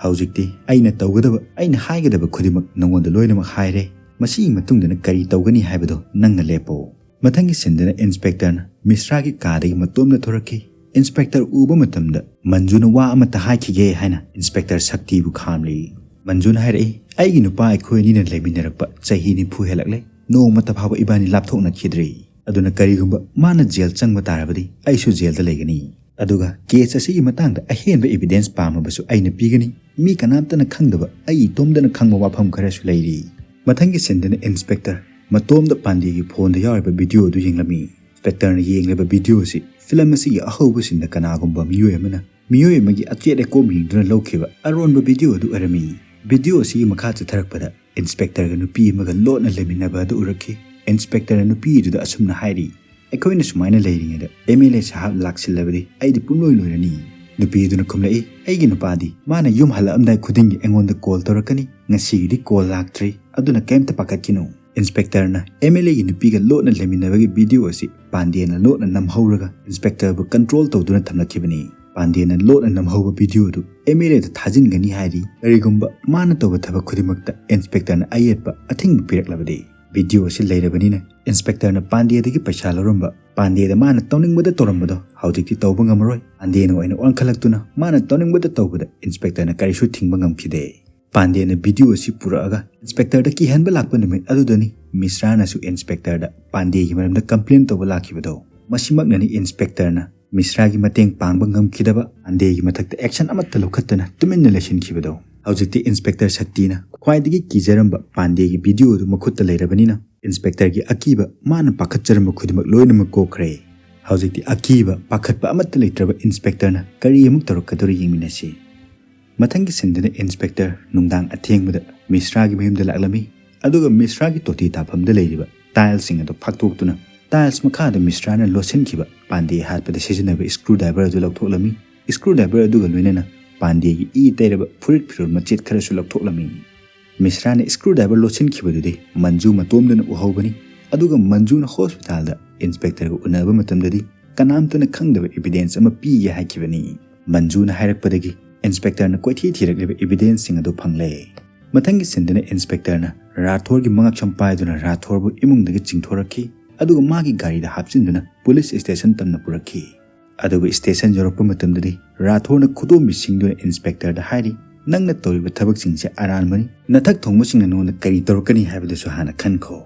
ꯍꯧꯖꯤꯛꯇꯤ ꯑꯩꯅ ꯇꯧꯒꯗꯕ, ꯑꯩꯅ ꯍꯥꯏꯒꯗꯕ ꯈꯨꯗꯤꯡꯃꯛ ꯅꯉꯣꯟꯗ ꯂꯣꯏꯅꯃꯛ ꯍꯥꯏꯔꯦ꯫ ꯃꯁꯤꯒꯤ ꯃꯇꯨꯡꯗꯅ ꯀꯔꯤ ꯇꯧꯒꯅꯤ ꯍꯥꯏꯕꯗꯨ ꯅꯪꯅ ꯂꯦꯞꯄꯣ"꯫ ꯃꯊꯪꯒꯤ ꯁꯤꯟꯗꯅ ꯏꯟꯁꯄꯦꯛꯇꯔꯅ ꯃꯤꯁ꯭ꯔꯥꯒꯤ ꯀꯥꯗꯒꯤ ꯃꯇꯣꯝꯗ ꯊꯣꯔꯛꯈꯤ꯫ ꯏꯟꯁꯄꯦꯛꯇꯔ ꯎꯕ ꯃꯇꯝꯗ ꯃꯟꯖꯨꯅ ꯋꯥ ꯑꯃꯠꯇ ꯍꯥꯏꯈꯤꯒꯦ ꯍꯥꯏꯅ ꯏꯟꯁꯄꯦꯛꯇꯔ ꯁꯛꯇꯤꯕꯨ ꯈꯥꯝꯂꯤ꯫ ꯃꯟꯖꯨꯅ ꯍꯥꯏꯔꯛꯏ, "ꯑꯩꯒꯤ ꯅꯨꯄꯥ ꯑꯩꯈꯣꯏ ꯑꯅꯤꯅ ꯂꯩꯃꯤꯟꯅꯔꯛꯄ ꯆꯍꯤ ꯅꯤꯐꯨ ꯍꯦꯜꯂꯛꯂꯦ꯫ ꯅꯣꯡꯃꯇ ꯐꯥꯎꯕ ꯏꯕꯥꯅꯤ ꯂꯥꯞꯊꯣꯛꯅꯈꯤꯗ꯭ꯔꯤ꯫ ꯑꯗꯨꯅ ꯀꯔꯤꯒꯨꯝꯕ ꯃꯥꯅ ꯖꯦꯜ ꯆꯪꯕ ꯇꯥꯔꯕꯗꯤ ꯑꯩꯁꯨ ꯖꯦꯜꯗ ꯂꯩꯒꯅꯤ꯫ ꯑꯗꯨꯒ ꯀꯦꯁ ꯑꯁꯤꯒꯤ ꯃꯇꯥꯡꯗ ꯑꯍꯦꯟꯕ ꯏꯕꯤꯗꯦꯟꯁ ꯄꯥꯝꯃꯕꯁꯨ ꯑꯩꯅ ꯄꯤꯒꯅꯤ꯫ ꯃꯤ ꯀꯅꯥꯝꯇꯅ ꯈꯪꯗꯕ ꯑꯩ ꯏꯇꯣꯝꯗꯅ ꯈꯪꯕ ꯋꯥꯐꯝ ꯈꯔꯁꯨ ꯂꯩꯔꯤ"꯫ ꯃꯊꯪꯒꯤ ꯁꯤꯟꯗꯅ ꯏꯟꯁꯄꯦꯛꯇꯔ ꯃꯇꯣꯝꯗ ꯄꯥꯟꯗꯦꯒꯤ ꯐꯣꯟꯗ ꯌꯥꯎꯔꯤꯕ ꯚꯤꯗꯤꯑꯣ ꯑꯗꯨ ꯌꯦꯡꯂꯝꯃꯤ꯫ ꯏꯟꯁꯄꯦꯛꯇꯔꯅ ꯌꯦꯡꯂꯤꯕ ꯚꯤꯗꯤꯑꯣ ꯑꯁꯤ ꯐꯤꯂꯝ ꯑꯁꯤꯒꯤ ꯑꯍꯧꯕ ꯁꯤꯟꯗ ꯀꯅꯥꯒꯨꯝꯕ ꯃꯤꯑꯣꯏ ꯑꯃꯅ ꯃꯤꯑꯣꯏ ꯑꯃꯒꯤ ꯑꯆꯦꯠ ꯑꯀꯣꯝ ꯌꯦꯡꯗꯨꯅ ꯂꯧꯈꯤꯕ ꯑꯔꯣꯟꯕ ꯚꯤꯗꯤꯑꯣ ꯑꯗꯨ ꯑꯣꯏꯔꯝꯃꯤ꯫ ꯚꯤꯗꯤꯑꯣ ꯑꯁꯤꯒꯤ ꯃꯈꯥ ꯆꯠꯊꯔꯛꯄꯗ ꯏꯟꯁꯄꯦꯛꯇꯔꯒ ꯅꯨꯄꯤ ꯑꯃꯒ ꯂꯣꯠꯅ ꯂꯩꯃꯤꯟꯅꯕ ꯑꯗꯨ ꯎꯔꯛꯈꯤ꯫ ꯏꯟꯁꯄꯦꯛꯇꯔꯅ ꯅꯨꯄꯤ ꯑꯗꯨꯗ ꯑꯁꯨꯝꯅ ꯍꯥꯏꯔꯤ, "ꯑꯩꯈꯣꯏꯅ ꯁꯨꯃꯥꯏꯅ ꯂꯩꯔꯤꯉꯩꯗ ꯑꯦꯝ ꯑꯦꯜ ꯑꯦ ꯁꯥꯍꯥꯕ ꯂꯥꯛꯁꯤꯜꯂꯕꯗꯤ ꯑꯩꯗꯤ ꯄꯨꯡꯂꯣꯏ ꯂꯣꯏꯔꯅꯤ"꯫ ꯅꯨꯄꯤ ꯑꯗꯨꯅ ꯈꯨꯝꯂꯛꯏ, "ꯑꯩꯒꯤ ꯅꯨꯄꯥꯗꯤ ꯃꯥꯅ ꯌꯨꯝ ꯍꯜꯂꯛꯑꯝꯗꯥꯏ ꯈꯨꯗꯤꯡꯒꯤ ꯑꯩꯉꯣꯟꯗ ꯀꯣꯜ ꯇꯧꯔꯛꯀꯅꯤ꯫ ꯉꯁꯤꯒꯤꯗꯤ ꯀꯣꯜ ꯂꯥꯛꯇ꯭ꯔꯤ, ꯑꯗꯨꯅ ꯀꯩꯝꯇ ꯄꯥꯈꯠꯈꯤꯅꯨ"꯫ ꯏꯟꯁꯄꯦꯛꯇꯔꯅ ꯑꯦꯝ ꯑꯦꯜ ꯑꯦꯒꯤ ꯅꯨꯄꯤꯒ ꯂꯣꯠꯅ ꯂꯩꯃꯤꯟꯅꯕꯒꯤ ꯚꯤꯗꯤꯑꯣ ꯑꯁꯤ ꯄꯥꯟꯗꯦꯅ ꯂꯣꯠꯅ ꯅꯝꯍꯧꯔꯒ ꯏꯟꯁꯄꯦꯛꯇꯔꯕꯨ ꯀꯟꯇ꯭ꯔꯣꯜ ꯇꯧꯗꯨꯅ ꯊꯝꯂꯛꯈꯤꯕꯅꯤ꯫ ꯄꯥꯟꯗꯦꯅ ꯂꯣꯠꯅ ꯅꯝꯍꯧꯕ ꯚꯤꯗꯤꯑꯣ ꯑꯗꯨ ꯑꯦꯝ ꯑꯦꯜ ꯑꯦꯗ ꯊꯥꯖꯤꯟꯒꯅꯤ ꯍꯥꯏꯔꯤ꯫ ꯀꯔꯤꯒꯨꯝꯕ ꯃꯥꯅ ꯇꯧꯕ ꯊꯕꯛ ꯈꯨꯗꯤꯡꯃꯛꯇ ꯏꯟꯁꯄꯦꯛꯇꯔꯅ ꯑꯌꯦꯠꯄ ꯑꯊꯤꯡꯕ ꯄꯤꯔꯛꯂꯕꯗꯤ꯫ ꯚꯤꯗꯤꯑꯣ ꯑꯁꯤ ꯂꯩꯔꯕꯅꯤꯅ ꯏꯟꯁꯄꯦꯛꯇꯔꯅ ꯄꯥꯟꯗꯦꯗꯒꯤ ꯄꯩꯁꯥ ꯂꯧꯔꯝꯕ, ꯄꯥꯟꯗꯦꯗ ꯃꯥꯅ ꯇꯧꯅꯤꯡꯕꯗ ꯇꯧꯔꯝꯕꯗꯣ ꯍꯧꯖꯤꯛꯇꯤ ꯇꯧꯕ ꯉꯝꯃꯔꯣꯏ꯫ ꯄꯥꯟꯗꯦꯅ ꯑꯣꯏꯅ ꯑꯣꯟꯈꯠꯂꯛꯇꯨꯅ ꯃꯥꯅ ꯇꯧꯅꯤꯡꯕꯗ ꯇꯧꯕꯗ ꯏꯟꯁꯄꯦꯛꯇꯔꯅ ꯀꯔꯤꯁꯨ ꯊꯤꯡꯕ ꯉꯝꯈꯤꯗꯦ꯫ ꯄꯥꯟꯗꯦꯅ ꯚꯤꯗꯤꯑꯣ ꯑꯁꯤ ꯄꯨꯔꯛꯑꯒ ꯏꯟꯁꯄꯦꯛꯇꯔꯗ ꯀꯤꯍꯟꯕ ꯂꯥꯛꯄ ꯅꯨꯃꯤꯠ ꯑꯗꯨꯗꯅꯤ ꯃꯤꯁ꯭ꯔꯥꯅꯁꯨ ꯏꯟꯁꯄꯦꯛꯇꯔꯗ ꯄꯥꯟꯗꯦꯒꯤ ꯃꯔꯝꯗ ꯀꯝꯄ꯭ꯂꯦꯟ ꯇꯧꯕ ꯂꯥꯛꯈꯤꯕꯗꯣ꯫ ꯃꯁꯤꯃꯛꯅꯅꯤ ꯏꯟꯁꯄꯦꯛꯇꯔꯅ ꯃꯤꯁ꯭ꯔꯥꯒꯤ ꯃꯇꯦꯡ ꯄꯥꯡꯕ ꯉꯝꯈꯤꯗꯕ, ꯄꯥꯟꯗꯦꯒꯤ ꯃꯊꯛꯇ ꯑꯦꯛꯁꯟ ꯑꯃꯠꯇ ꯂꯧꯈꯠꯇꯅ ꯇꯨꯃꯤꯟꯅ ꯂꯩꯁꯤꯟꯈꯤꯕꯗꯣ꯫ ꯍꯧꯖꯤꯛꯇꯤ ꯏꯟꯁꯄꯦꯛꯇꯔ ꯁꯛꯇꯤꯅ ꯈ꯭ꯋꯥꯏꯗꯒꯤ ꯀꯤꯖꯔꯝꯕ ꯄꯥꯟꯗꯦꯒꯤ ꯚꯤꯗꯤꯑꯣ ꯑꯗꯨ ꯃꯈꯨꯠꯇ ꯂꯩꯔꯕꯅꯤꯅ ꯏꯟꯁꯄꯦꯛꯇꯔꯒꯤ ꯑꯀꯤꯕ, ꯃꯥꯅ ꯄꯥꯈꯠꯆꯔꯝꯕ ꯈꯨꯗꯤꯡꯃꯛ ꯂꯣꯏꯅꯃꯛ ꯀꯣꯛꯈ꯭ꯔꯦ꯫ ꯍꯧꯖꯤꯛꯇꯤ ꯑꯀꯤꯕ, ꯄꯥꯈꯠꯄ ꯑꯃꯠꯇ ꯂꯩꯇ꯭ꯔꯕ ꯏꯟꯁꯄꯦꯛꯇꯔꯅ ꯀꯔꯤ ꯑꯃꯨꯛ ꯇꯧꯔꯛꯀꯗꯧꯔꯤ ꯌꯦꯡꯃꯤꯟꯅꯁꯤ꯫ ꯃꯊꯪꯒꯤ ꯁꯤꯟꯗꯅ ꯏꯟꯁꯄꯦꯛꯇꯔ ꯅꯨꯡꯗꯥꯡ ꯑꯊꯦꯡꯕꯗ ꯃꯤꯁ꯭ꯔꯥꯒꯤ ꯃꯌꯨꯝꯗ ꯂꯥꯛꯂꯝꯃꯤ, ꯑꯗꯨꯒ ꯃꯤꯁ꯭ꯔꯥꯒꯤ ꯇꯣꯇꯤ ꯇꯥꯐꯝꯗ ꯂꯩꯔꯤꯕ ꯇꯥꯏꯜꯁꯤꯡ ꯑꯗꯨ ꯐꯥꯛꯇꯣꯛꯇꯨꯅ ꯇꯥꯏꯜꯁ ꯃꯈꯥꯗ ꯃꯤꯁ꯭ꯔꯥꯅ ꯂꯣꯠꯁꯤꯟꯈꯤꯕ ꯄꯥꯟꯗꯦ ꯍꯥꯠꯄꯗ ꯁꯤꯖꯤꯟꯅꯕ ꯁ꯭ꯀ꯭ꯔꯨ ꯗ꯭ꯔꯥꯏꯚꯔ ꯑꯗꯨ ꯂꯧꯊꯣꯛꯂꯝꯃꯤ꯫ ꯁ꯭ꯀ꯭ꯔꯨ ꯗ꯭ꯔꯥꯏꯚꯔ ꯑꯗꯨꯒ ꯂꯣꯏꯅꯅ ꯄꯥꯟꯗꯦꯒꯤ ꯏ ꯇꯩꯔꯕ ꯐꯨꯔꯤꯠ ꯐꯤꯔꯣꯜ ꯃꯆꯦꯠ ꯈꯔꯁꯨ ꯂꯧꯊꯣꯛꯂꯝꯃꯤ꯫ ꯃꯤꯁ꯭ꯔꯥꯅ ꯁ꯭ꯀ꯭ꯔꯨ ꯗ꯭ꯔꯥꯏꯚꯔ ꯂꯣꯠꯁꯤꯟꯈꯤꯕꯗꯨꯗꯤ ꯃꯟꯖꯨ ꯃꯇꯣꯝꯗꯅ ꯎꯍꯧꯕꯅꯤ, ꯑꯗꯨꯒ ꯃꯟꯖꯨꯅ ꯍꯣꯁꯄꯤꯇꯥꯜꯗ ꯏꯟꯁꯄꯦꯛꯇꯔꯒ ꯎꯅꯕ ꯃꯇꯝꯗꯗꯤ ꯀꯅꯥꯝꯇꯅ ꯈꯪꯗꯕ ꯏꯕꯤꯗꯦꯟꯁ ꯑꯃ ꯄꯤꯒꯦ ꯍꯥꯏꯈꯤꯕꯅꯤ꯫ ꯃꯟꯖꯨꯅ ꯍꯥꯏꯔꯛꯄꯗꯒꯤ ꯏꯟꯁꯄꯦꯛꯇꯔꯅ ꯀꯣꯏꯊꯤ ꯊꯤꯔꯛꯂꯤꯕ ꯏꯕꯤꯗꯦꯟꯁꯁꯤꯡ ꯑꯗꯨ ꯐꯪꯂꯦ꯫ ꯃꯊꯪꯒꯤ ꯁꯤꯟꯗꯅ ꯏꯟꯁꯄꯦꯛꯇꯔꯅ ꯔꯥꯊꯣꯔꯒꯤ ꯃꯉꯛꯁꯝ ꯄꯥꯏꯗꯨꯅ ꯔꯥꯊꯣꯔꯕꯨ ꯏꯃꯨꯡꯗꯒꯤ ꯆꯤꯡꯊꯣꯔꯛꯈꯤ, ꯑꯗꯨꯒ ꯃꯥꯒꯤ ꯒꯥꯔꯤꯗ ꯍꯥꯞꯆꯤꯟꯗꯨꯅ ꯄꯨꯂꯤꯁ ꯁ꯭ꯇꯦꯁꯟ ꯇꯝꯅ ꯄꯨꯔꯛꯈꯤ꯫ ꯑꯗꯨꯕꯨ ꯁ꯭ꯇꯦꯁꯟ ꯌꯧꯔꯛꯄ ꯃꯇꯝꯗꯗꯤ ꯔꯥꯊꯣꯔꯅ ꯈꯨꯗꯣꯝꯕꯤ ꯁꯤꯡꯗꯨꯅ ꯏꯟꯁꯄꯦꯛꯇꯔꯗ ꯍꯥꯏꯔꯤ, "ꯅꯪꯅ ꯇꯧꯔꯤꯕ ꯊꯕꯛꯁꯤꯡꯁꯦ ꯑꯔꯥꯟꯕꯅꯤ꯫ ꯅꯊꯛ ꯊꯣꯡꯕꯁꯤꯡꯅ ꯅꯉꯣꯟꯗ ꯀꯔꯤ ꯇꯧꯔꯛꯀꯅꯤ ꯍꯥꯏꯕꯗꯨꯁꯨ ꯍꯥꯟꯅ ꯈꯟꯈꯣ"꯫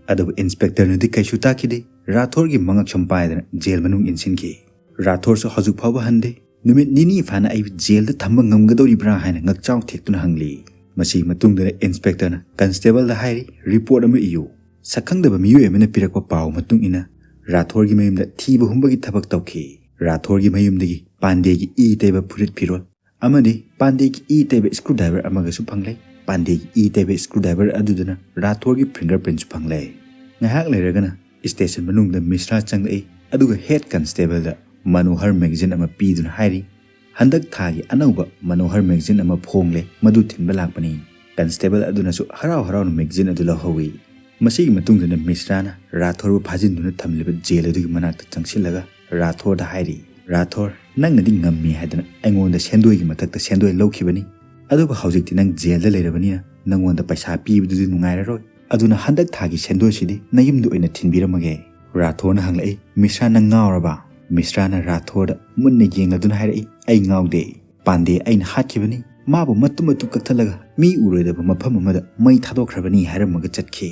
ꯑꯗꯨꯕꯨ ꯏꯟꯁꯄꯦꯛꯇꯔꯅꯗꯤ ꯀꯩꯁꯨ ꯇꯥꯈꯤꯗꯦ꯫ ꯔꯥꯊꯣꯔꯒꯤ ꯃꯉꯛꯁꯝ ꯄꯥꯏꯗꯅ ꯖꯦꯜ ꯃꯅꯨꯡ ꯏꯟꯁꯤꯟꯈꯤ꯫ ꯔꯥꯊꯣꯔꯁꯨ ꯍꯧꯖꯤꯛ ꯐꯥꯎꯕ ꯍꯟꯗꯦ꯫ "ꯅꯨꯃꯤꯠ ꯅꯤꯅꯤ ꯐꯥꯅ ꯑꯩꯕꯨ ꯖꯦꯜꯗ ꯊꯝꯕ ꯉꯝꯒꯗꯧꯔꯤꯕ꯭ꯔꯥ?" ꯍꯥꯏꯅ ꯉꯛꯆꯥꯎ ꯊꯦꯛꯇꯨꯅ ꯍꯪꯂꯤ꯫ ꯃꯁꯤꯒꯤ ꯃꯇꯨꯡꯗ ꯏꯟꯁꯄꯦꯛꯇꯔꯅ ꯀꯟꯁꯇꯦꯕꯜꯗ ꯍꯥꯏꯔꯤ, "ꯔꯤꯄꯣꯔꯠ ꯑꯃ ꯏꯌꯨ"꯫ ꯁꯛꯈꯪꯗꯕ ꯃꯤꯑꯣꯏ ꯑꯃꯅ ꯄꯤꯔꯛꯄ ꯄꯥꯎ ꯃꯇꯨꯡ ꯏꯟꯅ ꯔꯥꯊꯣꯔꯒꯤ ꯃꯌꯨꯝꯗ ꯊꯤꯕ ꯍꯨꯝꯕꯒꯤ ꯊꯕꯛ ꯇꯧꯈꯤ꯫ ꯔꯥꯊꯣꯔꯒꯤ ꯃꯌꯨꯝꯗꯒꯤ ꯄꯥꯟꯗꯦꯒꯤ ꯏ ꯇꯩꯕ ꯐꯨꯔꯤꯠ ꯐꯤꯔꯣꯜ ꯑꯃꯗꯤ ꯄꯥꯟꯗꯦꯒꯤ ꯏ ꯇꯩꯕ ꯁ꯭ꯀ꯭ꯔꯨ ꯗ꯭ꯔꯥꯏꯚꯔ ꯑꯃꯒꯁꯨ ꯐꯪꯂꯦ꯫ ꯄꯥꯟꯗꯦꯒꯤ ꯏ ꯇꯩꯕ ꯁ꯭ꯀ꯭ꯔꯨ ꯗ꯭ꯔꯥꯏꯚꯔ ꯑꯗꯨꯗꯅ ꯔꯥꯊꯣꯔꯒꯤ ꯐꯤꯡꯒꯔ ꯄ꯭ꯔꯤꯟꯠꯁꯨ ꯐꯪꯂꯦ꯫ ꯉꯥꯏꯍꯥꯛ ꯂꯩꯔꯒꯅ ꯁ꯭ꯇꯦꯁꯟ ꯃꯅꯨꯡꯗ ꯃꯤꯁ꯭ꯔꯥ ꯆꯪꯂꯛꯏ, ꯑꯗꯨꯒ ꯍꯦꯗ ꯀꯟꯁꯇꯦꯕꯜꯗ ꯃꯅꯣꯍꯔ ꯃꯦꯒꯥꯖꯤꯟ ꯑꯃ ꯄꯤꯗꯨꯅ ꯍꯥꯏꯔꯤ, "ꯍꯟꯗꯛ ꯊꯥꯒꯤ ꯑꯅꯧꯕ ꯃꯅꯣꯍꯔ ꯃꯦꯒꯥꯖꯤꯟ ꯑꯃ ꯐꯣꯡꯂꯦ, ꯃꯗꯨ ꯊꯤꯟꯕ ꯂꯥꯛꯄꯅꯤ"꯫ ꯀꯟꯁꯇꯦꯕꯜ ꯑꯗꯨꯅꯁꯨ ꯍꯔꯥꯎ ꯍꯔꯥꯎꯅ ꯃꯦꯒꯥꯖꯤꯟ ꯑꯗꯨ ꯂꯧꯍꯧꯏ꯫ ꯃꯁꯤꯒꯤ ꯃꯇꯨꯡꯗ ꯃꯤꯁ꯭ꯔꯥꯅ ꯔꯥꯊꯣꯔꯕꯨ ꯐꯥꯖꯤꯟꯗꯨꯅ ꯊꯝꯂꯤꯕ ꯖꯦꯜ ꯑꯗꯨꯒꯤ ꯃꯅꯥꯛꯇ ꯆꯪꯁꯤꯜꯂꯒ ꯔꯥꯊꯣꯔꯗ ꯍꯥꯏꯔꯤ, "ꯔꯥꯊꯣꯔ, ꯅꯪꯅꯗꯤ ꯉꯝꯃꯤ ꯍꯥꯏꯗꯅ ꯑꯩꯉꯣꯟꯗ ꯁꯦꯟꯗꯣꯏꯒꯤ ꯃꯊꯛꯇ ꯁꯦꯟꯗꯣꯏ ꯂꯧꯈꯤꯕꯅꯤ, ꯑꯗꯨꯕꯨ ꯍꯧꯖꯤꯛꯇꯤ ꯅꯪ ꯖꯦꯜꯗ ꯂꯩꯔꯕꯅꯤꯅ ꯅꯪꯉꯣꯟꯗ ꯄꯩꯁꯥ ꯄꯤꯕꯗꯨꯗꯤ ꯅꯨꯡꯉꯥꯏꯔꯔꯣꯏ꯫ ꯑꯗꯨꯅ ꯍꯟꯗꯛ ꯊꯥꯒꯤ ꯁꯦꯟꯗꯣꯏꯁꯤꯗꯤ ꯅꯌꯨꯝꯗ ꯑꯣꯏꯅ ꯊꯤꯟꯕꯤꯔꯝꯃꯒꯦ"꯫ ꯔꯥꯊꯣꯔꯅ ꯍꯪꯂꯛꯏ, "ꯃꯤꯁ꯭ꯔꯥ, ꯅꯪ ꯉꯥꯎꯔꯕ?" ꯃꯤꯁ꯭ꯔꯥꯅ ꯔꯥꯊꯣꯔꯗ ꯃꯨꯟꯅ ꯌꯦꯡꯂꯗꯨꯅ ꯍꯥꯏꯔꯛꯏ, "ꯑꯩ ꯉꯥꯎꯗꯦ꯫ ꯄꯥꯟꯗꯦ ꯑꯩꯅ ꯍꯥꯠꯈꯤꯕꯅꯤ꯫ ꯃꯥꯕꯨ ꯃꯇꯨꯝ ꯃꯇꯨꯝ ꯀꯛꯊꯠꯂꯒ ꯃꯤ ꯎꯔꯣꯏꯗꯕ ꯃꯐꯝ ꯑꯃꯗ ꯃꯩ ꯊꯥꯗꯣꯛꯈ꯭ꯔꯕꯅꯤ" ꯍꯥꯏꯔꯝꯃꯒ ꯆꯠꯈꯤ꯫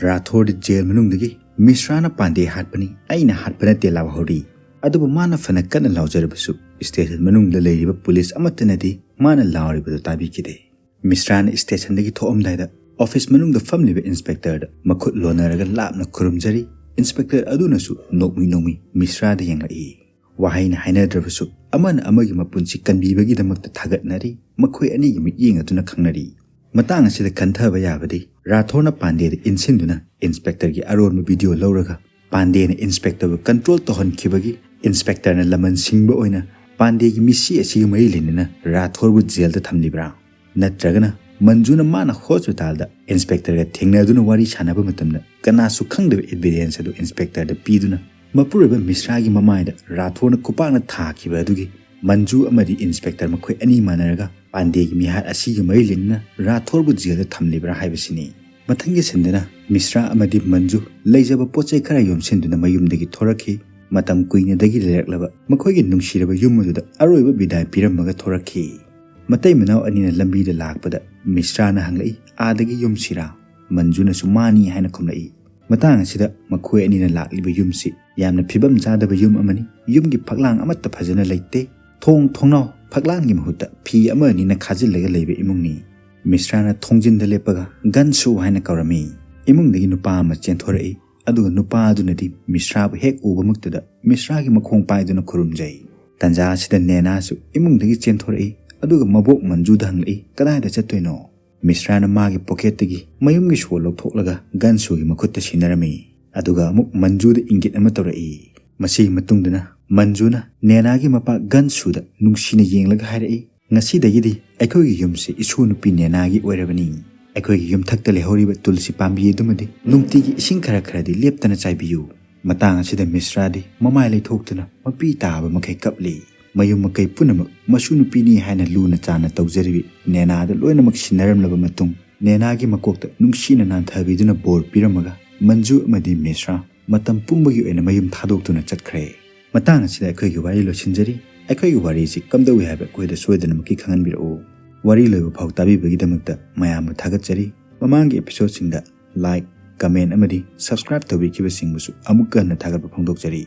ꯔꯥꯊꯣꯔꯗ ꯖꯦꯜ ꯃꯅꯨꯡꯗꯒꯤ, "ꯃꯤꯁ꯭ꯔꯥꯅ ꯄꯥꯟꯗꯦ ꯍꯥꯠꯄꯅꯤ, ꯑꯩꯅ ꯍꯥꯠꯄ ꯅꯠꯇꯦ" ꯂꯥꯎꯍꯧꯔꯤ꯫ ꯑꯗꯨꯕꯨ ꯃꯥꯅ ꯐꯅ ꯀꯟꯅ ꯂꯥꯎꯖꯔꯕꯁꯨ ꯁ꯭ꯇꯦꯁꯟ ꯃꯅꯨꯡꯗ ꯂꯩꯔꯤꯕ ꯄꯨꯂꯤꯁ ꯑꯃꯠꯇꯅꯗꯤ ꯃꯥꯅ ꯂꯥꯎꯔꯤꯕꯗꯨ ꯇꯥꯕꯤꯈꯤꯗꯦ꯫ ꯃꯤꯁ꯭ꯔꯥꯅ ꯁ꯭ꯇꯦꯁꯟꯗꯒꯤ ꯊꯣꯛꯑꯝꯗꯥꯏꯗ ꯑꯣꯐꯤꯁ ꯃꯅꯨꯡꯗ ꯐꯝꯂꯤꯕ ꯏꯟꯁꯄꯦꯛꯇꯔꯗ ꯃꯈꯨꯠ ꯂꯣꯟꯅꯔꯒ ꯂꯥꯞꯅ ꯈꯨꯔꯨꯝꯖꯔꯤ꯫ ꯏꯟꯁꯄꯦꯛꯇꯔ ꯑꯗꯨꯅꯁꯨ ꯅꯣꯛꯃꯤ ꯅꯣꯛꯃꯤ ꯃꯤꯁ꯭ꯔꯥꯗ ꯌꯦꯡꯂꯛꯏ꯫ ꯋꯥꯍꯩꯅ ꯍꯥꯏꯅꯗ꯭ꯔꯕꯁꯨ ꯑꯃꯅ ꯑꯃꯒꯤ ꯃꯄꯨꯟꯁꯤ ꯀꯟꯕꯤꯕꯒꯤꯗꯃꯛꯇ ꯊꯥꯒꯠꯅꯔꯤ꯫ ꯃꯈꯣꯏ ꯑꯅꯤꯒꯤ ꯃꯤꯠꯌꯦꯡ ꯑꯗꯨꯅ ꯈꯪꯅꯔꯤ꯫ ꯃꯇꯥꯡ ꯑꯁꯤꯗ ꯈꯟꯊꯕ ꯌꯥꯕꯗꯤ, ꯔꯥꯊꯣꯔꯅ ꯄꯥꯟꯗꯦꯗ ꯏꯟꯁꯤꯟꯗꯨꯅ ꯏꯟꯁꯄꯦꯛꯇꯔꯒꯤ ꯑꯔꯣꯟꯕ ꯚꯤꯗꯤꯑꯣ ꯂꯧꯔꯒ ꯄꯥꯟꯗꯦꯅ ꯏꯟꯁꯄꯦꯛꯇꯔꯕꯨ ꯀꯟꯇ꯭ꯔꯣꯜ ꯇꯧꯍꯟꯈꯤꯕꯒꯤ ꯏꯟꯁꯄꯦꯛꯇꯔꯅ ꯂꯃꯟ ꯁꯤꯡꯕ ꯑꯣꯏꯅ ꯄꯥꯟꯗꯦꯒꯤ ꯃꯤꯠꯁꯤ ꯑꯁꯤꯒ ꯃꯔꯤ ꯂꯩꯅꯅ ꯔꯥꯊꯣꯔꯕꯨ ꯖꯦꯜꯗ ꯊꯝꯂꯤꯕ꯭ꯔꯥ? ꯅꯠꯇ꯭ꯔꯒꯅ ꯃꯟꯖꯨꯅ ꯃꯥꯅ ꯍꯣꯁꯄꯤꯇꯥꯜꯗ ꯏꯟꯁꯄꯦꯛꯇꯔꯒ ꯊꯦꯡꯅꯗꯨꯅ ꯋꯥꯔꯤ ꯁꯥꯟꯅꯕ ꯃꯇꯝꯗ ꯀꯅꯥꯁꯨ ꯈꯪꯗꯕ ꯏꯚꯤꯗꯦꯟꯁ ꯑꯗꯨ ꯏꯟꯁꯄꯦꯛꯇꯔꯗ ꯄꯤꯗꯨꯅ ꯃꯄꯨꯔꯣꯏꯕ ꯃꯤꯁ꯭ꯔꯥꯒꯤ ꯃꯃꯥꯏꯗ ꯔꯥꯊꯣꯔꯅ ꯈꯨꯄꯥꯛꯅ ꯊꯥꯈꯤꯕ ꯑꯗꯨꯒꯤ ꯃꯟꯖꯨ ꯑꯃꯗꯤ ꯏꯟꯁꯄꯦꯛꯇꯔ ꯃꯈꯣꯏ ꯑꯅꯤ ꯃꯥꯟꯅꯔꯒ ꯄꯥꯟꯗꯦꯒꯤ ꯃꯤꯍꯥꯠ ꯑꯁꯤꯒ ꯃꯔꯤ ꯂꯩꯅꯅ ꯔꯥꯊꯣꯔꯕꯨ ꯖꯦꯜꯗ ꯊꯝꯂꯤꯕ꯭ꯔꯥ ꯍꯥꯏꯕꯁꯤꯅꯤ꯫ ꯃꯊꯪꯒꯤ ꯁꯤꯟꯗꯅ ꯃꯤꯁ꯭ꯔꯥ ꯑꯃꯗꯤ ꯃꯟꯖꯨ ꯂꯩꯖꯕ ꯄꯣꯠ ꯆꯩ ꯈꯔ ꯌꯣꯝꯁꯤꯟꯗꯨꯅ ꯃꯌꯨꯝꯗꯒꯤ ꯊꯣꯔꯛꯈꯤ꯫ ꯃꯇꯝ ꯀꯨꯏꯅꯗꯒꯤ ꯂꯩꯔꯛꯂꯕ ꯃꯈꯣꯏꯒꯤ ꯅꯨꯡꯁꯤꯔꯕ ꯌꯨꯝ ꯑꯗꯨꯗ ꯑꯔꯣꯏꯕ ꯕꯤꯗꯥꯏ ꯄꯤꯔꯝꯃꯒ ꯊꯣꯔꯛꯈꯤ꯫ ꯃꯇꯩ ꯃꯅꯥꯎ ꯑꯅꯤꯅ ꯂꯝꯕꯤꯗ ꯂꯥꯛꯄꯗ ꯃꯤꯁ꯭ꯔꯥꯅ ꯍꯪꯂꯛꯏ, "ꯑꯥꯗꯒꯤ ꯌꯨꯝꯁꯤꯔꯥ?" ꯃꯟꯖꯨꯅꯁꯨ "ꯃꯥꯅꯤ" ꯍꯥꯏꯅ ꯈꯨꯝꯂꯛꯏ꯫ ꯃꯇꯥꯡ ꯑꯁꯤꯗ ꯃꯈꯣꯏ ꯑꯅꯤꯅ ꯂꯥꯛꯂꯤꯕ ꯌꯨꯝꯁꯤ ꯌꯥꯝꯅ ꯐꯤꯕꯝ ꯆꯥꯗꯕ ꯌꯨꯝ ꯑꯃꯅꯤ꯫ ꯌꯨꯝꯒꯤ ꯐꯛꯂꯥꯡ ꯑꯃꯠꯇ ꯐꯖꯅ ꯂꯩꯇꯦ꯫ ꯊꯣꯡ ꯊꯣꯡꯅꯥꯎ ꯐꯛꯂꯥꯡꯒꯤ ꯃꯍꯨꯠꯇ ꯐꯤ ꯑꯃ ꯑꯅꯤꯅ ꯈꯥꯖꯤꯜꯂꯒ ꯂꯩꯕ ꯏꯃꯨꯡꯅꯤ꯫ ꯃꯤꯁ꯭ꯔꯥꯅ ꯊꯣꯡꯖꯤꯟꯗ ꯂꯦꯞꯄꯒ "ꯒꯟꯁꯨ" ꯍꯥꯏꯅ ꯀꯧꯔꯝꯃꯤ꯫ ꯏꯃꯨꯡꯗꯒꯤ ꯅꯨꯄꯥ ꯑꯃ ꯆꯦꯟꯊꯣꯔꯛꯏ, ꯑꯗꯨꯒ ꯅꯨꯄꯥ ꯑꯗꯨꯅꯗꯤ ꯃꯤꯁ꯭ꯔꯥꯕꯨ ꯍꯦꯛ ꯎꯕꯃꯛꯇꯗ ꯃꯤꯁ꯭ꯔꯥꯒꯤ ꯃꯈꯣꯡ ꯄꯥꯏꯗꯨꯅ ꯈꯨꯔꯨꯝꯖꯩ꯫ ꯇꯟꯖꯥ ꯑꯁꯤꯗ ꯅꯦꯅꯥꯁꯨ ꯏꯃꯨꯡꯗꯒꯤ ꯆꯦꯟꯊꯣꯔꯛꯏ, ꯑꯗꯨꯒ ꯃꯕꯣꯛ ꯃꯟꯖꯨꯗ ꯍꯪꯂꯛꯏ, "ꯀꯗꯥꯏꯗ ꯆꯠꯇꯣꯏꯅꯣ?" ꯃꯤꯁ꯭ꯔꯥꯅ ꯃꯥꯒꯤ ꯄꯣꯀꯦꯠꯇꯒꯤ ꯃꯌꯨꯝꯒꯤ ꯁꯣ ꯂꯧꯊꯣꯛꯂꯒ ꯒꯟꯁꯨꯒꯤ ꯃꯈꯨꯠꯇ ꯁꯤꯟꯅꯔꯝꯃꯤ꯫ ꯑꯗꯨꯒ ꯑꯃꯨꯛ ꯃꯟꯖꯨꯗ ꯏꯪꯒꯤꯠ ꯑꯃ ꯇꯧꯔꯛꯏ꯫ ꯃꯁꯤꯒꯤ ꯃꯇꯨꯡꯗꯅ ꯃꯟꯖꯨꯅ ꯅꯦꯅꯥꯒꯤ ꯃꯄꯥ ꯒꯟꯁꯨꯗ ꯅꯨꯡꯁꯤꯅ ꯌꯦꯡꯂꯒ ꯍꯥꯏꯔꯛꯏ, "ꯉꯁꯤꯗꯒꯤꯗꯤ ꯑꯩꯈꯣꯏꯒꯤ ꯌꯨꯝꯁꯤ ꯏꯁꯨ ꯅꯨꯄꯤ ꯅꯦꯅꯥꯒꯤ ꯑꯣꯏꯔꯕꯅꯤ꯫ ꯑꯩꯈꯣꯏꯒꯤ ꯌꯨꯝꯊꯛꯇ ꯂꯩꯍꯧꯔꯤꯕ ꯇꯨꯜꯁꯤ ꯄꯥꯝꯕꯤ ꯑꯗꯨꯃꯗꯤ ꯅꯨꯡꯇꯤꯒꯤ ꯏꯁꯤꯡ ꯈꯔ ꯈꯔꯗꯤ ꯂꯦꯞꯇꯅ ꯆꯥꯏꯕꯤꯌꯨ"꯫ ꯃꯇꯥꯡ ꯑꯁꯤꯗ ꯃꯤꯁ꯭ꯔꯥꯗꯤ ꯃꯃꯥꯏ ꯂꯩꯊꯣꯛꯇꯨꯅ ꯃꯄꯤ ꯇꯥꯕ ꯃꯈꯩ ꯀꯞꯂꯤ꯫ ꯃꯌꯨꯝ ꯃꯀꯩ ꯄꯨꯝꯅꯃꯛ ꯃꯁꯨ ꯅꯨꯄꯤꯅꯤ ꯍꯥꯏꯅ ꯂꯨꯅ ꯆꯥꯟꯅ ꯇꯧꯖꯔꯤꯕꯤ ꯅꯦꯅꯥꯗ ꯂꯣꯏꯅꯃꯛ ꯁꯤꯟꯅꯔꯝꯂꯕ ꯃꯇꯨꯡ, ꯅꯦꯅꯥꯒꯤ ꯃꯀꯣꯛꯇ ꯅꯨꯡꯁꯤꯅ ꯅꯥꯟꯊꯕꯤꯗꯨꯅ ꯕꯣꯔ ꯄꯤꯔꯝꯃꯒ ꯃꯟꯖꯨ ꯑꯃꯗꯤ ꯃꯤꯁ꯭ꯔꯥ ꯃꯇꯝ ꯄꯨꯝꯕꯒꯤ ꯑꯣꯏꯅ ꯃꯌꯨꯝ ꯊꯥꯗꯣꯛꯇꯨꯅ ꯆꯠꯈ꯭ꯔꯦ꯫ ꯃꯇꯥꯡ ꯑꯁꯤꯗ ꯑꯩꯈꯣꯏꯒꯤ ꯋꯥꯔꯤ ꯂꯣꯏꯁꯤꯟꯖꯔꯤ꯫ ꯑꯩꯈꯣꯏꯒꯤ ꯋꯥꯔꯤꯁꯤ ꯀꯝꯗꯧꯏ ꯍꯥꯏꯕ ꯑꯩꯈꯣꯏꯗ ꯁꯣꯏꯗꯅꯃꯛꯀꯤ ꯈꯪꯍꯟꯕꯤꯔꯛꯎ꯫ ꯋꯥꯔꯤ ꯂꯣꯏꯕ ꯐꯥꯎ ꯇꯥꯕꯤꯕꯒꯤꯗꯃꯛꯇ ꯃꯌꯥꯝꯕꯨ ꯊꯥꯒꯠꯆꯔꯤ꯫ ꯃꯃꯥꯡꯒꯤ episodeꯁꯤꯡꯗ like, comment ꯑꯃꯗꯤ subscribe ꯇꯧꯕꯤꯈꯤꯕꯁꯤꯡꯕꯨꯁꯨ ꯑꯃꯨꯛꯀ ꯍꯟꯅ ꯊꯥꯒꯠꯄ ꯐꯣꯡꯗꯣꯛꯆꯔꯤ꯫